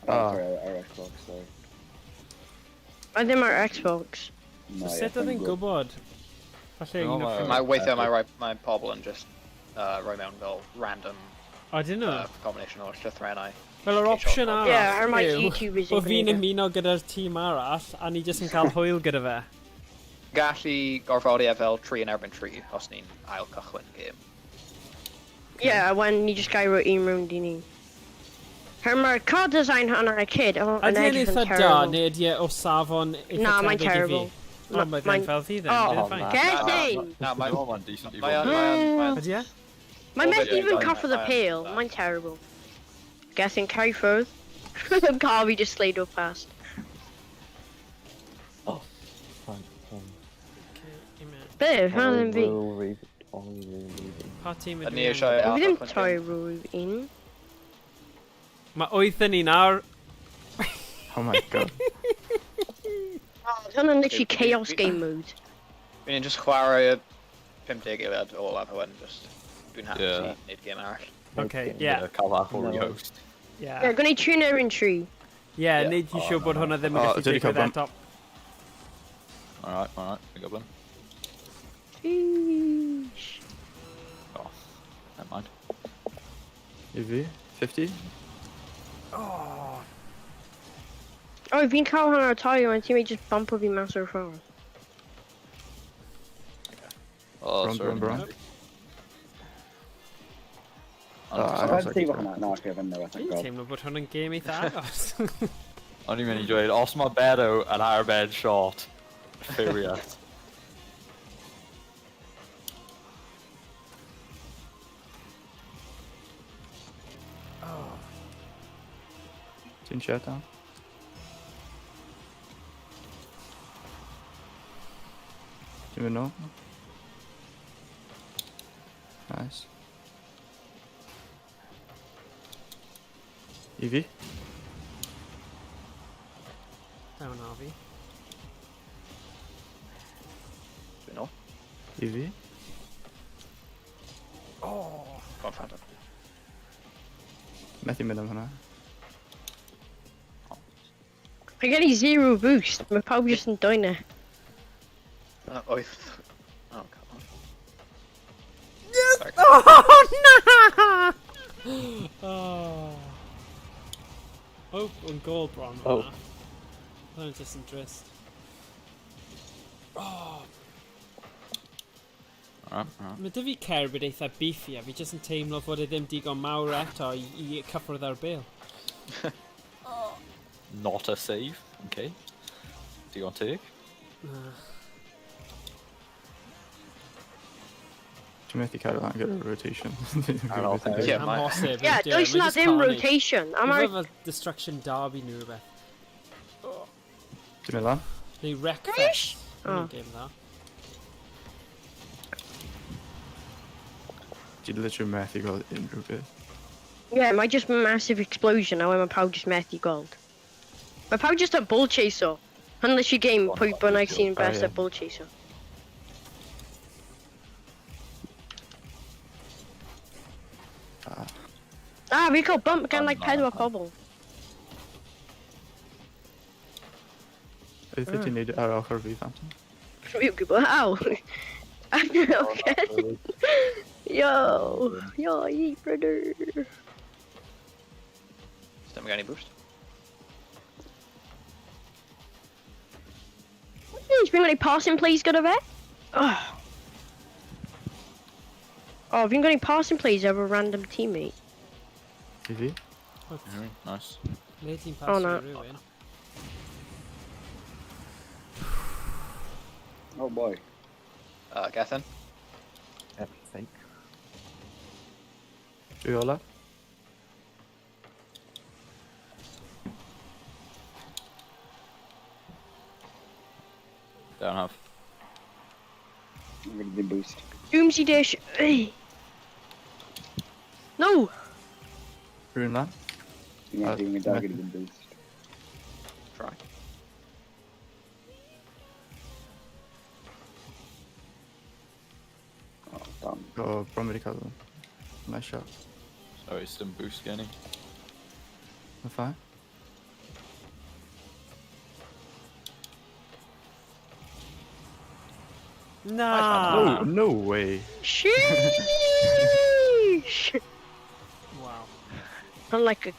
Oh, Ah. sorry, ar Xbox, sorry. Mae ddim ar Xbox. Na, So ie, sut oedd fi'n yn gwybod? Falle No, un o mae- Mae weithiau mae rhai mae pobl yn just rhoi mewn fel random O, dyn nhw? combination o llythrennau. Fel yr opsiwn arall Ie, ar mae yw YouTubers yn bod fi'n gwneud e. ymuno gyda'r tîm arall a ni jyst yn cael hwyl gyda fe. Gallu gorfodi e fel 3 yn erbyn 3 os ni'n ail cychwyn gêm. Ie, a when ni just gael roi un round i ni. Her mae'r car design hwnna y kid, oh, yn Ydy e'n edrych yn eitha da, terrible. neu ydy e o safon eitha Na, mae'n tebyg i fi? terrible. O, mae fe'n Mae'n- fel fi then, Oh, bydd e'n fine. Gethin! Na, Mae'n mae... mae'n decent i Mae fod. o'n... Mae o'n... Mae o'n... Ydy e? Mae'n Oh, methu yeah, even yeah, cyffwrdd y yeah. pale, mae'n terrible. Gethin, carry through. Carvey just slayed off past. Oh, fine. Okay, un munud. Be, hwnna ddim fi. Ollie will leave. Pa tîm Ydyn ydw ni i eisiau yn? Fi ail ddim cychwyn torri gêm? rwy un. Mae wyth yn un nawr. Oh my god. Hwnna'n literally chaos game mode. Fi'n just chwarae y 50 eiliad olaf a wedyn just... Dwi'n hapus Ie. i wneud gêm arall. Okay, Game. yeah, Cael bach o No. rehost. yeah. Yeah, gwneud tri yn erbyn tri. Yeah, Yeah. neud yn Oh, siŵr bod na. hwnna ddim yn O, gallu dwi 'di cael digwydd bump. eto. Alright, alright, dwi'n goblin. Sheesh. Oh, never mind. I fi? 50? Oh, fi'n cael hwnna ar taio, mae'n teammate just bump o fi mas o'r ffordd. Oh, Run, sorry. run, run. O'n Ah, If I- I'd save hwnna, na, okay, fe'n newid, thank Fi'n god. teimlo bod hwn yn gêm eitha agos. O'n i'n mynd i dweud, os mae Beto yn arbed shot, furious. Ti'n chat down? Ti'n mynd nôl? Nice. I fi? Down Harvey. Dwi'n nôl. I fi? Go on, Phantom. Methu mynd am hwnna. Mae gen i zero boost, mae pawb jyst yn dwyna. Wyth... Oh, come on. Yes! Oh, na! Oh. Oh, yn gol bron. Oh. hwnna. Hwnna'n just yn drist. Oh, Alright, alright. Mae dy fi cerbyd eitha beefy a fi jyst yn teimlo fod e ddim digon mawr eto i cyffwrdd ar bêl. Not a save, okay. Digon teg. Dwi'n methu cadw lan gyda rotation. Ar ôl Ie, yeah. mae- Amhosib. Yeah, yndi e? does Mae na jyst ddim carnage. rotation. A Mae mae'r... fel Destruction Derby neu rhywbeth. Dwi'n mynd lan? Neu Wreckfest. Oh. Hwna'n game dda. Dwi'n literally methu gweld unrhyw beth. Yeah, mae just massive explosion a wedyn mae pawb just methu gweld. Mae pawb just a ball chaser. Hwn literally game pwy bynnag sy'n best Oh, ie. at ball chaser. Ah. Ah, fi cael bump gan like Na, pedwar na. pobl. Beth wyt ti'n neud ar ochr fi, Phantom? Fi'n gwybod, aw. Okay. Yo, yo, ye brother. Dim gen i boost. Fi'n gwneud passing plays gyda fe? Oh. Oh, fi'n gwneud passing plays efo random teammate. I fi? Mm, nice. Le ti'n O, pasio na. rhywun? Oh boy. Gethin. Everything. Dwi ola? Don't have. I'm gonna be boost. Doomsy dish. Ey. No! Rhywun lan? Fi'n methu, fi'n dal gyda ddim boost. Try. Oh, damn. O, bron wedi cael o. Nice shot. Sorry, dim boost gen i. Mae'n fine. Na! No, no way. Sheesh! Wow. I'm like a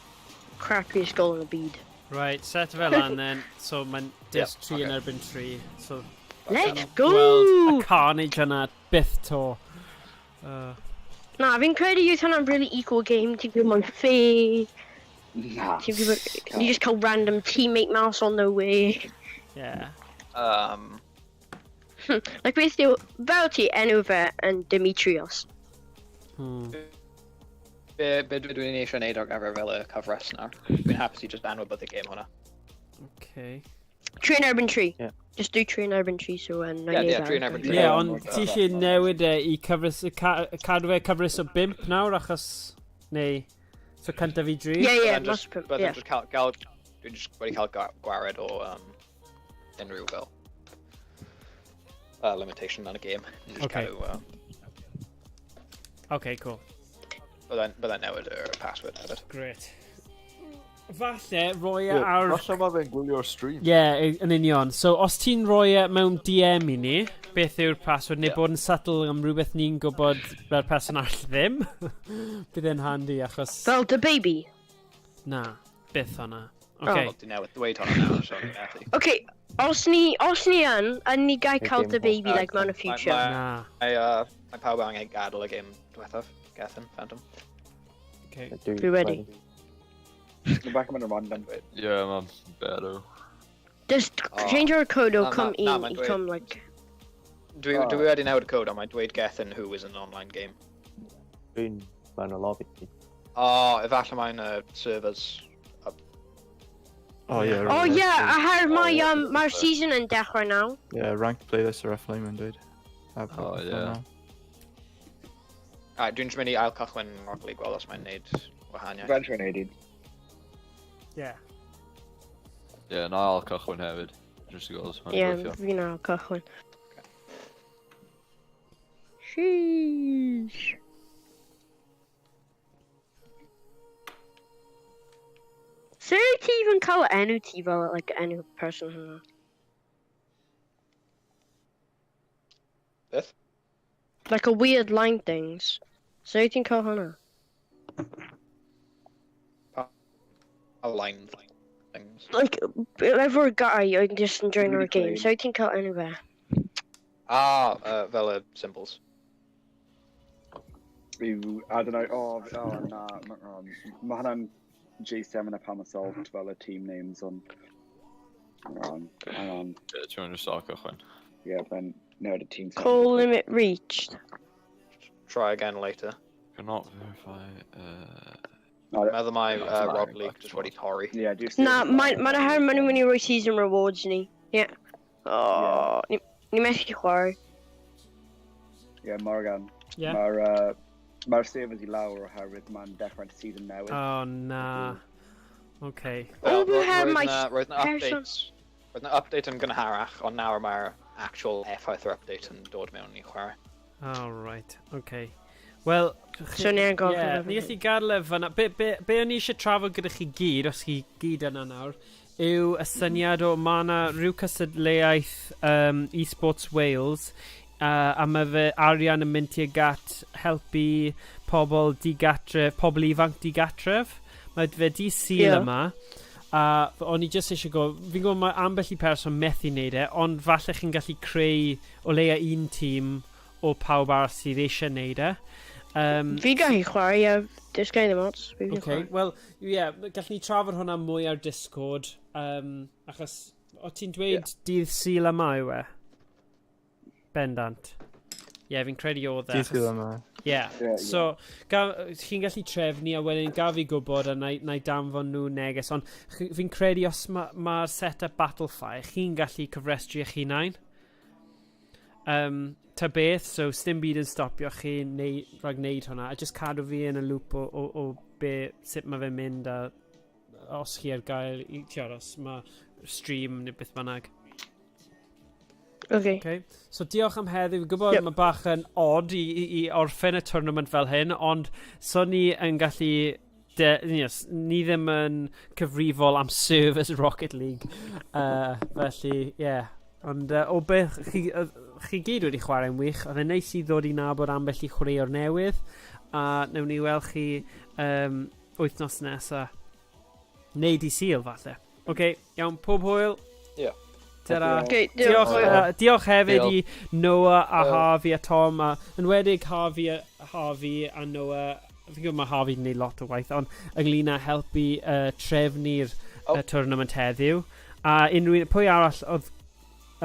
crappiest goal in a bead. Right, set fe lan then. So mae'n dis Yep, 3 yn okay. erbyn 3. So Let's gweld go! y carnage yna byth to. Na, fi'n credu yw hwnna'n really equal game. Ti'n gwybod mae'n fair. Na. Ti'n gwybod... You just cael random teammate mouse on the way. Yeah. Like beth yw... Fel ti, enw fe yn Demetrios. Be dwi'n eisiau neud ar gyfer fel y cyfres nawr? Dwi'n hapus i just anwybyddu y game hwnna. Okay. Tri yn erbyn tri. Ie. Just do tri yn erbyn tri, so... Ie, ie, tri yn erbyn tri. Ie, Yeah, ond ti eisiau newid e i cyfres, cadw e cyfres o 5 nawr achos... Neu... So cyntaf i dri? Ie, ie, Byddai'n mas just- pump, byddai'n ie. just cael, dwi'n just wedi cael gwared o unrhyw fel limitation yn y game. Just Okay. Cadw, Okay, cool. byddai'n newid y password hefyd. Great. Falle roi e ar... Falle mae fe'n gwylio'r stream. Ie, yeah, yn union. So, os ti'n rhoi e mewn DM i ni, beth yw'r password, neu Ie. bod yn subtle am rhywbeth ni'n gwybod fel person arall ddim, bydd e'n handy achos... Fel the baby. Na, byth hwnna. Okay. Wel, Dwi'n newid dweud hwnna nawr, so dwi'n methu. Okay, os ni, os ni yn, yn ni gai cael game the baby, hwn. like, mewn y future. Na. Mae pawb angen gadael y game diwethaf, Gethin, Phantom. Okay. Dwi Dwi wedi. Dwi'n back yn random. Yeah, mae'n better. Just Oh. change our code o Na, come na, na, in mae'n i dweud- come, like... Dwi wedi newid y code, ond mae'n dweud Gethin who is an online game. Dwi'n mewn y lobby. O, oh, efallai mae'n servers. Oh, yeah. Oh right, yeah, a her mae, Oh, mae'r season yn dechrau nawr. Yeah, ranked playlist ar Flame yn dweud. A Oh, popeth fel yeah. 'na. Alright, dwi'n just mynd i ail cychwyn Rocket League gweld os mae'n neud wahaniaeth. Adventure yn 18. Yeah. Yeah, na I'll cychwyn hefyd. Just i gweld os mae'n Ie, gweithio. fi'n ail cychwyn. Sheesh. So ti even cael enw ti fel, like, enw person hwnna? Beth? Like a weird line things. So ti'n cael hwnna? Align things. Like, efo'r guy yn just yn join our Really game, plain. so ti'n cael enw fe? Ah, fel y symbols. Rhyw, I don't know, oh, oh na, mae hwnna'n J7 a Pamasol fel y team names on. Hang on, hang on. Ie, ti'n mynd i cychwyn. Yeah, then, no, the team. Call limit reached. Try again later. Cannot verify... No, Meddwl mae That's an Rob iron League back just wedi torri. yeah, do Na, mae'n ma oherwydd maen nhw'n mynd i roi season rewards ni. Ie. Yeah. Oh, ni, ni methu chwarae. Yeah, Morgan. Yeah. Mae'r mae'r servers i lawr oherwydd mae'n dechrau season newydd. Oh, na. Okay. Wel, Oh, we had roedd my 'na- roedd 'na person- updates. Roedd 'na update yn gynharach, ond nawr mae'r actual effaith yr update yn dod mewn i chwarae. Oh, right. Okay. Wel... So ni yn gorfod Ie, efo ni fi. gallu gadael e fan'na. Be o'n i eisiau trafod gyda chi gyd, os chi gyd yna nawr, yw y syniad o ma' 'na rhyw cystadleuaeth eSports Wales, a mae fe arian yn mynd tuag at helpu pobl digatref, pobl ifanc digatref. Mae fe di Sul Ie. yma, a o'n i jyst eisiau go, fi'n gwybod mae ambell i person methu wneud e, ond falle chi'n gallu creu o leia un tîm o pawb arall sydd eisiau wneud e. Fi gallu chwarae, ie. Does gen i ddim ots. Fi gallu Okay, chwarae. wel, ie, yeah, gallwn ni trafod hwnna mwy ar Discord, achos o ti'n dweud dydd Sul yma yw e? Bendant. Ie, yeah, fi'n credu oedd e. Dydd Sul yma. Ie, Ie, ie. so chi'n gallu trefnu a wedyn gaf fi gwybod a na i danfon nhw neges, ond fi'n credu os mae'r ma set-up Battlefy, chi'n gallu cyfrestru eich hunain. Ta beth, so sdim byd yn stopio chi neu, rhag wneud hwnna, a just cadw fi yn y loop o be, sut mae fe'n mynd a os chi ar gael, i, ti'od, os mae stream neu beth bynnag. Okay. Okay. So diolch am heddiw. Fi'n gwybod Yep. mae bach yn odd i orffen y tournament fel hyn, ond so ni yn gallu... Yes, ni ddim yn cyfrifol am servers Rocket League. Felly, ie. Yeah. Ond o beth chi gyd wedi chwarae'n wych, oedd e'n neis i ddod i nabod ambell i chwaraewr newydd, a newn ni weld chi wythnos nesa. Neu di Sul, falle. Oce, okay, iawn, pob hwyl. Ie. Ta-ra. Okay, Diolch, diolch hefyd Diolch. i Noah a Diolch. Harvey a Tom, a enwedig Harvey a Noah. Fi'n gwybod mae Harvey yn gwneud lot o waith, ond ynglyn â helpu trefnu'r tournament heddiw. A unrhyw, pwy arall oedd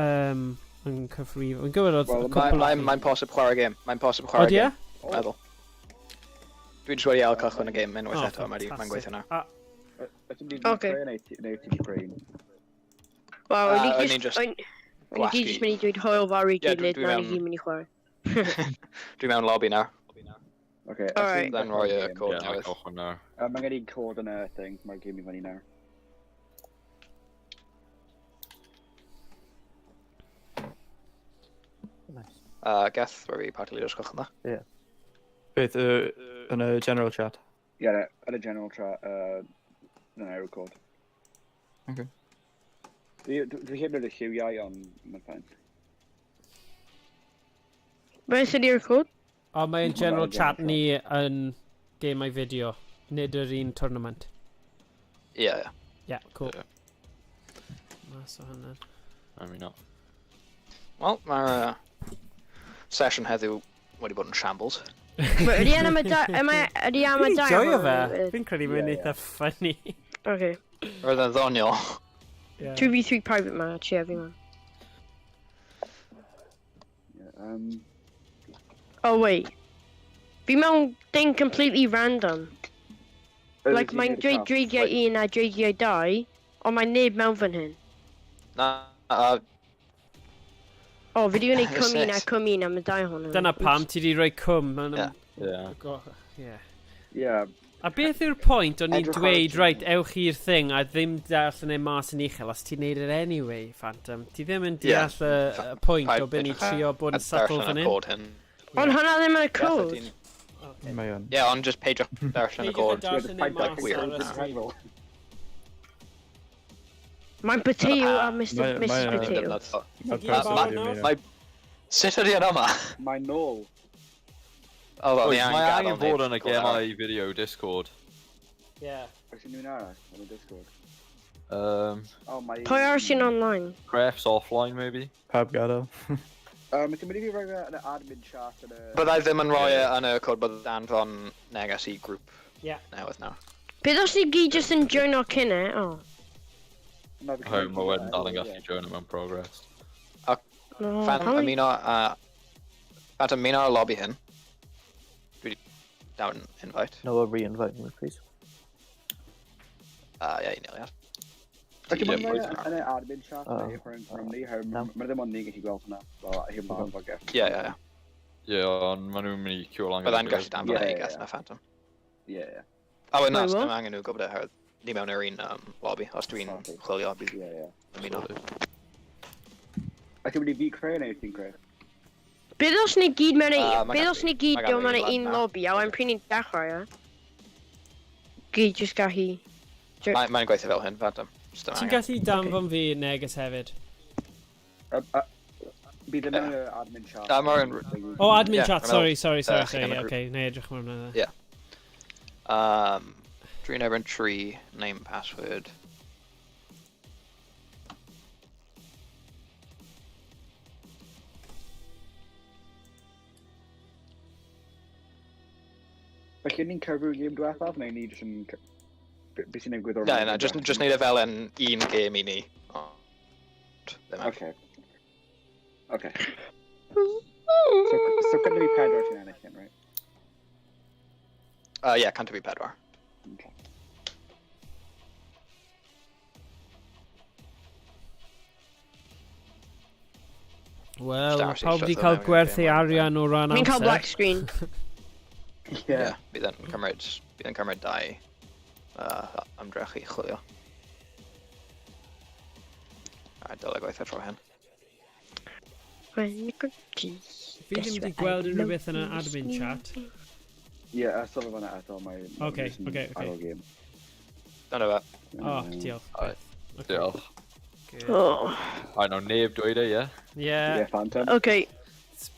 yn cyfrif? Fi'n gwybod oedd Wel, cwpl o chi. Mae'n posib chwarae gêm. Mae'n posib chwarae Odi e? gêm. Meddwl. Dwi'n jyst wedi ail cychwyn y gêm unwaith Oh, eto, mae'n gweithio nawr. A, Ydyn ni Ocê. wedi creu neu ti wedi creu un? Wel, o'n O'n i i'n just... just O'n i gwasgu. gyd jyst mynd i dweud hwyl fawr i Ie, gilydd, dwi na ni mewn- gyd mynd i chwarae. Dwi mewn lobby nawr. Okay, Alright. Then rhoi y code Ie, newydd. cychwyn nawr. Mae gen i cod yn y thing, mae'r game i fyny nawr. Nice. Geth, roi fi party leaders gwch yn dda. Beth, yn y general chat? Yeah, yn y general chat, na i record. Okay. Dwi heb wneud y lliwiau, ond mae'n fine. Beth ydy'r cod? O, mae'n general General chat chat. ni yn gemau fideo, nid yr un tournament. Ie, ie. Yeah, cool. Ie. Mas o hynna. I mean, not. Wel, mae'r session heddiw wedi bod yn shambles. Ydy am y da... Ydy am y Fi'n da... joio fe. Fi'n credu mae'n Ie, eitha funny. Okay. Roedd yn ddoniol. Yeah. 2v3 private match, ie, fi man. Yeah, Oh, wait. Fi mewn thing completely random. Like, ydy mae'n ti'n dweud neud y dreigiau 1 a dreigiau 2, ond mae neb mewn fan hyn. Na, O, fi di gwneud cwm un a Sut? cwm un am y dau hwnnw. Dyna pam ti di rhoi cwm. Ie. Ie. Yeah. Yeah, A beth yw'r pwynt o'n i'n Edrych ar y dweud, tîm. right, ewch i'r thing a ddim darllen e mas yn uchel, os ti'n neud it anyway, Phantom. Ti ddim yn Ie. deall y pwynt o Paid be ni'n edrych trio bod a yn subtle darllen fan y hyn. cod hyn. Ond hwnna ddim yn y Geth, cod. ydy'n- Mae o'n. Ie, ond just peidiwch darllen y Peidiwch â cod. darllen e paid mas weird. ar y sgrin. Mae'n potato a Mr Mrs Potato. Mae'r Ti gyd person barod wedi nawr? wneud e. Sut ydy yn yma? Mae'n nôl. O, fel, Oes, ni angen mae gadael angen fod wneud yn y cod arall. gemau video Discord. Ie. Oes unrhyw un arall yn y Discord? Oh, mae... Pwy arall sy'n online? Crefts offline, maybe? Pawb gadael. Ti'n mynd i fi roi fe yn y admin chat yn y... Byddai ddim yn rhoi e yn y cod, byddai danfon neges i grŵp newydd nawr. Beth os ni gyd jyst yn joino cyn e? O. Na, fi'n Oherwydd credu mae wedyn dal yn ie. gallu join mewn progress. No, Phantom pam- ymuno a... Phantom ymuno ar lobby hyn. Dwi wedi down invite. No, I'll re-invite me, please. Ie, un eiliad. Ac Ie, mae'n rhoi pwy- yn y admin chat Oh. neu rhwng ni, oherwydd No. mae ddim ond ni'n gallu gweld hwnna. Fel, hyn ma'n fod Ie, ie, ie. Ie, ond maen nhw'n mynd i queue lan Byddai'n gallu danfon Ie, ie, neges ie. na Phantom. Ie, ie. O, wait, na, Wait, dim what? angen nhw gwybod e, oherwydd ni mewn yr un lobby. Os dwi'n Sorry. chwilio, bydd Ie, ie. ymuno. A ti'n mynd i fi creu neu ti'n creu? Beth os ni gyd mewn Yy, mae beth gan os fi- ni gyd mae gan dod fi mewn un un lad lobby a wedyn pryd ni'n dechrau e? Gyd jyst gallu... Mae'n gweithio fel hyn, Phantom. Just dim Ti'n angen. gallu danfon fi neges hefyd? Bydd yn y admin chat. Na, mae'r- O, admin Ie, chat, I'm sorry, sorry, sorry, chi sorry, yn y grŵp. okay, na i edrych mewn hwnna. Ie. Dwi'n erbyn 3, name, password. Felly ni'n cyfrif game diwethaf neu ni jyst yn... Be sy'n digwydd o'r Na, na, just neud e fel yn un game i ni. Ond, ddim angen. Okay. Okay. So cyda fi pedwar sy'n ennill hyn, right? Ie, 104. Okay. Wel, Star pawb wedi City cael mewn i'r gwerth ei gêm, arian o ran Fi'n cael amser. black screen. Yeah. Ie, bydd yn cymryd dau ymdrech i chwilio. A dylai gweithio tro hyn. Fi Fi ddim wedi gweld unrhyw beth yn y admin chat. Yeah, a sylw fan'na eto, mae... Okay, okay, okay. Ail game. Dyna fe. O, diolch. Alright. Okay. Diolch. Good. Oh, I know neb dweud e, ie. Yeah. Yeah, Phantom. okay.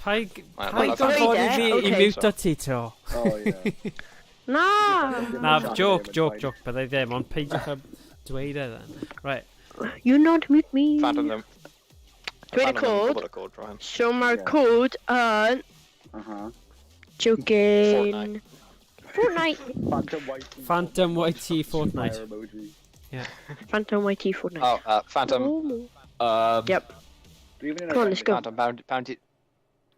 Pai Ma- pai ma' gorfodi Dweud e, fi i okay. miwto ti to. Oh, yeah. Na! Na, joke, joke, joke, byddai ddim, ond peidiwch â dweud e then. Right. You not mute me. Phantom ddim... Dweud y Phantom ddim yn cod. gwybod y cod tro hyn. So mae'r Yeah. cod yn... Uh-huh. Joking. Fortnite. Phantom YT. Phantom YT Fortnite. Fire emoji. Phantom YT Fortnite. Oh, Phantom... Oh. Yep. Dwi even Come on, let's go. Phantom, bound, bounty...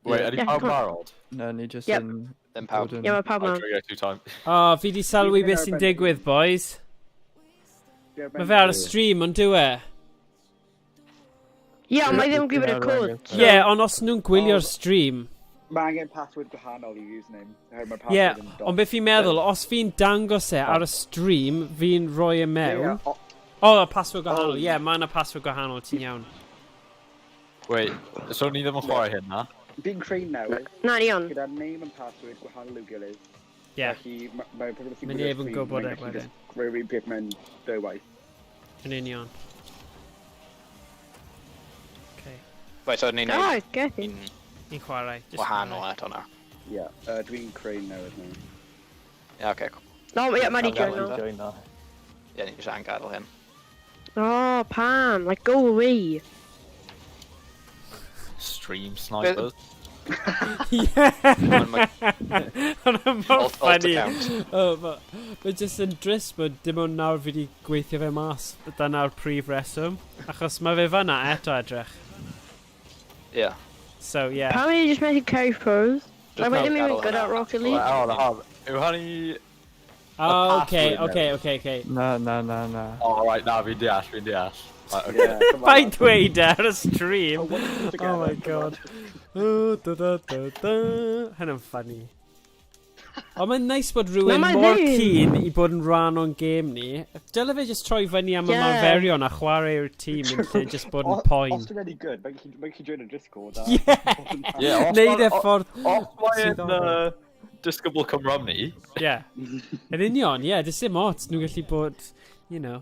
Wait, ydy Yeah, pawb come on. barod? Na, ni just Yep. yn... Ddim pawb. bod yn- Ie, mae pawb I mewn. trigger two times. O, fi di sylwi beth sy'n digwydd, boys. Mae fe ar y stream, ond dyw e? Ie, ond mae ddim yn gwybod y cod. Ie, yeah, ond os nhw'n gwylio'r stream... Mae angen password gwahanol i username. Oherwydd mae'r Ie, yeah, password yn dot. ond beth fi'n meddwl, os fi'n dangos e ar y stream, fi'n rhoi e Ie, mewn. ie, O, oh, password gwahanol. Ie, yeah, mae yna password gwahanol, ti'n iawn. Wait, so ni ddim yn chwarae hyn, na? Fi'n creu newydd, Na, ni on. gyda name and password gwahanol i'w gilydd. Ie, yeah, Felly, mae pobl sy'n Mae gwylio'r neb yn stream, gwybod mae'n e gallu wedyn. jyst Rhoi un peth mewn dwy waith. yn union. Okay. Wait, so ni'n Ah, neud get it. un Ni'n chwarae. Just wahanol chwarae. eto nawr. Ie, dwi'n creu newydd nawr. Ie, oce, cool. No, ie, mae di Gael join hyn. Join na. Ie, ni'n jyst angen hyn. Oh, Pam, like, go away. Stream snipers. Ie! Hwna mor Alt funny. account. Oh, Mae jyst yn drist bod dim ond nawr fi wedi gweithio fe mas. Dyna'r prif reswm. Achos mae fe fanna eto edrych. Ie. So, yeah. Pam ydi just methu carry pros? Just Like, mae ddim gadael even good hwnna. at Rocket League. Well, hold on. Yw hynny... Oh, okay, password okay, okay, okay. Na, na, na, na. Oh, right, na, fi'n deall, fi'n deall. Right, okay. Yeah, come on. Paid dweud e ar y stream. Oh, what's Oh my together? Come god. on. Oh, da, da, da, da. Hynna'n funny. Ond mae'n neis bod rhywun Na, mae mor ddim. keen i bod yn rhan o'n gêm ni. Dyle fe just troi fyny am Ie. ymarferion a chwarae i'r tîm yn lle just bod yn poen. Os dwi'n any good, mae'n gallu join y Discord. Ie! Yeah, os Neud e ma- ffordd... Os mae'n Sydd on. disgybl Cymru ni, Ie. Yn union, ie, does dim ots. Nhw'n gallu bod, you know.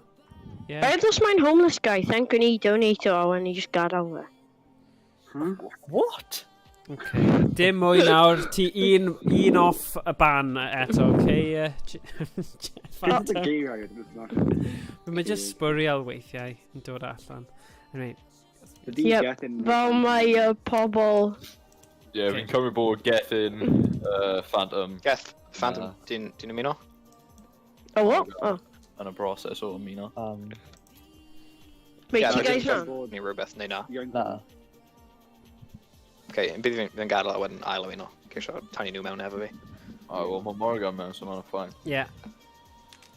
Yeah. Beth os mae'n homeless guy, thank you ni donate o, a ni just gadael fe. What? Okay. Dim mwy nawr, ti un off y ban eto, okay? That's a geiriau, it's not. Mae just sbwriel weithiau yn dod allan. Anyway, Dydy Yep, Gethin... Fel mae pobl... Ie, yeah, fi'n cymryd bod Gethin, Phantom Geth, Phantom, Na. ti'n ymuno? Oh, what? Oh. yn y broses o ymuno. Wait, Yeah, ti no, guys dwi'n- na? Neu rhywbeth, neu na. Na. Okay, bydd fi'n gadael a wedyn ail ymuno. Ceisio tynnu nhw mewn efo fi. O, wel, mae Morgan mewn, so mae'n fine. Yeah.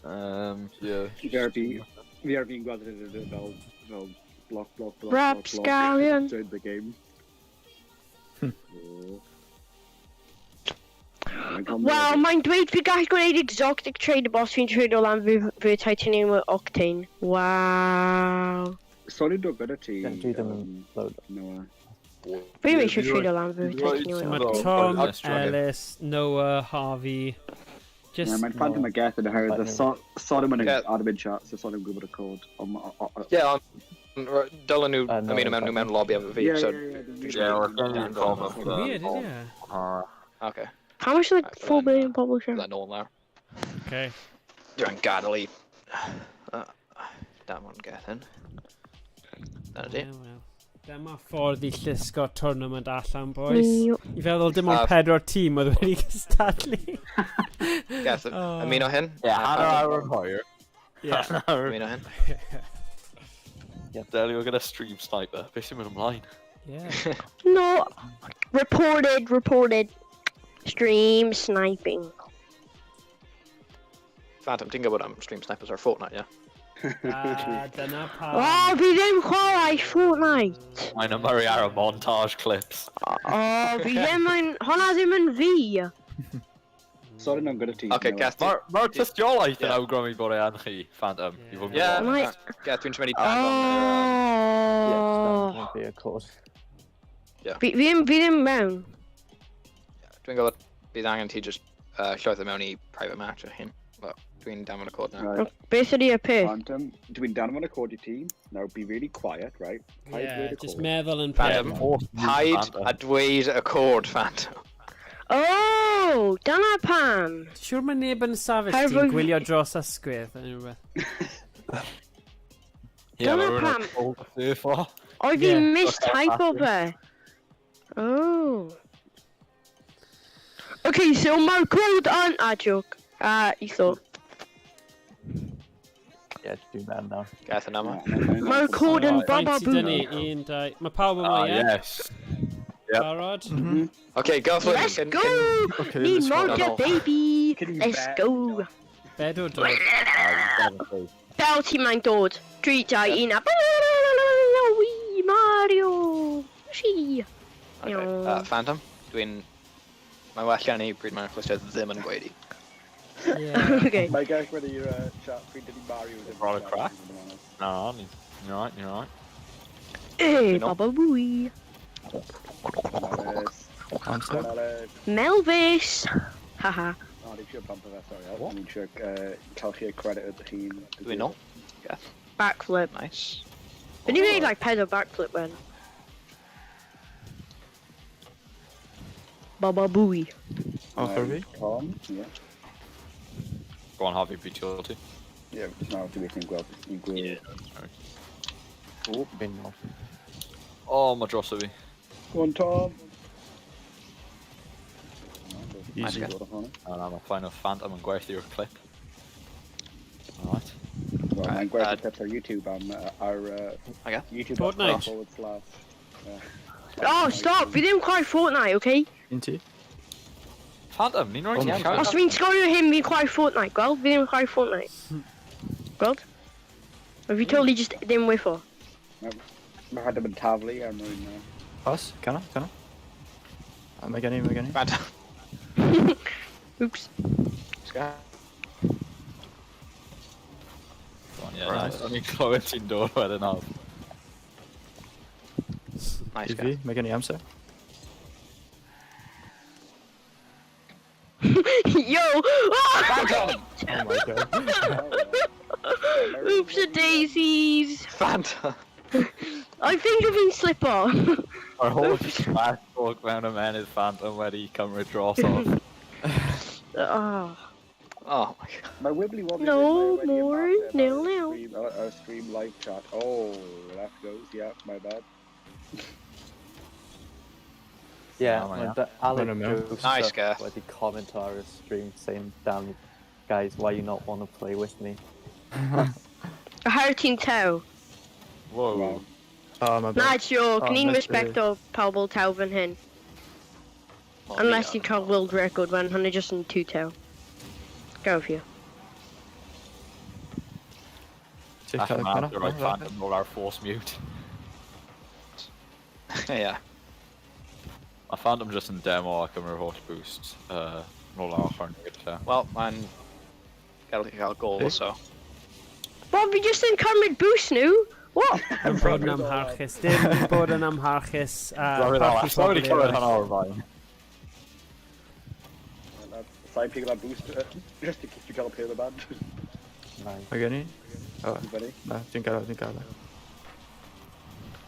Yeah. Fi ar fi ar fi'n gweld hyn fel block, block, block, block, block. Rapscallion. Join the game. Oh. Mae'n cael Wel, mae'n dweud fi gallu gwneud exotic trade boss fi'n trade o lan fy titanium octane. Wow. Sori dod gyda ti. Dwi ddim yn load. Noah. Fi ddim eisiau trade o lan fy Right, titanium So mae Oh, Tom, let's try it. Ellis, Noah, Harvey. Just... Yeah, mae'n Phantom a Gethin oherwydd y Sodom yn Ie. admin chat, so Sodom gwybod y cod. Ie, ond dylen nhw No, ymuno mewn nhw mewn lobby efo fi, Ie, so... ie, ie, Yeah, we're gonna call them for that. Weird, isn't it? Okay, How much like Right, 4 then, billion pobl siarad? bydda nôl nawr. Okay. Dwi'n gadael i... Damn on Gethin. Dyna ti. Yeah, well. Dyma ffordd i llusgo tournament allan, boys. Ie. I feddwl dim ond pedwar tîm oedd wedi cystadlu. Geth, Oh. ymuno hyn? Yeah, hanner awr yn hwyr. Yeah. Ymuno hyn? Delio gyda stream sniper. Beth sy'n mynd ymlaen? Yeah. No. Reported, reported. Stream sniping. Phantom, ti'n gwybod am stream snipers ar Fortnite, ie? Ah, dyna pam. Oh, fi ddim chwarae Fortnite. Mae'n ymyrru ar y montage clips. Oh, fi ddim yn... Hwnna ddim yn fi. Sori nhw'n gyda ti. Okay, Noah. Geth, Mae'r tystiolaeth yn Yeah. awgrymu bod e yn chi, Phantom. I fod yn Ie. gwybod. Mae- Geth, dwi'n mynd i danfon Yeah, Oh. just fi y cod. Fi ddim mewn. Dwi'n gwybod bydd angen ti just llwytho mewn i private match o hyn. Well, dwi'n danfon y cod nawr. Right. Beth ydy y peth? Phantom, dwi'n danfon y cod i ti. Now, be really quiet, right? Paid Yeah, dweud y just cod. meddwl yn Phantom, pen. paid a dweud y cod, Phantom. Oh, dyna pam. Siwr mae neb yn safell Herwydd- ti'n gwylio dros ysgwydd neu rhywbeth. Ie, Dyna mae rhywun pam. yn old surfer. Oedd fi Yeah. mistype o fe. Oh. Okay, so mae'r cod yn... Ah, joke. Ah, you thought. Yeah, dwi'n mewn nawr. Geth yn yma. Mae'r cod yn Faint baba sydd 'da ni? boo. Un, dau... Mae pawb yma, Ah, ie? yes. Yep. Barod? Okay, go for it. Let's Can- go! Okay, Ni let's go. Morgan, No. baby! Can you Let's bet? go! Bedw dod. Fel ti mae'n dod. 3, 2, 1, a... Wee, Mario! Yoshi! Okay, Phantom, dwi'n... Mae'n well gen i pryd mae'n clustiau ddim yn gweud i. Yeah. Okay. Mae Geth wedi chat pryd dydi Mario ddim yn Brought a chat, crack. i fod yn onest. Na, you're right, you're right. Hey, No. Baba Booey. Alice. Answer. Alice. Melvis! Haha. O, ni'n trio bump o fe, sorry. O'n i'n trio cael chi y credit ydych chi'n... Dwi'n nôl. Geth, Backflip. nice. Fi'n i'n gwneud like pedwar backflip when. Baba Booey. Offer fi. Tom, ie. Go on, Harvey, fi ti ti. Ie, nawr dwi'n weithio'n gweld i'n gweld. O, fi'n nôl. O, mae dros o fi. Go on, Tom! Easy. Nice. Na, na, mae Final Phantom yn gwerthu'r clip. Alright. Wel, Right, mae'n gwerthu clips ar YouTube am ar Okay. YouTube Fortnite. forward slash. Oh, stop! Fi ddim chwarae Fortnite, okay? Un ti. Phantom, ni'n rhoi Oh ti my shout Os fi'n sgorio hyn, fi'n chwarae Fortnite, gweld? Fi ddim chwarae Fortnite. Gweld? A fi totally just ddim wyfo. Mae Phantom yn taflu ar mwyn... Pas, cana, cana. A mae gen i, mae gen i. Phantom. Oops. Let's go. Yeah, nice. O'n i'n clywed ti'n dod wedyn off. Nice, I Geth. fi, mae gen i amser. Yo! Oh! Phantom! Oh my god. Oops a daisies! Phantom! I think fi'n slipo. Our whole smash talk mewn ymenydd Phantom wedi cymryd dros off. Oh. Oh my god. Mae Wibbly Wobbly No wedi more, ymateb ar nil, nil. Stream, ar stream live chat. Oh, left goes, yeah, my bad. Yeah, Oh, mae yeah. Alec Run 'em mewn. Joseph Nice, Gareth. wedi comment ar y stream saying, damn, guys, why you not want to play with me? Oherwydd ti'n tew. Whoa. Wow. Oh, my Na, bad. joke. Oh, Ni'n nice respecto pobl tew fan hyn. Wel, Unless ni ti'n cael world record when hwnna just yn two tew. Go for you. Ti'n cael Allan y ma, cwna? the right phantom nôl ar force mute. Yeah. Mae Phantom just yn demo ac yn yr holl boost nôl ar ochr ni gyda. Wel, mae'n gael gol, Hey. so. Bob, fi just yn cymryd boost nhw. What? Dim bod yn amharchus. Dim bod yn amharchus. Sorry, Parchu sorry, pobl clywed eraill. hwnna o'r fain. Sa'n pigo that boost, just in case you cael pêl y band. Nice. Mae gen i? O, I fyny. na, dwi'n gael o, dwi'n gael o.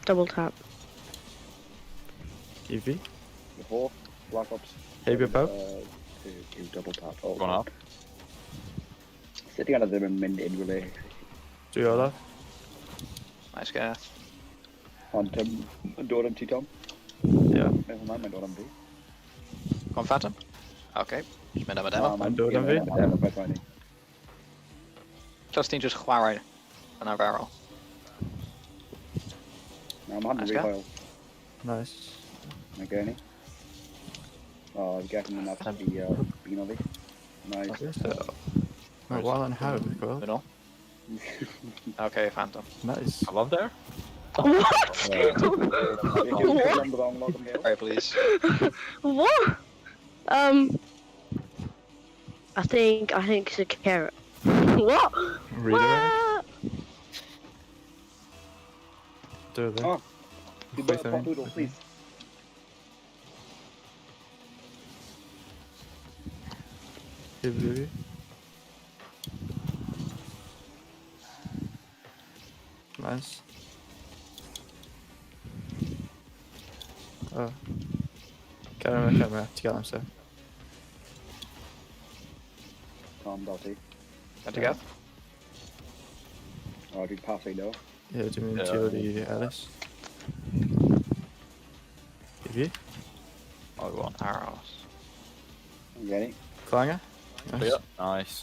Double tap. I fi? The four, Black Ops. Heibio pawb? Two, double tap. Oh, Go on up. Sut i ddim yn mynd unrhyw le. Dwi olaf. Nice, Gareth. Ond yn dod am ti, Tom? Ie. Never mind, mae'n dod am fi. Go on, Phantom. Okay. Just mynd am y demo. Na, Mae'n dod am fi? Mae'n demo, beth mae'n i. Just ti'n just chwarae yn arferol. Na, mae'n Nice rhy guy. hwyl. Nice. Mae gen i. O, fi getting yn absolutely bino fi. Nice. Yes, Mae wal yn hawdd, gweld. Mynd ôl. Okay, Phantom. Nice. I love there. What? What? Sorry, please. What? I think it's a carrot. What? Redirect. What? Do fe. Oh. Chwyth Pop yn. noodle, please. Heibio fi. Nice. Oh. Cer yma, cer yma, ti gael amser. Tom, dal ti. Got to Gareth? O, dwi'n pasu no. Ie, dwi'n mynd Ie. tu ôl i Ellis. I fi? Oh, go on. Aros. Gen i. Clanger? Nice. Yeah. Nice.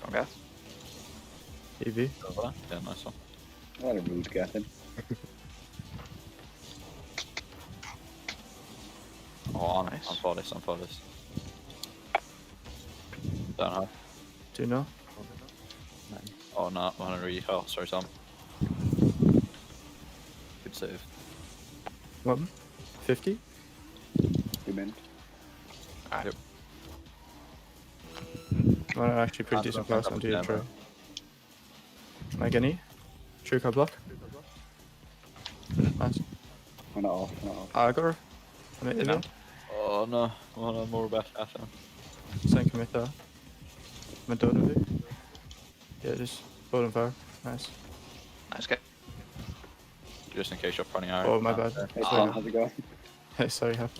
Go on, Gareth. I fi? Over there. Yeah, nice one. What a rude Gethin. Oh, I'm, Nice. I'm for this, I'm for this. Don't know. Dwi'n know. Nice. Oh, no, mae hwnna'n rhy uchel. Sorry, Tom. Good save. What? 50? Dwi'n mynd. Alright. Yep. Mae'n actually pretty decent pass onto your try. Mae gen i. True cael block. Nice. Hwnna off, hwnna off. Agor. Am i fi? Oh, no. Mae hwnna mor bell allan. Sa'n commit o. Mae'n dod yn fi. Yeah, just bod yn fawr. Nice. Nice, Gareth. Just in case you're prynu ar. Oh, my bad. Hey Tom, how's it going? Hey, sorry, Haf.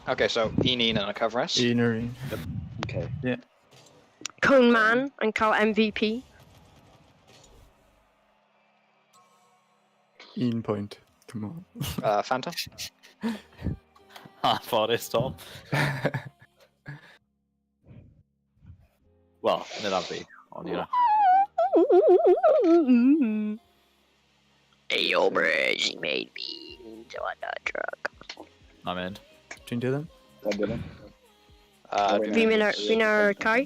Okay, so un un yn y cyfres. Un yr un. Okay. Cone Man yn cael MVP. Un pwynt. Come on. Phantom. Anffodus, Tom. Wel, nid ar fi, ond you know. Hey, yo, bro, she made me into a nut truck. Na mynd. Dwi'n dilyn? Tom Dylan. Dwi'n Fi'n mynd ar, fi'n ar y cae.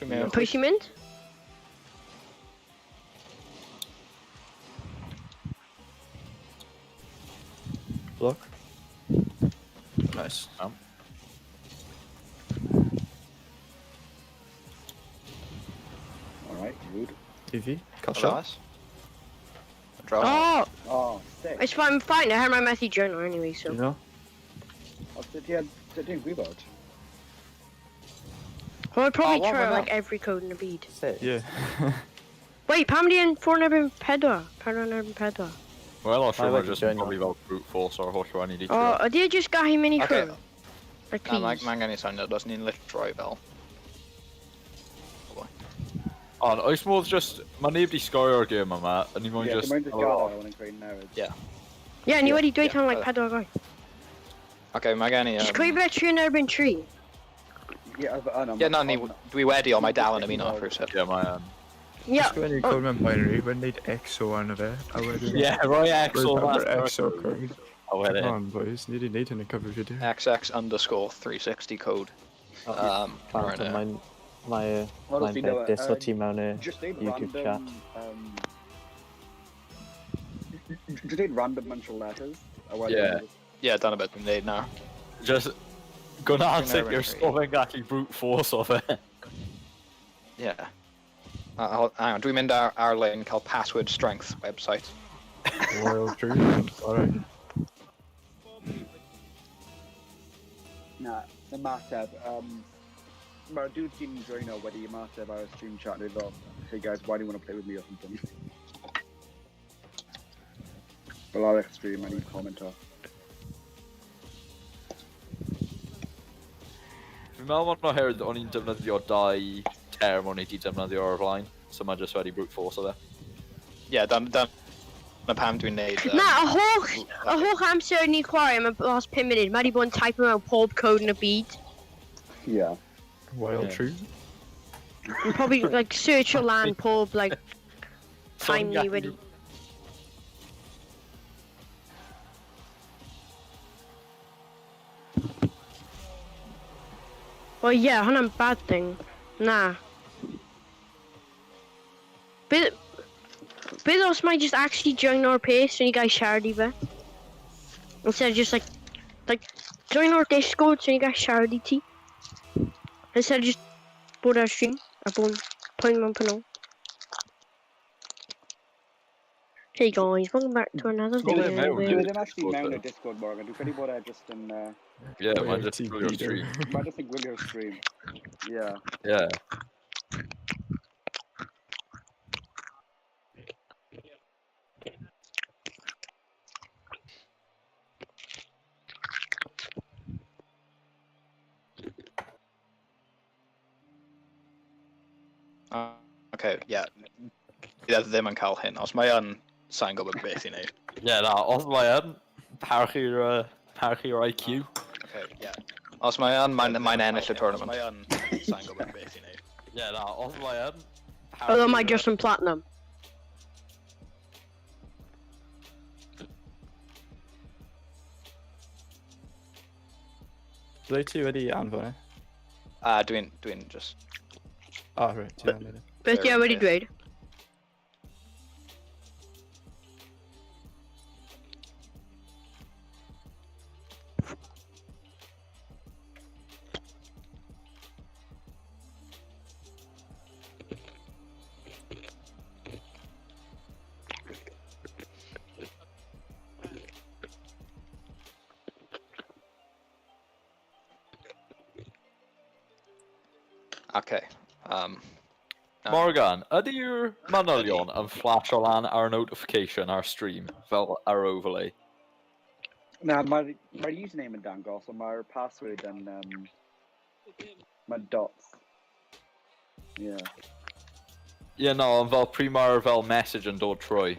Dwi'n mynd. Pwy sy'n mynd? Block. Nice. Um. Alright, rude. I fi? Cael shot? Otherwise. Draw. Oh, Oh, sick. it's fine, I'm fine. I had my Matthew journal anyway, so. You know? O, sut ti'n gwybod? Well, I'd probably Oh, what try am I like every code in the byd. Sut? Yeah. Wait, pam di yn 404? 404. Wel, os I rwy'n like just join probably fel brute force o'r holl rhan i di O, ydy e just gallu mynd i Okay. ffwrdd? Like, Na, please. Mae angen i syniad os ni'n litroi fel. Ond, oes modd just... Mae neb di sgorio'r gêm yma, a ni moyn Ie, just... dwi'n mynd i gadael yn creu newid. Ie. Yeah, ni wedi dweud Ie, hwn like yy. pedwar gwaith. Okay, mae gen i... Just creu fe tri yn erbyn tri. Ie, yna. Ie, na, ni, dwi wedi, ond mae dal yn ymuno rhywsut. Ie, mae yn. Ie. Ysgrifennu cod mewn binary, wedyn neud XO arno fe, a wedyn... Ie, rhoi X o Rhoi mas. XO code. A wedyn. Come on, boys, ni wedi neud hyn yn cyfrifiadur. XX underscore 360 code. Phantom, right, mae'n... Mae Wel, mae'n os ti'n beth diso yy, ti mewn y Just deud YouTube random... chat. Just deud random bunch of letters. A wedyn... Ie. Yeah, dyna beth dwi'n neud nawr. Just... Gwna Dwi'n sut yw'r erbyn tri. stofyn gallu brute force o fe. Yeah. Hang on, dwi'n mynd ar ar-lein cael password strength website. Royal Truth, alright. Na, ymateb. Mae'r dude sy'n joino wedi ymateb ar y stream chat neu fel, hey guys, why do you want to play with me or something? Fel ar eich stream, I need commenter. Fi'n meddwl bod oherwydd o'n i'n defnyddio dau term o'n i wedi defnyddio o'r flaen, so mae just wedi brute force o fe. Yeah, dyna pam dwi'n neud... Na, y holl amser ni'n chwarae am y last 5 munud, mae wedi bod yn type mewn pob code yn y byd. Yeah. Wild Ie. Truth. And probably, like, search o lan pob, like, time ni wedi... Well, yeah, hwnna'n bad thing. Na. Beth os mae just actually join o'r peth so ni gael siarad i fe? Instead of just like, join o'r Discord so ni gael siarad i ti. Instead of just bod ar stream a bod yn pwynt mewn penol. Hey guys, welcome back to another Well, video. mewn, where- Dwi ddim actually Discord mewn though. y Discord, Morgan. Dwi'n credu bod e just yn... Ie, mae'n Royal just gwylio'r TP, stream. Mae just yn gwylio'r stream. Yeah. Ie. Okay, yeah. Bydd e ddim yn cael hyn. Os mae yn, sa'n gwybod beth i wneud. Ie, na, os mae yn, parchu'r IQ. Okay, yeah. Os mae yn, mae'n ennill y tournament. Os mae yn, sa'n gwybod beth i wneud. Ie, na, os mae yn... Although mae just yn platinum. Ble ti wedi anfon e? Dwi'n just... Ah, right, ti'n anfon e. Beth ti wedi dweud? Okay. Na. Morgan, ydy'r manylion yn flash o lan ar notification ar stream, fel ar overlay? Na, mae'r username yn dangos, ond mae'r password yn... Mae dots. Yeah. Ie, no, ond fel pryd mae'r fel message yn dod trwy.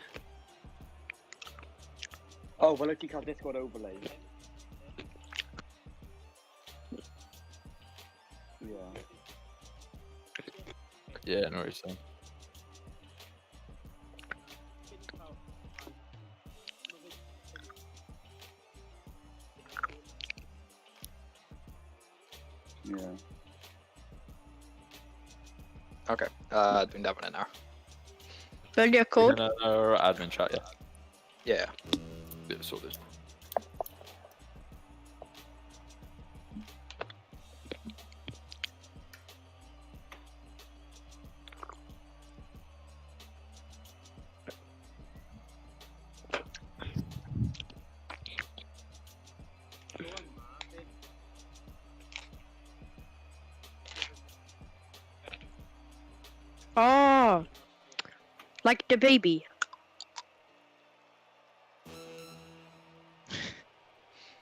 Oh, wel, wyt ti'n cael Discord overlay. Yeah. Ie, no worries then. Yeah. Okay. Dwi'n defnydd e nawr. Fel di'r code? Yn yr admin chat, ie. Yeah. Yeah, sorted. Oh. Like the baby.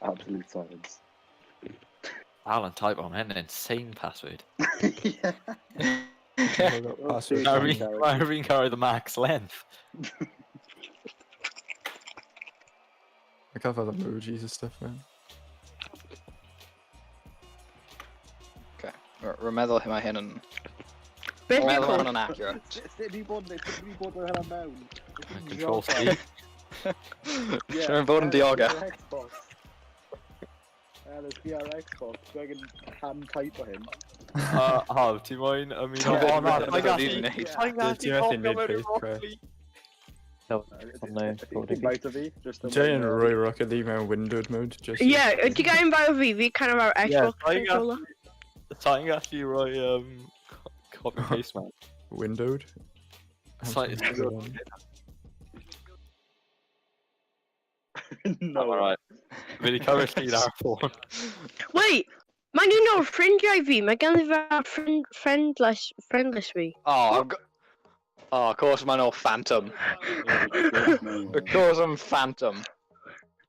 Absolute silence. Alan type on hyn, insane password. Yeah. Password. Sorry. Mae fi'n cael the max length. I can't find emojis and stuff, man. Rwy'n meddwl mae hyn yn... Beth Rwy'n yw'r meddwl cod? hwn yn accurate. Sut ni bod sut ni bod yn hynna mewn? Control C. Rwy'n fod yn diogel. Xbox. There's VR Xbox. Dwi'n angen hand type o hyn. Haf, ti moyn ymuno? Ti'n O, na, mynd- sa'n gallu... Dwi'n neud. Sa'n gallu Ti'n methu cofio neud mewn i'r face Rocket crash. League. No, no, Invite fi, just Jay yn rhoi Rocket League mewn windowed mode, just... Yeah, ti gael invite fi, fi kind of ar Yeah, Xbox sa'n controller. Sa'n gallu rhoi copy paste man. Windowed? No. Alright. Fi wedi cymryd llun ar y ffôn. Wait, mae'n un o'r ffrindiau fi, mae ganddo fe friend, friendless, friendless fi. Oh, I've got... Oh, of course mae'n all Phantom. Of course I'm Phantom.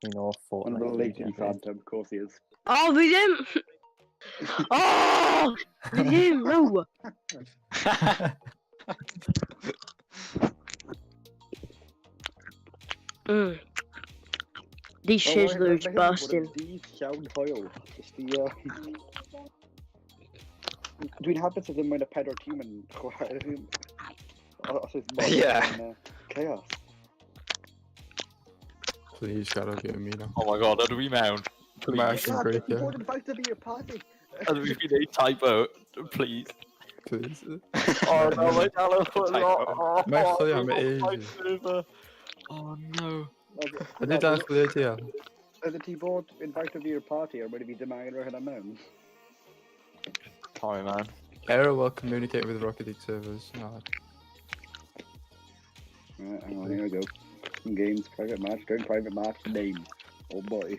Un o One of Fortnite. the lady Phantom, of course he is. Oh, fi ddim! Oh, fi ddim, no! These shizzlers busting. Dydd llawn hoel. Just i... Dwi'n hapus o ddim mwyn y pedwar tîm yn chwarae. Os oes mor... Yeah. yn, Chaos. Please, gadael fi ymuno. Oh my god, ydw i mewn? Mae Please. actually God, great, dwi'n yeah. bod yn invited fi i'r party. Ydw i fi wneud typo, please. Please. Oh no, mae dal yn Typo. Mae'n chwilio am ages. Oh no. Ydy dan chwilio ti ar? Ydych ti bod invited fi i'r party ar wedi fi ddim angen rhoi hynna mewn? Sorry man. Error while communicating with Rocket League servers. No, Right, hang on, here we go. Games, private match, going private match, name. Oh boy.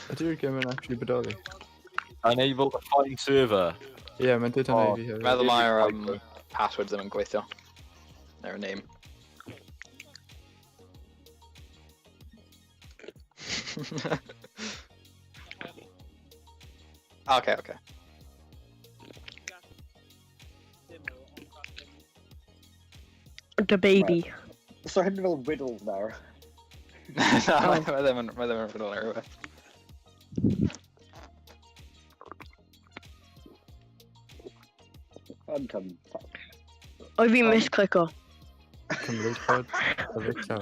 Ydy'r game yn actually bodoli? Unable to find server. Ie, yeah, mae'n dweud hwnna Oh, i fi hefyd. Meddwl mae'r passwords ddim yn gweithio. Neu'r name. Okay, okay. The baby. So hyn fel riddles nawr. Na, mae ddim yn mae ddim yn riddle neu rhywbeth. Phantom. O, fi misclico. Cymru pod. A Victor.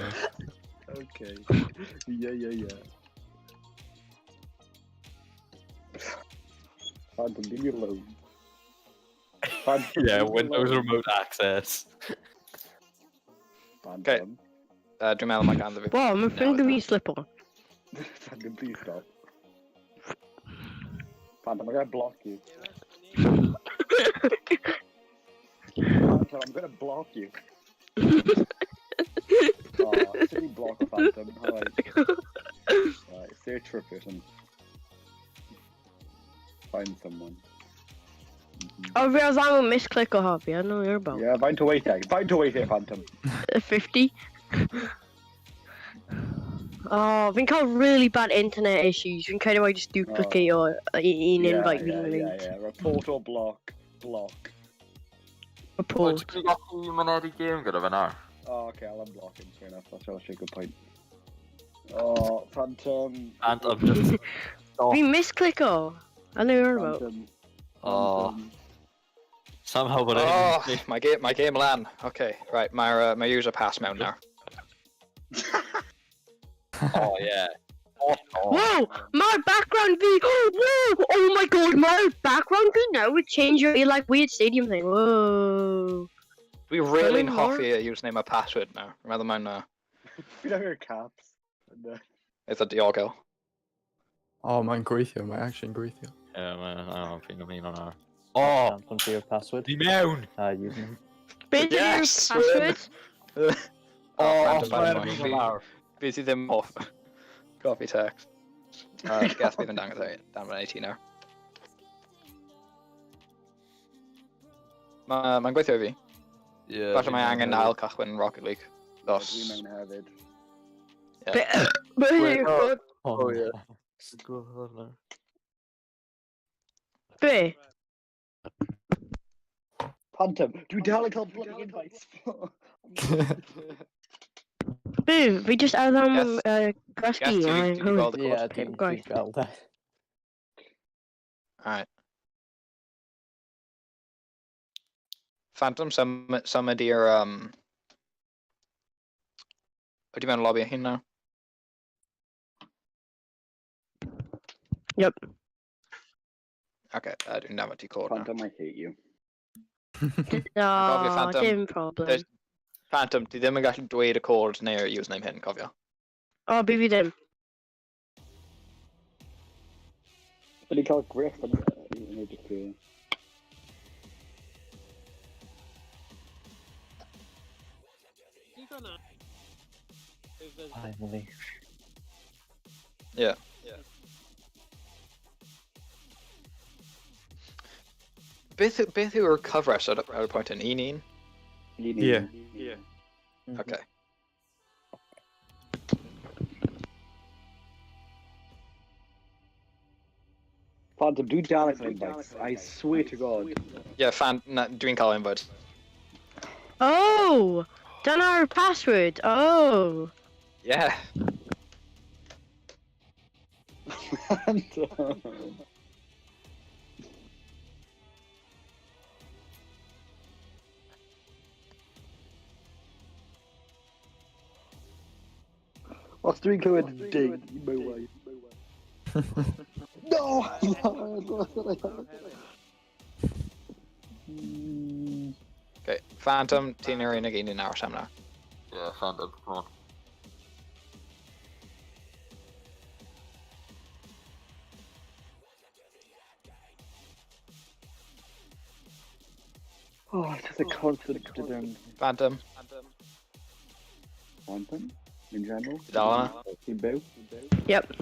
Okay. Yeah, yeah, yeah. Phantom, leave me alone. Phantom, Yeah, leave me Windows alone. remote access. Phantom. Dwi'n meddwl mae ganddo fi. Wow, mae ffrind fi slipo. Phantom, please stop. Phantom, I'm gonna block you. Phantom, I'm gonna block you. Oh, should we block a Phantom? Alright. Alright, search for a person. Find someone. O, fi oedd am misclico Harvey, I know you're about. Yeah, find a way here. Find a way here, Phantom. 50. Oh, fi'n cael really bad internet issues. Fi'n credu mai just duplicate o un yeah, invite yeah, fi'n yeah, wneud. yeah. Report or block. Block. Report. Ti'n gallu myned i game gyda fe nawr? Oh, okay, I'll unblock him. Fair enough. That's actually a good point. Oh, Phantom. Phantom, just... Fi'n misclico. I know you're about. Phantom. Oh, Phantom. somehow but Oh, my game, my game lan. Okay, right, mae'r my user pass mewn nawr. Oh yeah. Oh, oh. Whoa! My background V! Whoa! Oh my god, my background V now would change your like weird stadium thing. Whoa. Dwi really'n Going hoffi y username a password nawr. Rwy'n meddwl mae'n We don't hear caps. And, eitha diogel. Oh, mae'n gweithio, mae'n actually yn gweithio. Yeah, man, I don't fi'n ymuno nawr. Oh, Phantom for your password. di mewn! Username. Beth ydy'r Yes, password? Oh, Phantom os mae'n Phantom. ymuno lawr. Fi sydd ddim off. Coffee text. Geth bydd yn dangos i dan fan 18 nawr. Mae'n gweithio i fi. Yeah, Falle mae angen ail cychwyn Rocket League. Dos. Dwi'n mewn hefyd. Be- Beth yw'r Oh. cod? Oh, Oh, yeah. Gweld hwnna. Be? Phantom, dwi'n dal yn cael bloody invites. Be? Fi just ar am Yes. gwasgu. Yes, ti 'di gweld y Ie, cod. dwi'n Gwaith. gweld e. Alright. Phantom, symud i'r... Ydy mewn lobby hyn nawr? Yep. Okay, dwi'n dafod ti cod nawr. Phantom, I hate you. No, Phantom. dim problem. There's- Phantom, ti ddim yn gallu dweud y cod neu'r username hyn, cofio. O, bi fi ddim. But ni'n cael Griff yn edrych chi. Finally. Yeah. Beth yw'r cyfres ar y pwynt yn 1-1? Ie. Ie. Okay. Phantom, dwi'n dal yn cael invites. I swear to God. Yeah, fan, na, dwi'n cael invites. Oh! Dyna'r password. Oh! Yeah. Phantom. Os dwi'n clywed ding, no way. No! Okay, Phantom, ti'n yr unig un yn aros am nawr. Yeah, Phantom, come on. Oh, it's just a constant ding. Phantom, Phantom, in general. ti dal yna? Ti'n byw? Yep.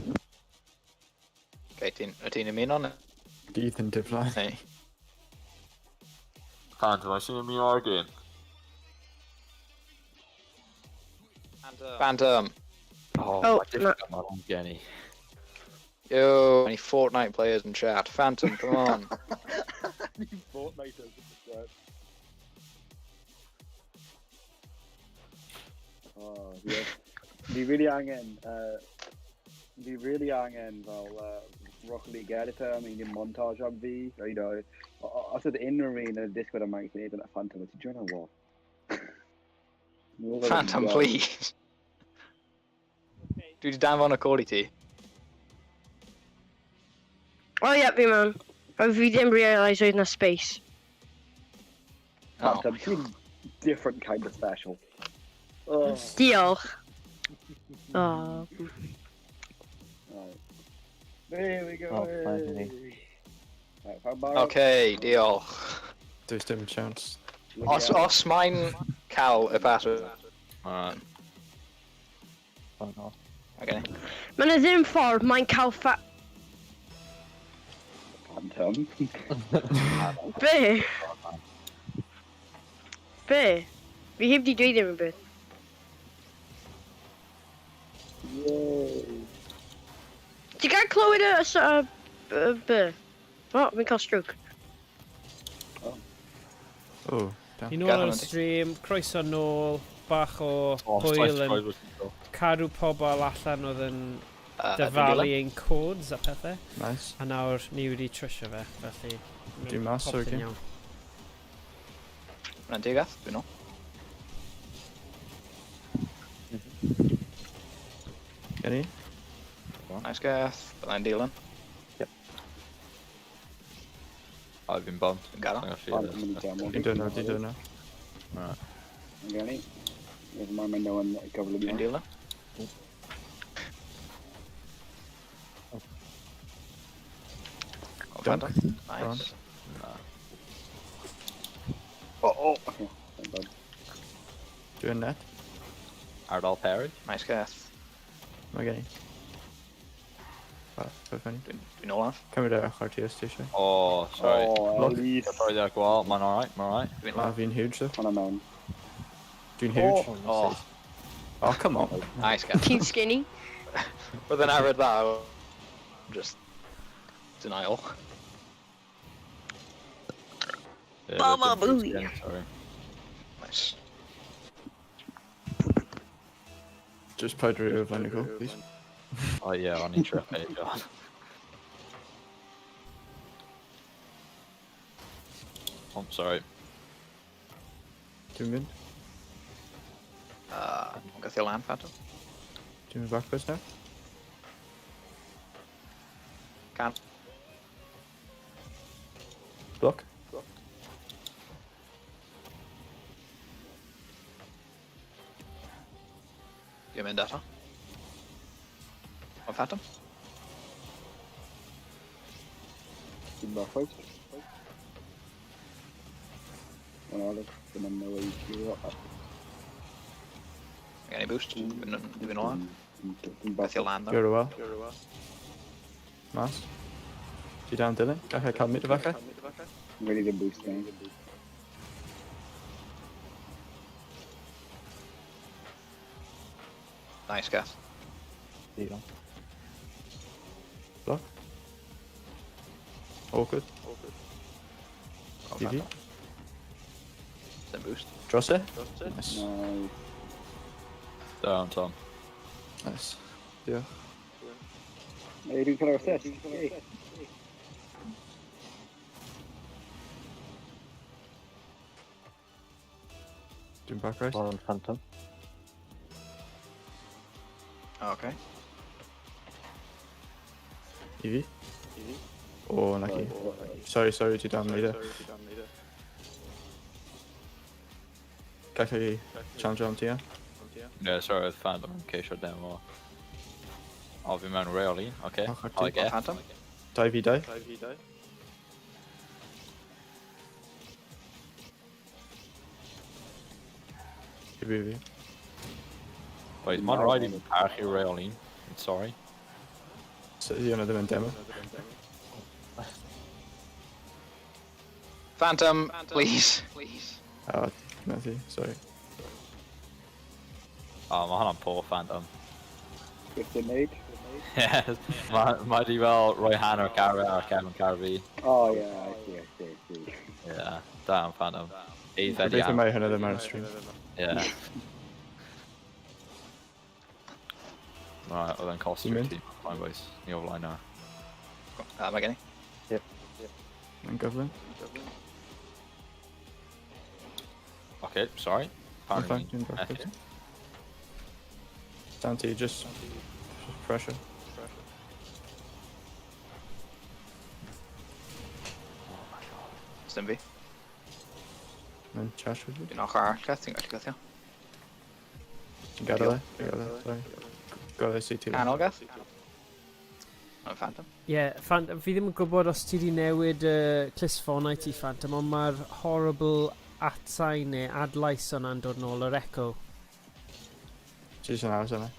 Okay, ti'n ymuno neu? Dydd yn diflan. Neu? Phantom, I seen him in our game. Phantom. Oh, Oh, I did no. come on, Jenny. Yo, any Fortnite players in chat? Phantom, come on. Fortnite in the chat. Oh, yeah. Fi really angen, fi really angen fel Rocket League editor, I mean, montage am fi, you know, os oedd unrhyw un yn y Discord yma yn gwneud yna Phantom, ti'n joino what? Phantom, please. Dwi wedi danfon y cod i ti. Oh, yep, fi mewn. O, fi ddim realise oedd na space. Oh. Phantom, ti'n different kind of special. Oh. Diolch. Oh. Right. There we go. Oh, finally. Right, pawb barod? Okay, diolch. Does dim chance. Os mae'n cael y password. Alright. Oh no. Okay. Mae yna ddim ffordd mae'n cael ffa... Phantom. Be? Be? Fi heb di dweud unrhyw beth. Yay. Ti'n gael clywed y... Be? O, fi'n cael stroke. Oh, damn. Ni nôl ar y stream, croeso nôl, bach o hwyl yn cadw pobl allan oedd yn dyfalu ein codes a pethau. Nice. A nawr ni wedi trwsio fe, felly... Dwi'n mas o'r popeth yn game. iawn. Hwnna'n digath, dwi'n nôl. Gen i? Nice gath, byddai'n dilyn. I've been bumped. Dwi'n gadael. I'm gonna feel Phantom yn this. i demo. Dwi'n dod nawr, dwi'n dod nawr. Gen i. Mae'n mynd o'n gyflym Dwi'n iawn. dilyn. Oh, Dunk. Phantom. Nice. Oh, oh. Okay. Thank God. Dwi'n net. Ardal Perry? Nice gath. Mae gen i. Ba, funny. Dwi'n olaf. Cymryd e ochr ti os ti eisiau. Oh, sorry. Oh, Look. Elise. Sorry there, Gwal. Mae'n alright, mae'n alright. Dwi'n Ah, laf. fi'n huge though. Hwnna mewn. Dwi'n huge. Oh, Oh, Oh, come on. nice gath. Ti'n skinny? Bydd yn arfer dda. Just denial. Yeah, Baba they've been booey. again, sorry. Nice. Just powder it over Nicole, please. Oh yeah, o'n i'n trio peidio. Oh, sorry. Dwi'n mynd. Gath i lan, Phantom. Dwi'n mynd back post now. Can. Block. Dwi'n mynd eto. O Phantom. Dwi'n bach post. Ond Alex, ddim yn newid i Gen i boost. Dwi'n mynd lan. Dwi'n bach Gath i lan, though. You're well. Mas. Ti down Dylan? Gallai cael mid falle? Really ddim boost gan. Nice, Gath. Digon. Block. Awkward. O TV. Phantom. Dim boost. Dros e? Nice. Nice. Down, Tom. Nice. Diolch. Hey, dwi'n cael assist. Hey. Dwi'n back right. One on Phantom. Okay. I fi? O, na ci. Sorry, sorry, ti dan leader. Gallai challenge am ti, ia? Yeah, sorry, oedd Phantom yn ceisio demo. O, fi mewn reoli, oce. Och, ar ti. I get. O Phantom. 2 v 2. I fi fi. Wait, mae'n rhaid i fi parchu reoli. Sorry. So, yna ddim yn demo. Phantom, please. Please. O, na ti, sorry. O, mae hwnna'n poor Phantom. Beth yn neud? Yes, mae di fel rhoi hanner carfe ar Kevin Carfi. Oh yeah, I see, I see, I see. Yeah, down Phantom. Eidded Gobeithio iawn. mae hynna ddim ar y stream. Yeah. Right, oedd e'n cost Ti'n i'r mynd? tîm. Fine boys, ni o flaen nawr. Mae gen i. Yn gyflym. Okay, sorry. I'm fine, Apparently. dwi'n back Okay. post. Down to you, just pressure. Dim fi. Mae'n charge with fi. Dwi'n ochr arall, Gath. Ti'n gallu gathio. Ti'n gadael e? Ti'n gadael e, sorry. Gadael e CT. Canol, Gath. O Phantom. Ie, yeah, Phantom, fi ddim yn gwybod os ti wedi newid clustffonau ti, Phantom, ond mae'r horrible atsain neu adlais yna'n dod nôl, yr echo. Ti jyst yn aros yna.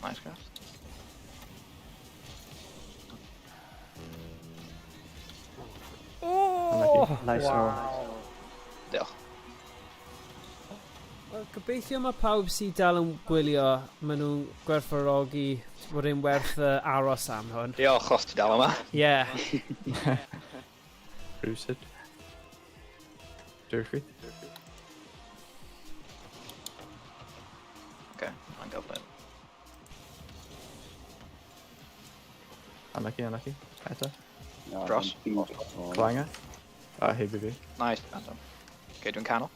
Nice, Gath. Oh! Nice wow. Diolch. Wel, gobeithio mae pawb sydd dal yn gwylio, maen nhw'n gwerthfawrogi bod e'n werth aros am hwn. Diolch os ti dal yma. Ie. Yeah. Rhywsyd. Dwi'n chwith. Okay, mae'n gyflym. Unlucky, unlucky. Eto. No, Dros. Oh. Clanger. A heb i fi. Nice, Phantom. Okay, dwi'n canol.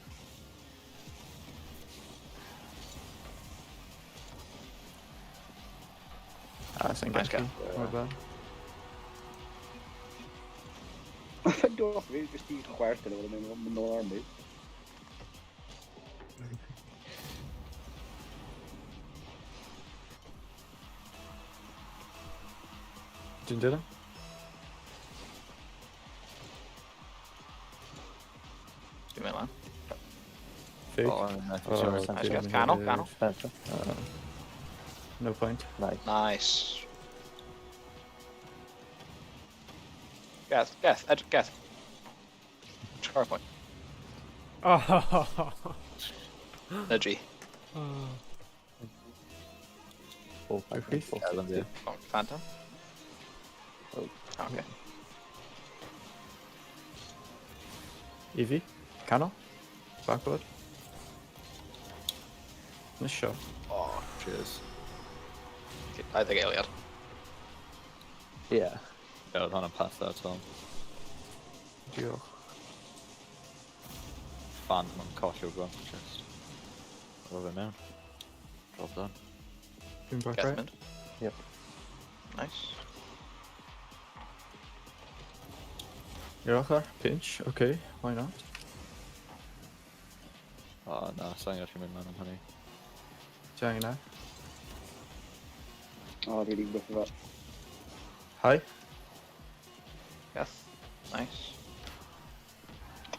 A, sy'n Nice gallu. My bad. Mae'n dod off fi, jyst i chwerthin yn ôl, mynd nôl ar mi. Dwi'n dilyn? Dwi'n mynd lan. Fake. Oh, no, Oh, sorry. dwi'n Nice, guys. mynd Canol, i- canol. Phantom. No point. Nice. Nice. Geth, Geth, Ed, Geth. Score point. Oh. Na G. Oh. Four, five, Chwith. four, Yeah, six, two. Oh, Phantom. Okay. I fi. Canol. Backward. Nice shot. Oh, Cheers. 20 eiliad. Yeah. Ie, oedd hwnna'n pass there, Tom. Diolch. Fan yn colli o gwmpas. Just. Roedd fe mewn. Job done. Dwi'n back Geth right. mynd. Yep. Nice. I'r ochr. Pinch. Okay, why not? O, na, sa'n gallu mynd mewn am hynny. Ti angen na? O, fi wedi whiffo fe. Hi. Geth. Nice.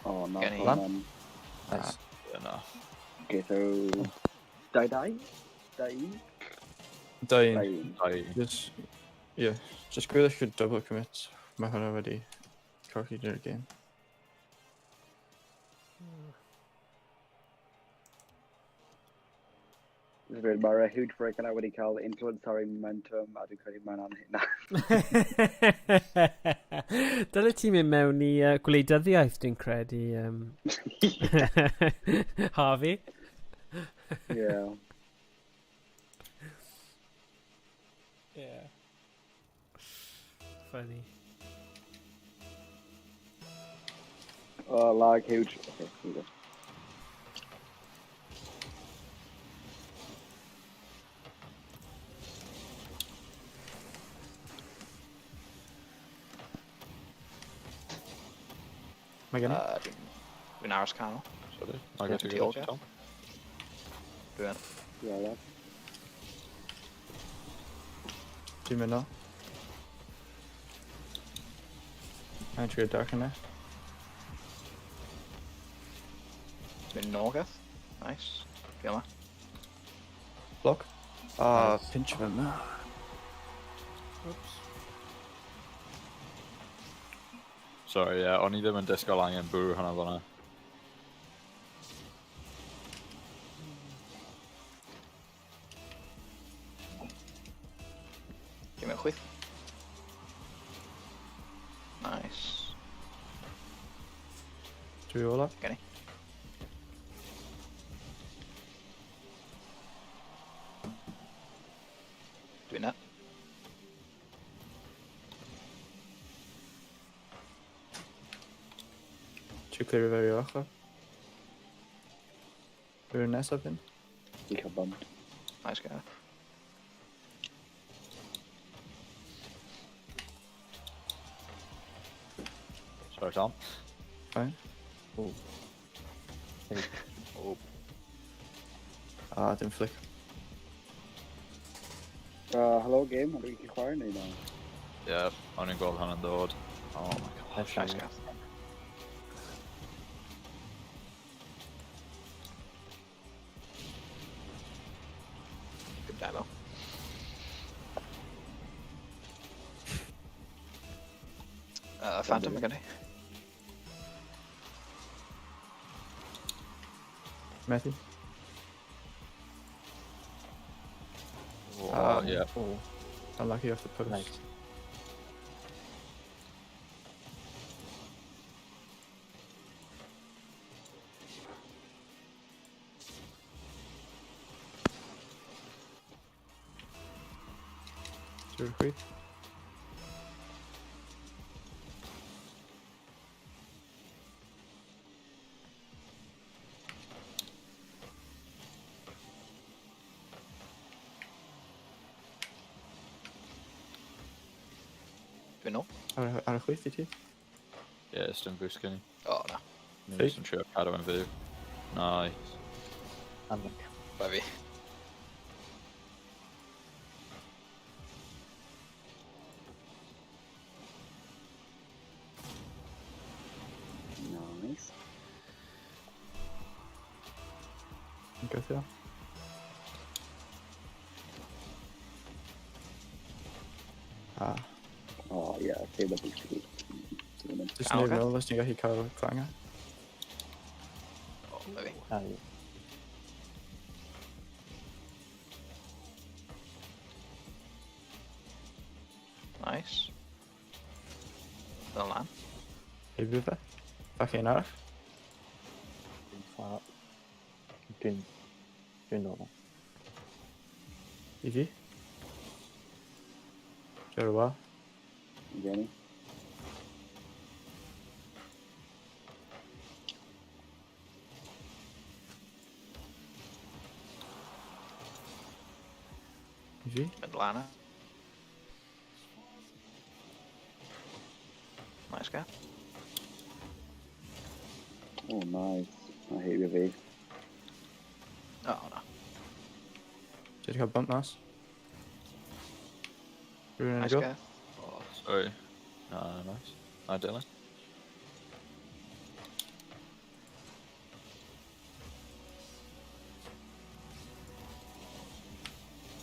O, na. Gen i. Lan. Nice. Ie, na. Okay, so... 2-2? 2-1? 2-1. 2-1. Dau. Just, yeah, just gwylio chi'r double commit. Mae hwnna wedi colli dy'r game. Mae'r huge break yna wedi cael influence ar ei momentum a dwi'n credu mae'n anhyn. Dyle ti'n mynd mewn i gwleidyddiaeth, dwi'n credu. Harvey? Yeah. Yeah. Funny. Oh, lag, huge. Okay, here we go. Mae gen i? Dwi'n aros canol. Sorry. Na, get Diolch, i Jeff. Tom. Dwi'n. Yeah, lad. Dwi'n mynd nôl. Mae'n trio dark yna. Dwi'n nôl, Geth. Nice. Dwi yma. Block. Ah, pinch fe na. Oops. Sorry, ie, o'n i ddim yn disgwyl angen bwrw hwnna fyna. Dwi'n mynd chwith. Nice. Dwi ola. Gen i. Dwi'n net. Ti'n clear fe i'r ochr. Rwy'n nesaf hyn. Fi cael bumped. Nice Geth. Sorry, Tom. Fine. Ooh. Hey. Oh, Ah, dim flick. Hello game, ydw i'n chwarae neu na? ie, o'n i'n gweld hwnna'n dod. Oh my god. Nice Nice shot. Geth. Good demo. Phantom, mae gen i. Methu. Oh, Ah. ie. Oh, Unlucky off the post. nice. Drwy'r chwith. Dwi'n nôl. Ar y chwith i ti? Ie, yeah, dim boost gen i. O, na. Ni jyst yn trio cadw yn fyw. Nice. Unlucky. Bai fi. Nice. Yn gythio. Ah, Oh, yeah, okay, the boost i gyd. Dwi'n mynd. jyst Cael neb gath. nôl os ti'n gallu cael clanger. O, bai fi. Ah, yeah. Nice. Fel lan. Heibio fe. Falle un arall. Dwi'n flat. Dwi'n... Dwi'n dod na. I fi. Dwi ar y wal. Gen i. I fi. Mynd lan. Nice guy. Oh, nice. I hate your fi. Oh, no. Dwi wedi cael bump mas. Rhywun yn Nice go. guy. Oh, sorry. Na, nice. Na, Dylan.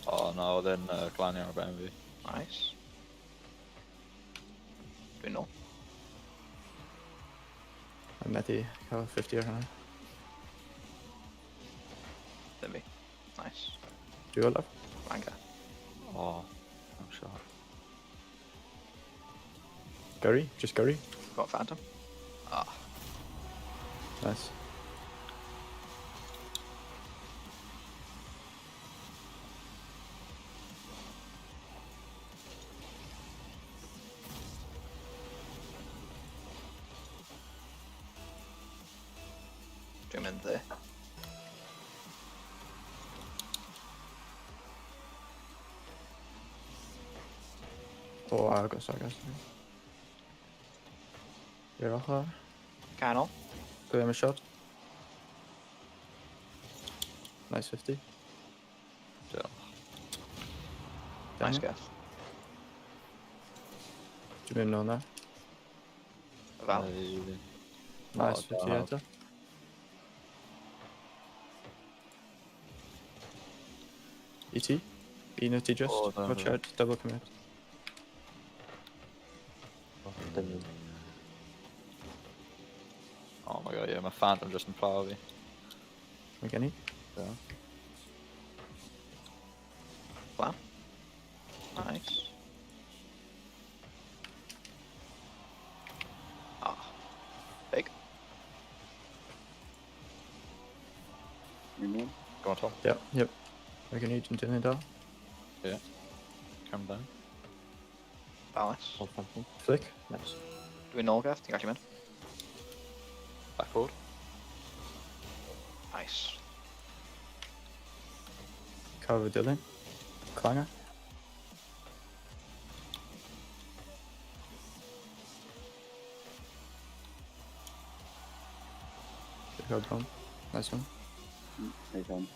Oh, no, oedd e'n glanio ar ben fi. Nice. Dwi'n nôl. A methu cael 50 ar hwnna. Ddim fi. Nice. Dwi olaf. Lan ga. Oh, I'm shot. Gyrru, just gyrru. Got Phantom. Ah, Nice. Dwi'n mynd dde. O, agos, agos. I'r ochr. Canol. Dwi am y shot. Nice 50. Diolch. Nice Daniel. guess. Dwi'n mynd nôl na. Fel. Nice O, 50 da. eto. I ti? Un o ti just. O, da, Watch da. out, double commit. Dim fi. Oh my god, yeah, mae Phantom just yn plow fi. Mae gen i. Yeah. Lan. Nice. Ah. Big. Dwi'n mynd. Go on, Tom. Yep, yep. Mae gen i, dwi'n dilyn dal. Calm down. Balance. O, Phantom. Flick. Nice. Dwi'n nôl gath, ti'n gallu mynd. Backward. Nice. Cael fy dilyn. Clanger. Dwi'n cael bump. Nice one. Nice one.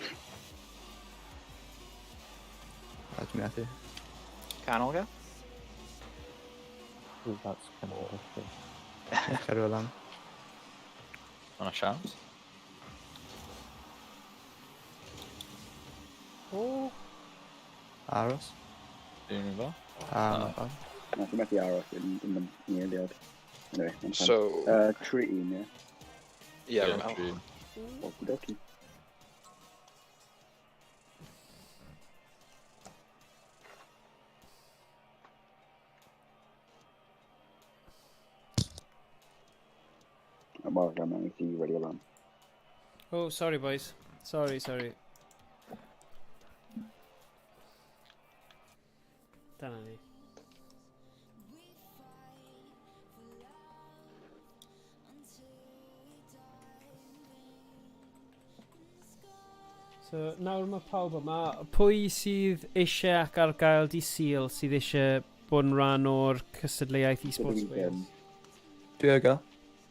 A dwi'n methu. Canol gath. Ooh, that's kind of risky. Cadw e lan. On a chance. O, Aros. Dwi'n mynd fel. A, Ah. ma bad. Na, dwi'n methu aros yn yn yn eiliad. Anyway, mae'n fine. So, 3-1, ie. yeah, Romel. tri. Okie dokie. I'm all right, I'm see you ready alarm. Oh, sorry boys. Sorry, sorry. Dyna ni. So, nawr mae pawb yma. Pwy sydd eisiau ac ar gael di Sul sydd eisiau bod yn rhan o'r cystadleuaeth eSports Dwi Wales? ddim. Dwi ar gael.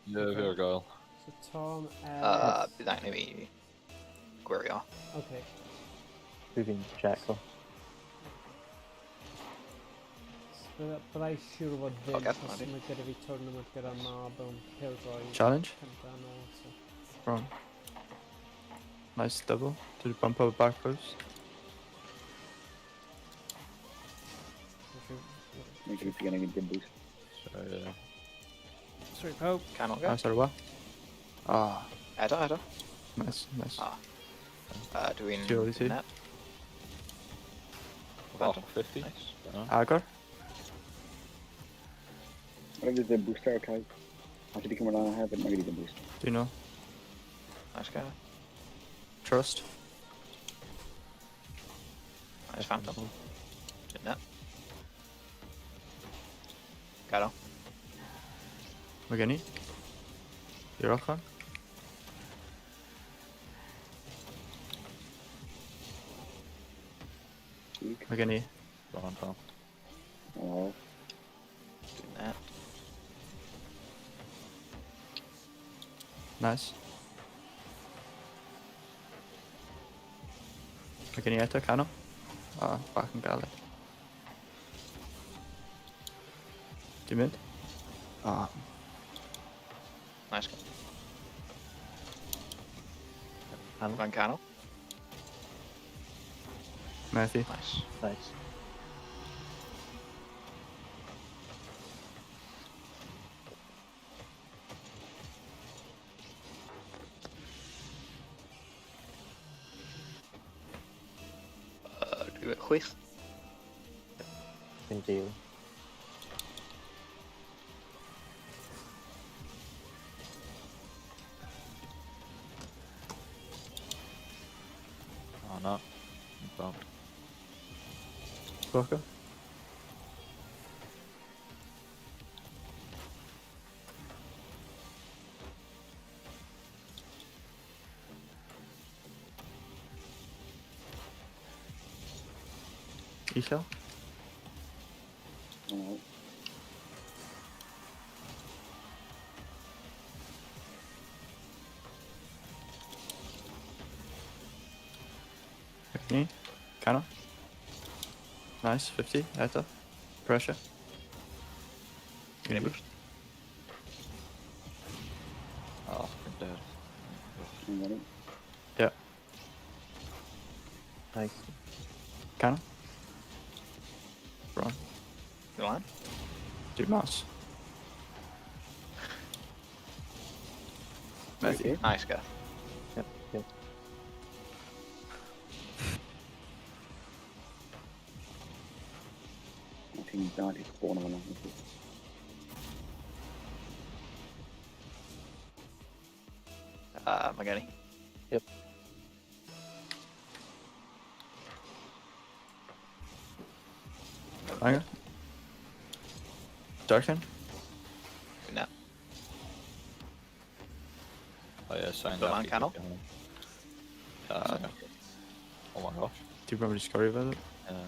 Ie, fi ar gael. So, Tom, Ed... Bydd angen i fi gwirio. Okay. Dwi fi'n check o. Bydda i siŵr o fod ddim, Ocê, achos Mari. mae gyda fi tournament gyda mab mewn pêl-droed Challenge. cynta nôl, so. Wrong. Nice double. Did bump up back post. Make sure you're getting a good boost. So, yeah. Sorry, pawb. Canol gath. Nice ar y wal. Ah, Eto, eto. nice, nice. Ah. Dwi'n... Tu ôl i ti. Net. Oh, Phantom. 50. Nice. Dunno. Agor. Mae gen i ddim booster, okay. A ti di cymryd lan hefyd, mae gen i ddim booster. Dwi'n know. Nice guy. Trust. Nice Phantom. Dwi'n net. Canol. Mae gen i. I'r ochr. Cheek. Mae gen i. Go on, Tom. Oh. Dwi'n net. Nice. Mae gen i eto canol. Ah, bach yn galed. Dwi'n mynd? Ah, Nice guy. Canol. Mae'n canol. methu. Nice. Nice. Dwi chwith. Dwi'n deal. Oh no. Bumped. Blocker. Uchel. Oh. Mae gen i. Canol. Nice, 50, eto. Pressure. Gen i boost. Oh, I'm dead. Dwi'n gwneud. Yeah. Nice. Canol. Bron. Dwi'n lan. Dwi'n mas. Methu. Okay. Nice guy. Yep, yep. Ti'n dal i spawn o'n hwnna. Mae gen i. Yep. Angen. Darken. Dwi'n net. Oh yeah, signed Go up. on, canol. Yeah, signed up. Oh my gosh. Dwi'n probably sgorio fe. Yeah.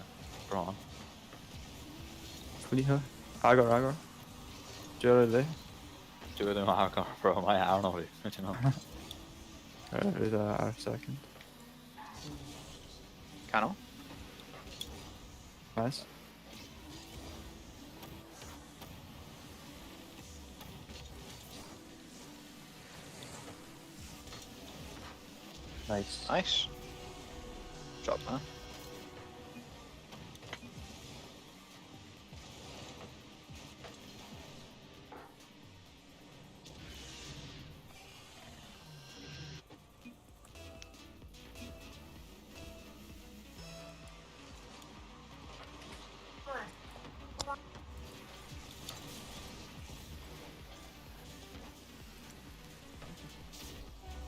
Bron. Fliha. Agor, agor. Dwi'n ar y dde. Dwi ddim agor, bro. Mae arno fi. Ti'n know. Fydd ar second. Canol. Nice. Nice. Nice. Drop man.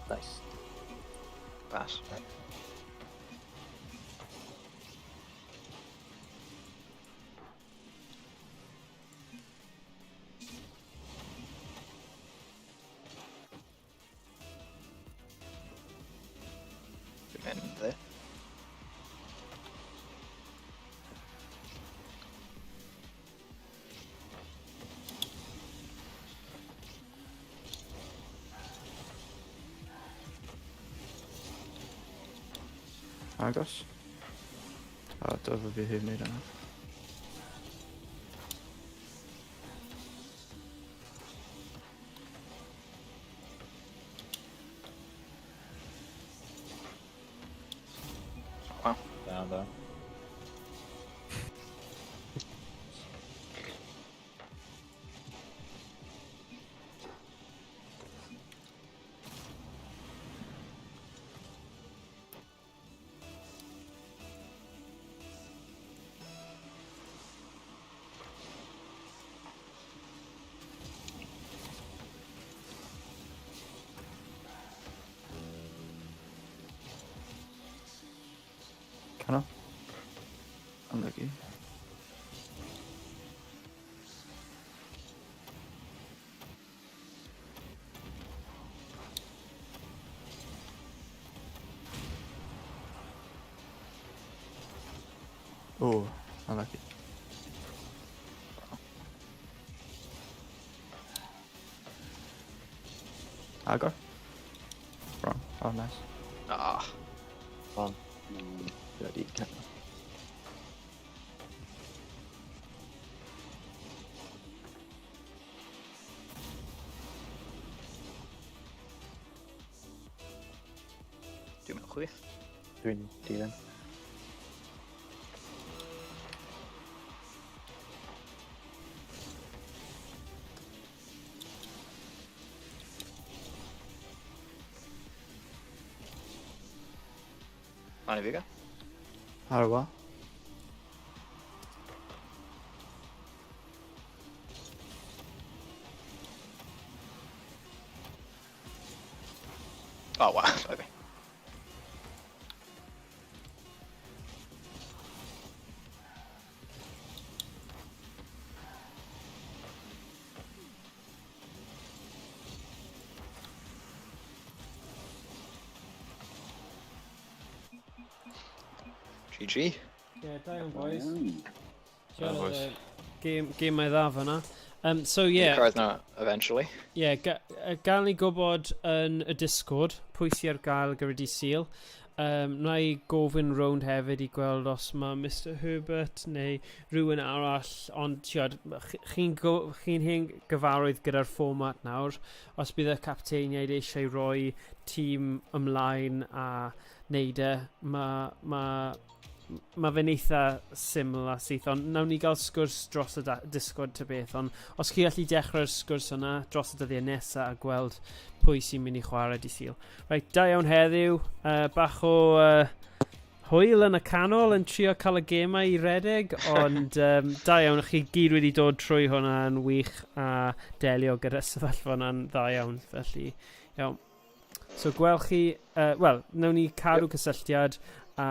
Nice. Pass. Dwi'n mynd dde. Agos. A dyfa fi heb wneud yna. Wow. Down there. Unlucky. Oh, unlucky. Agor. Wrong. Oh, nice. Ah, On. Bloody camera. Dwi'n mynd chwith. Dwi'n dilyn. Lan i fi ga. Ar y wal. Oh, wow. Okay. GG. Yeah, da iawn, boys. Iawn. Siarad, boys. Game, gemau dda fyna. So, yeah, Cyrraedd na eventually. yeah, gael ni gwybod yn y Discord pwy sydd ar gael gyda di Sul. Na i gofyn rownd hefyd i gweld os mae Mr Herbert neu rhywun arall, ond tiod, chi'n chi hen gyfarwydd gyda'r fformat nawr. Os bydd y capteiniaid eisiau rhoi tîm ymlaen a neud e, ma fe'n eitha syml a syth, ond nawn ni gael sgwrs dros y Discord ta beth, ond os chi allu dechrau'r sgwrs yna dros y dyddiau nesaf a gweld pwy sy'n mynd i chwarae di Sul. Reit, da iawn heddiw, bach o hwyl yn y canol yn trio cael y gemau i redeg, ond da iawn, chi gyd wedi dod trwy hwnna yn wych a delio gyda sefyllfa hwnna'n dda iawn, felly, iawn. So gwel chi, wel, nawn ni cadw cysylltiad a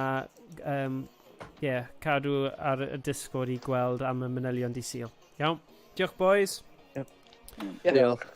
yeah, cadw ar y Discord i gweld am y manylion di Sul. Iawn, diolch boys. Yep. Diolch.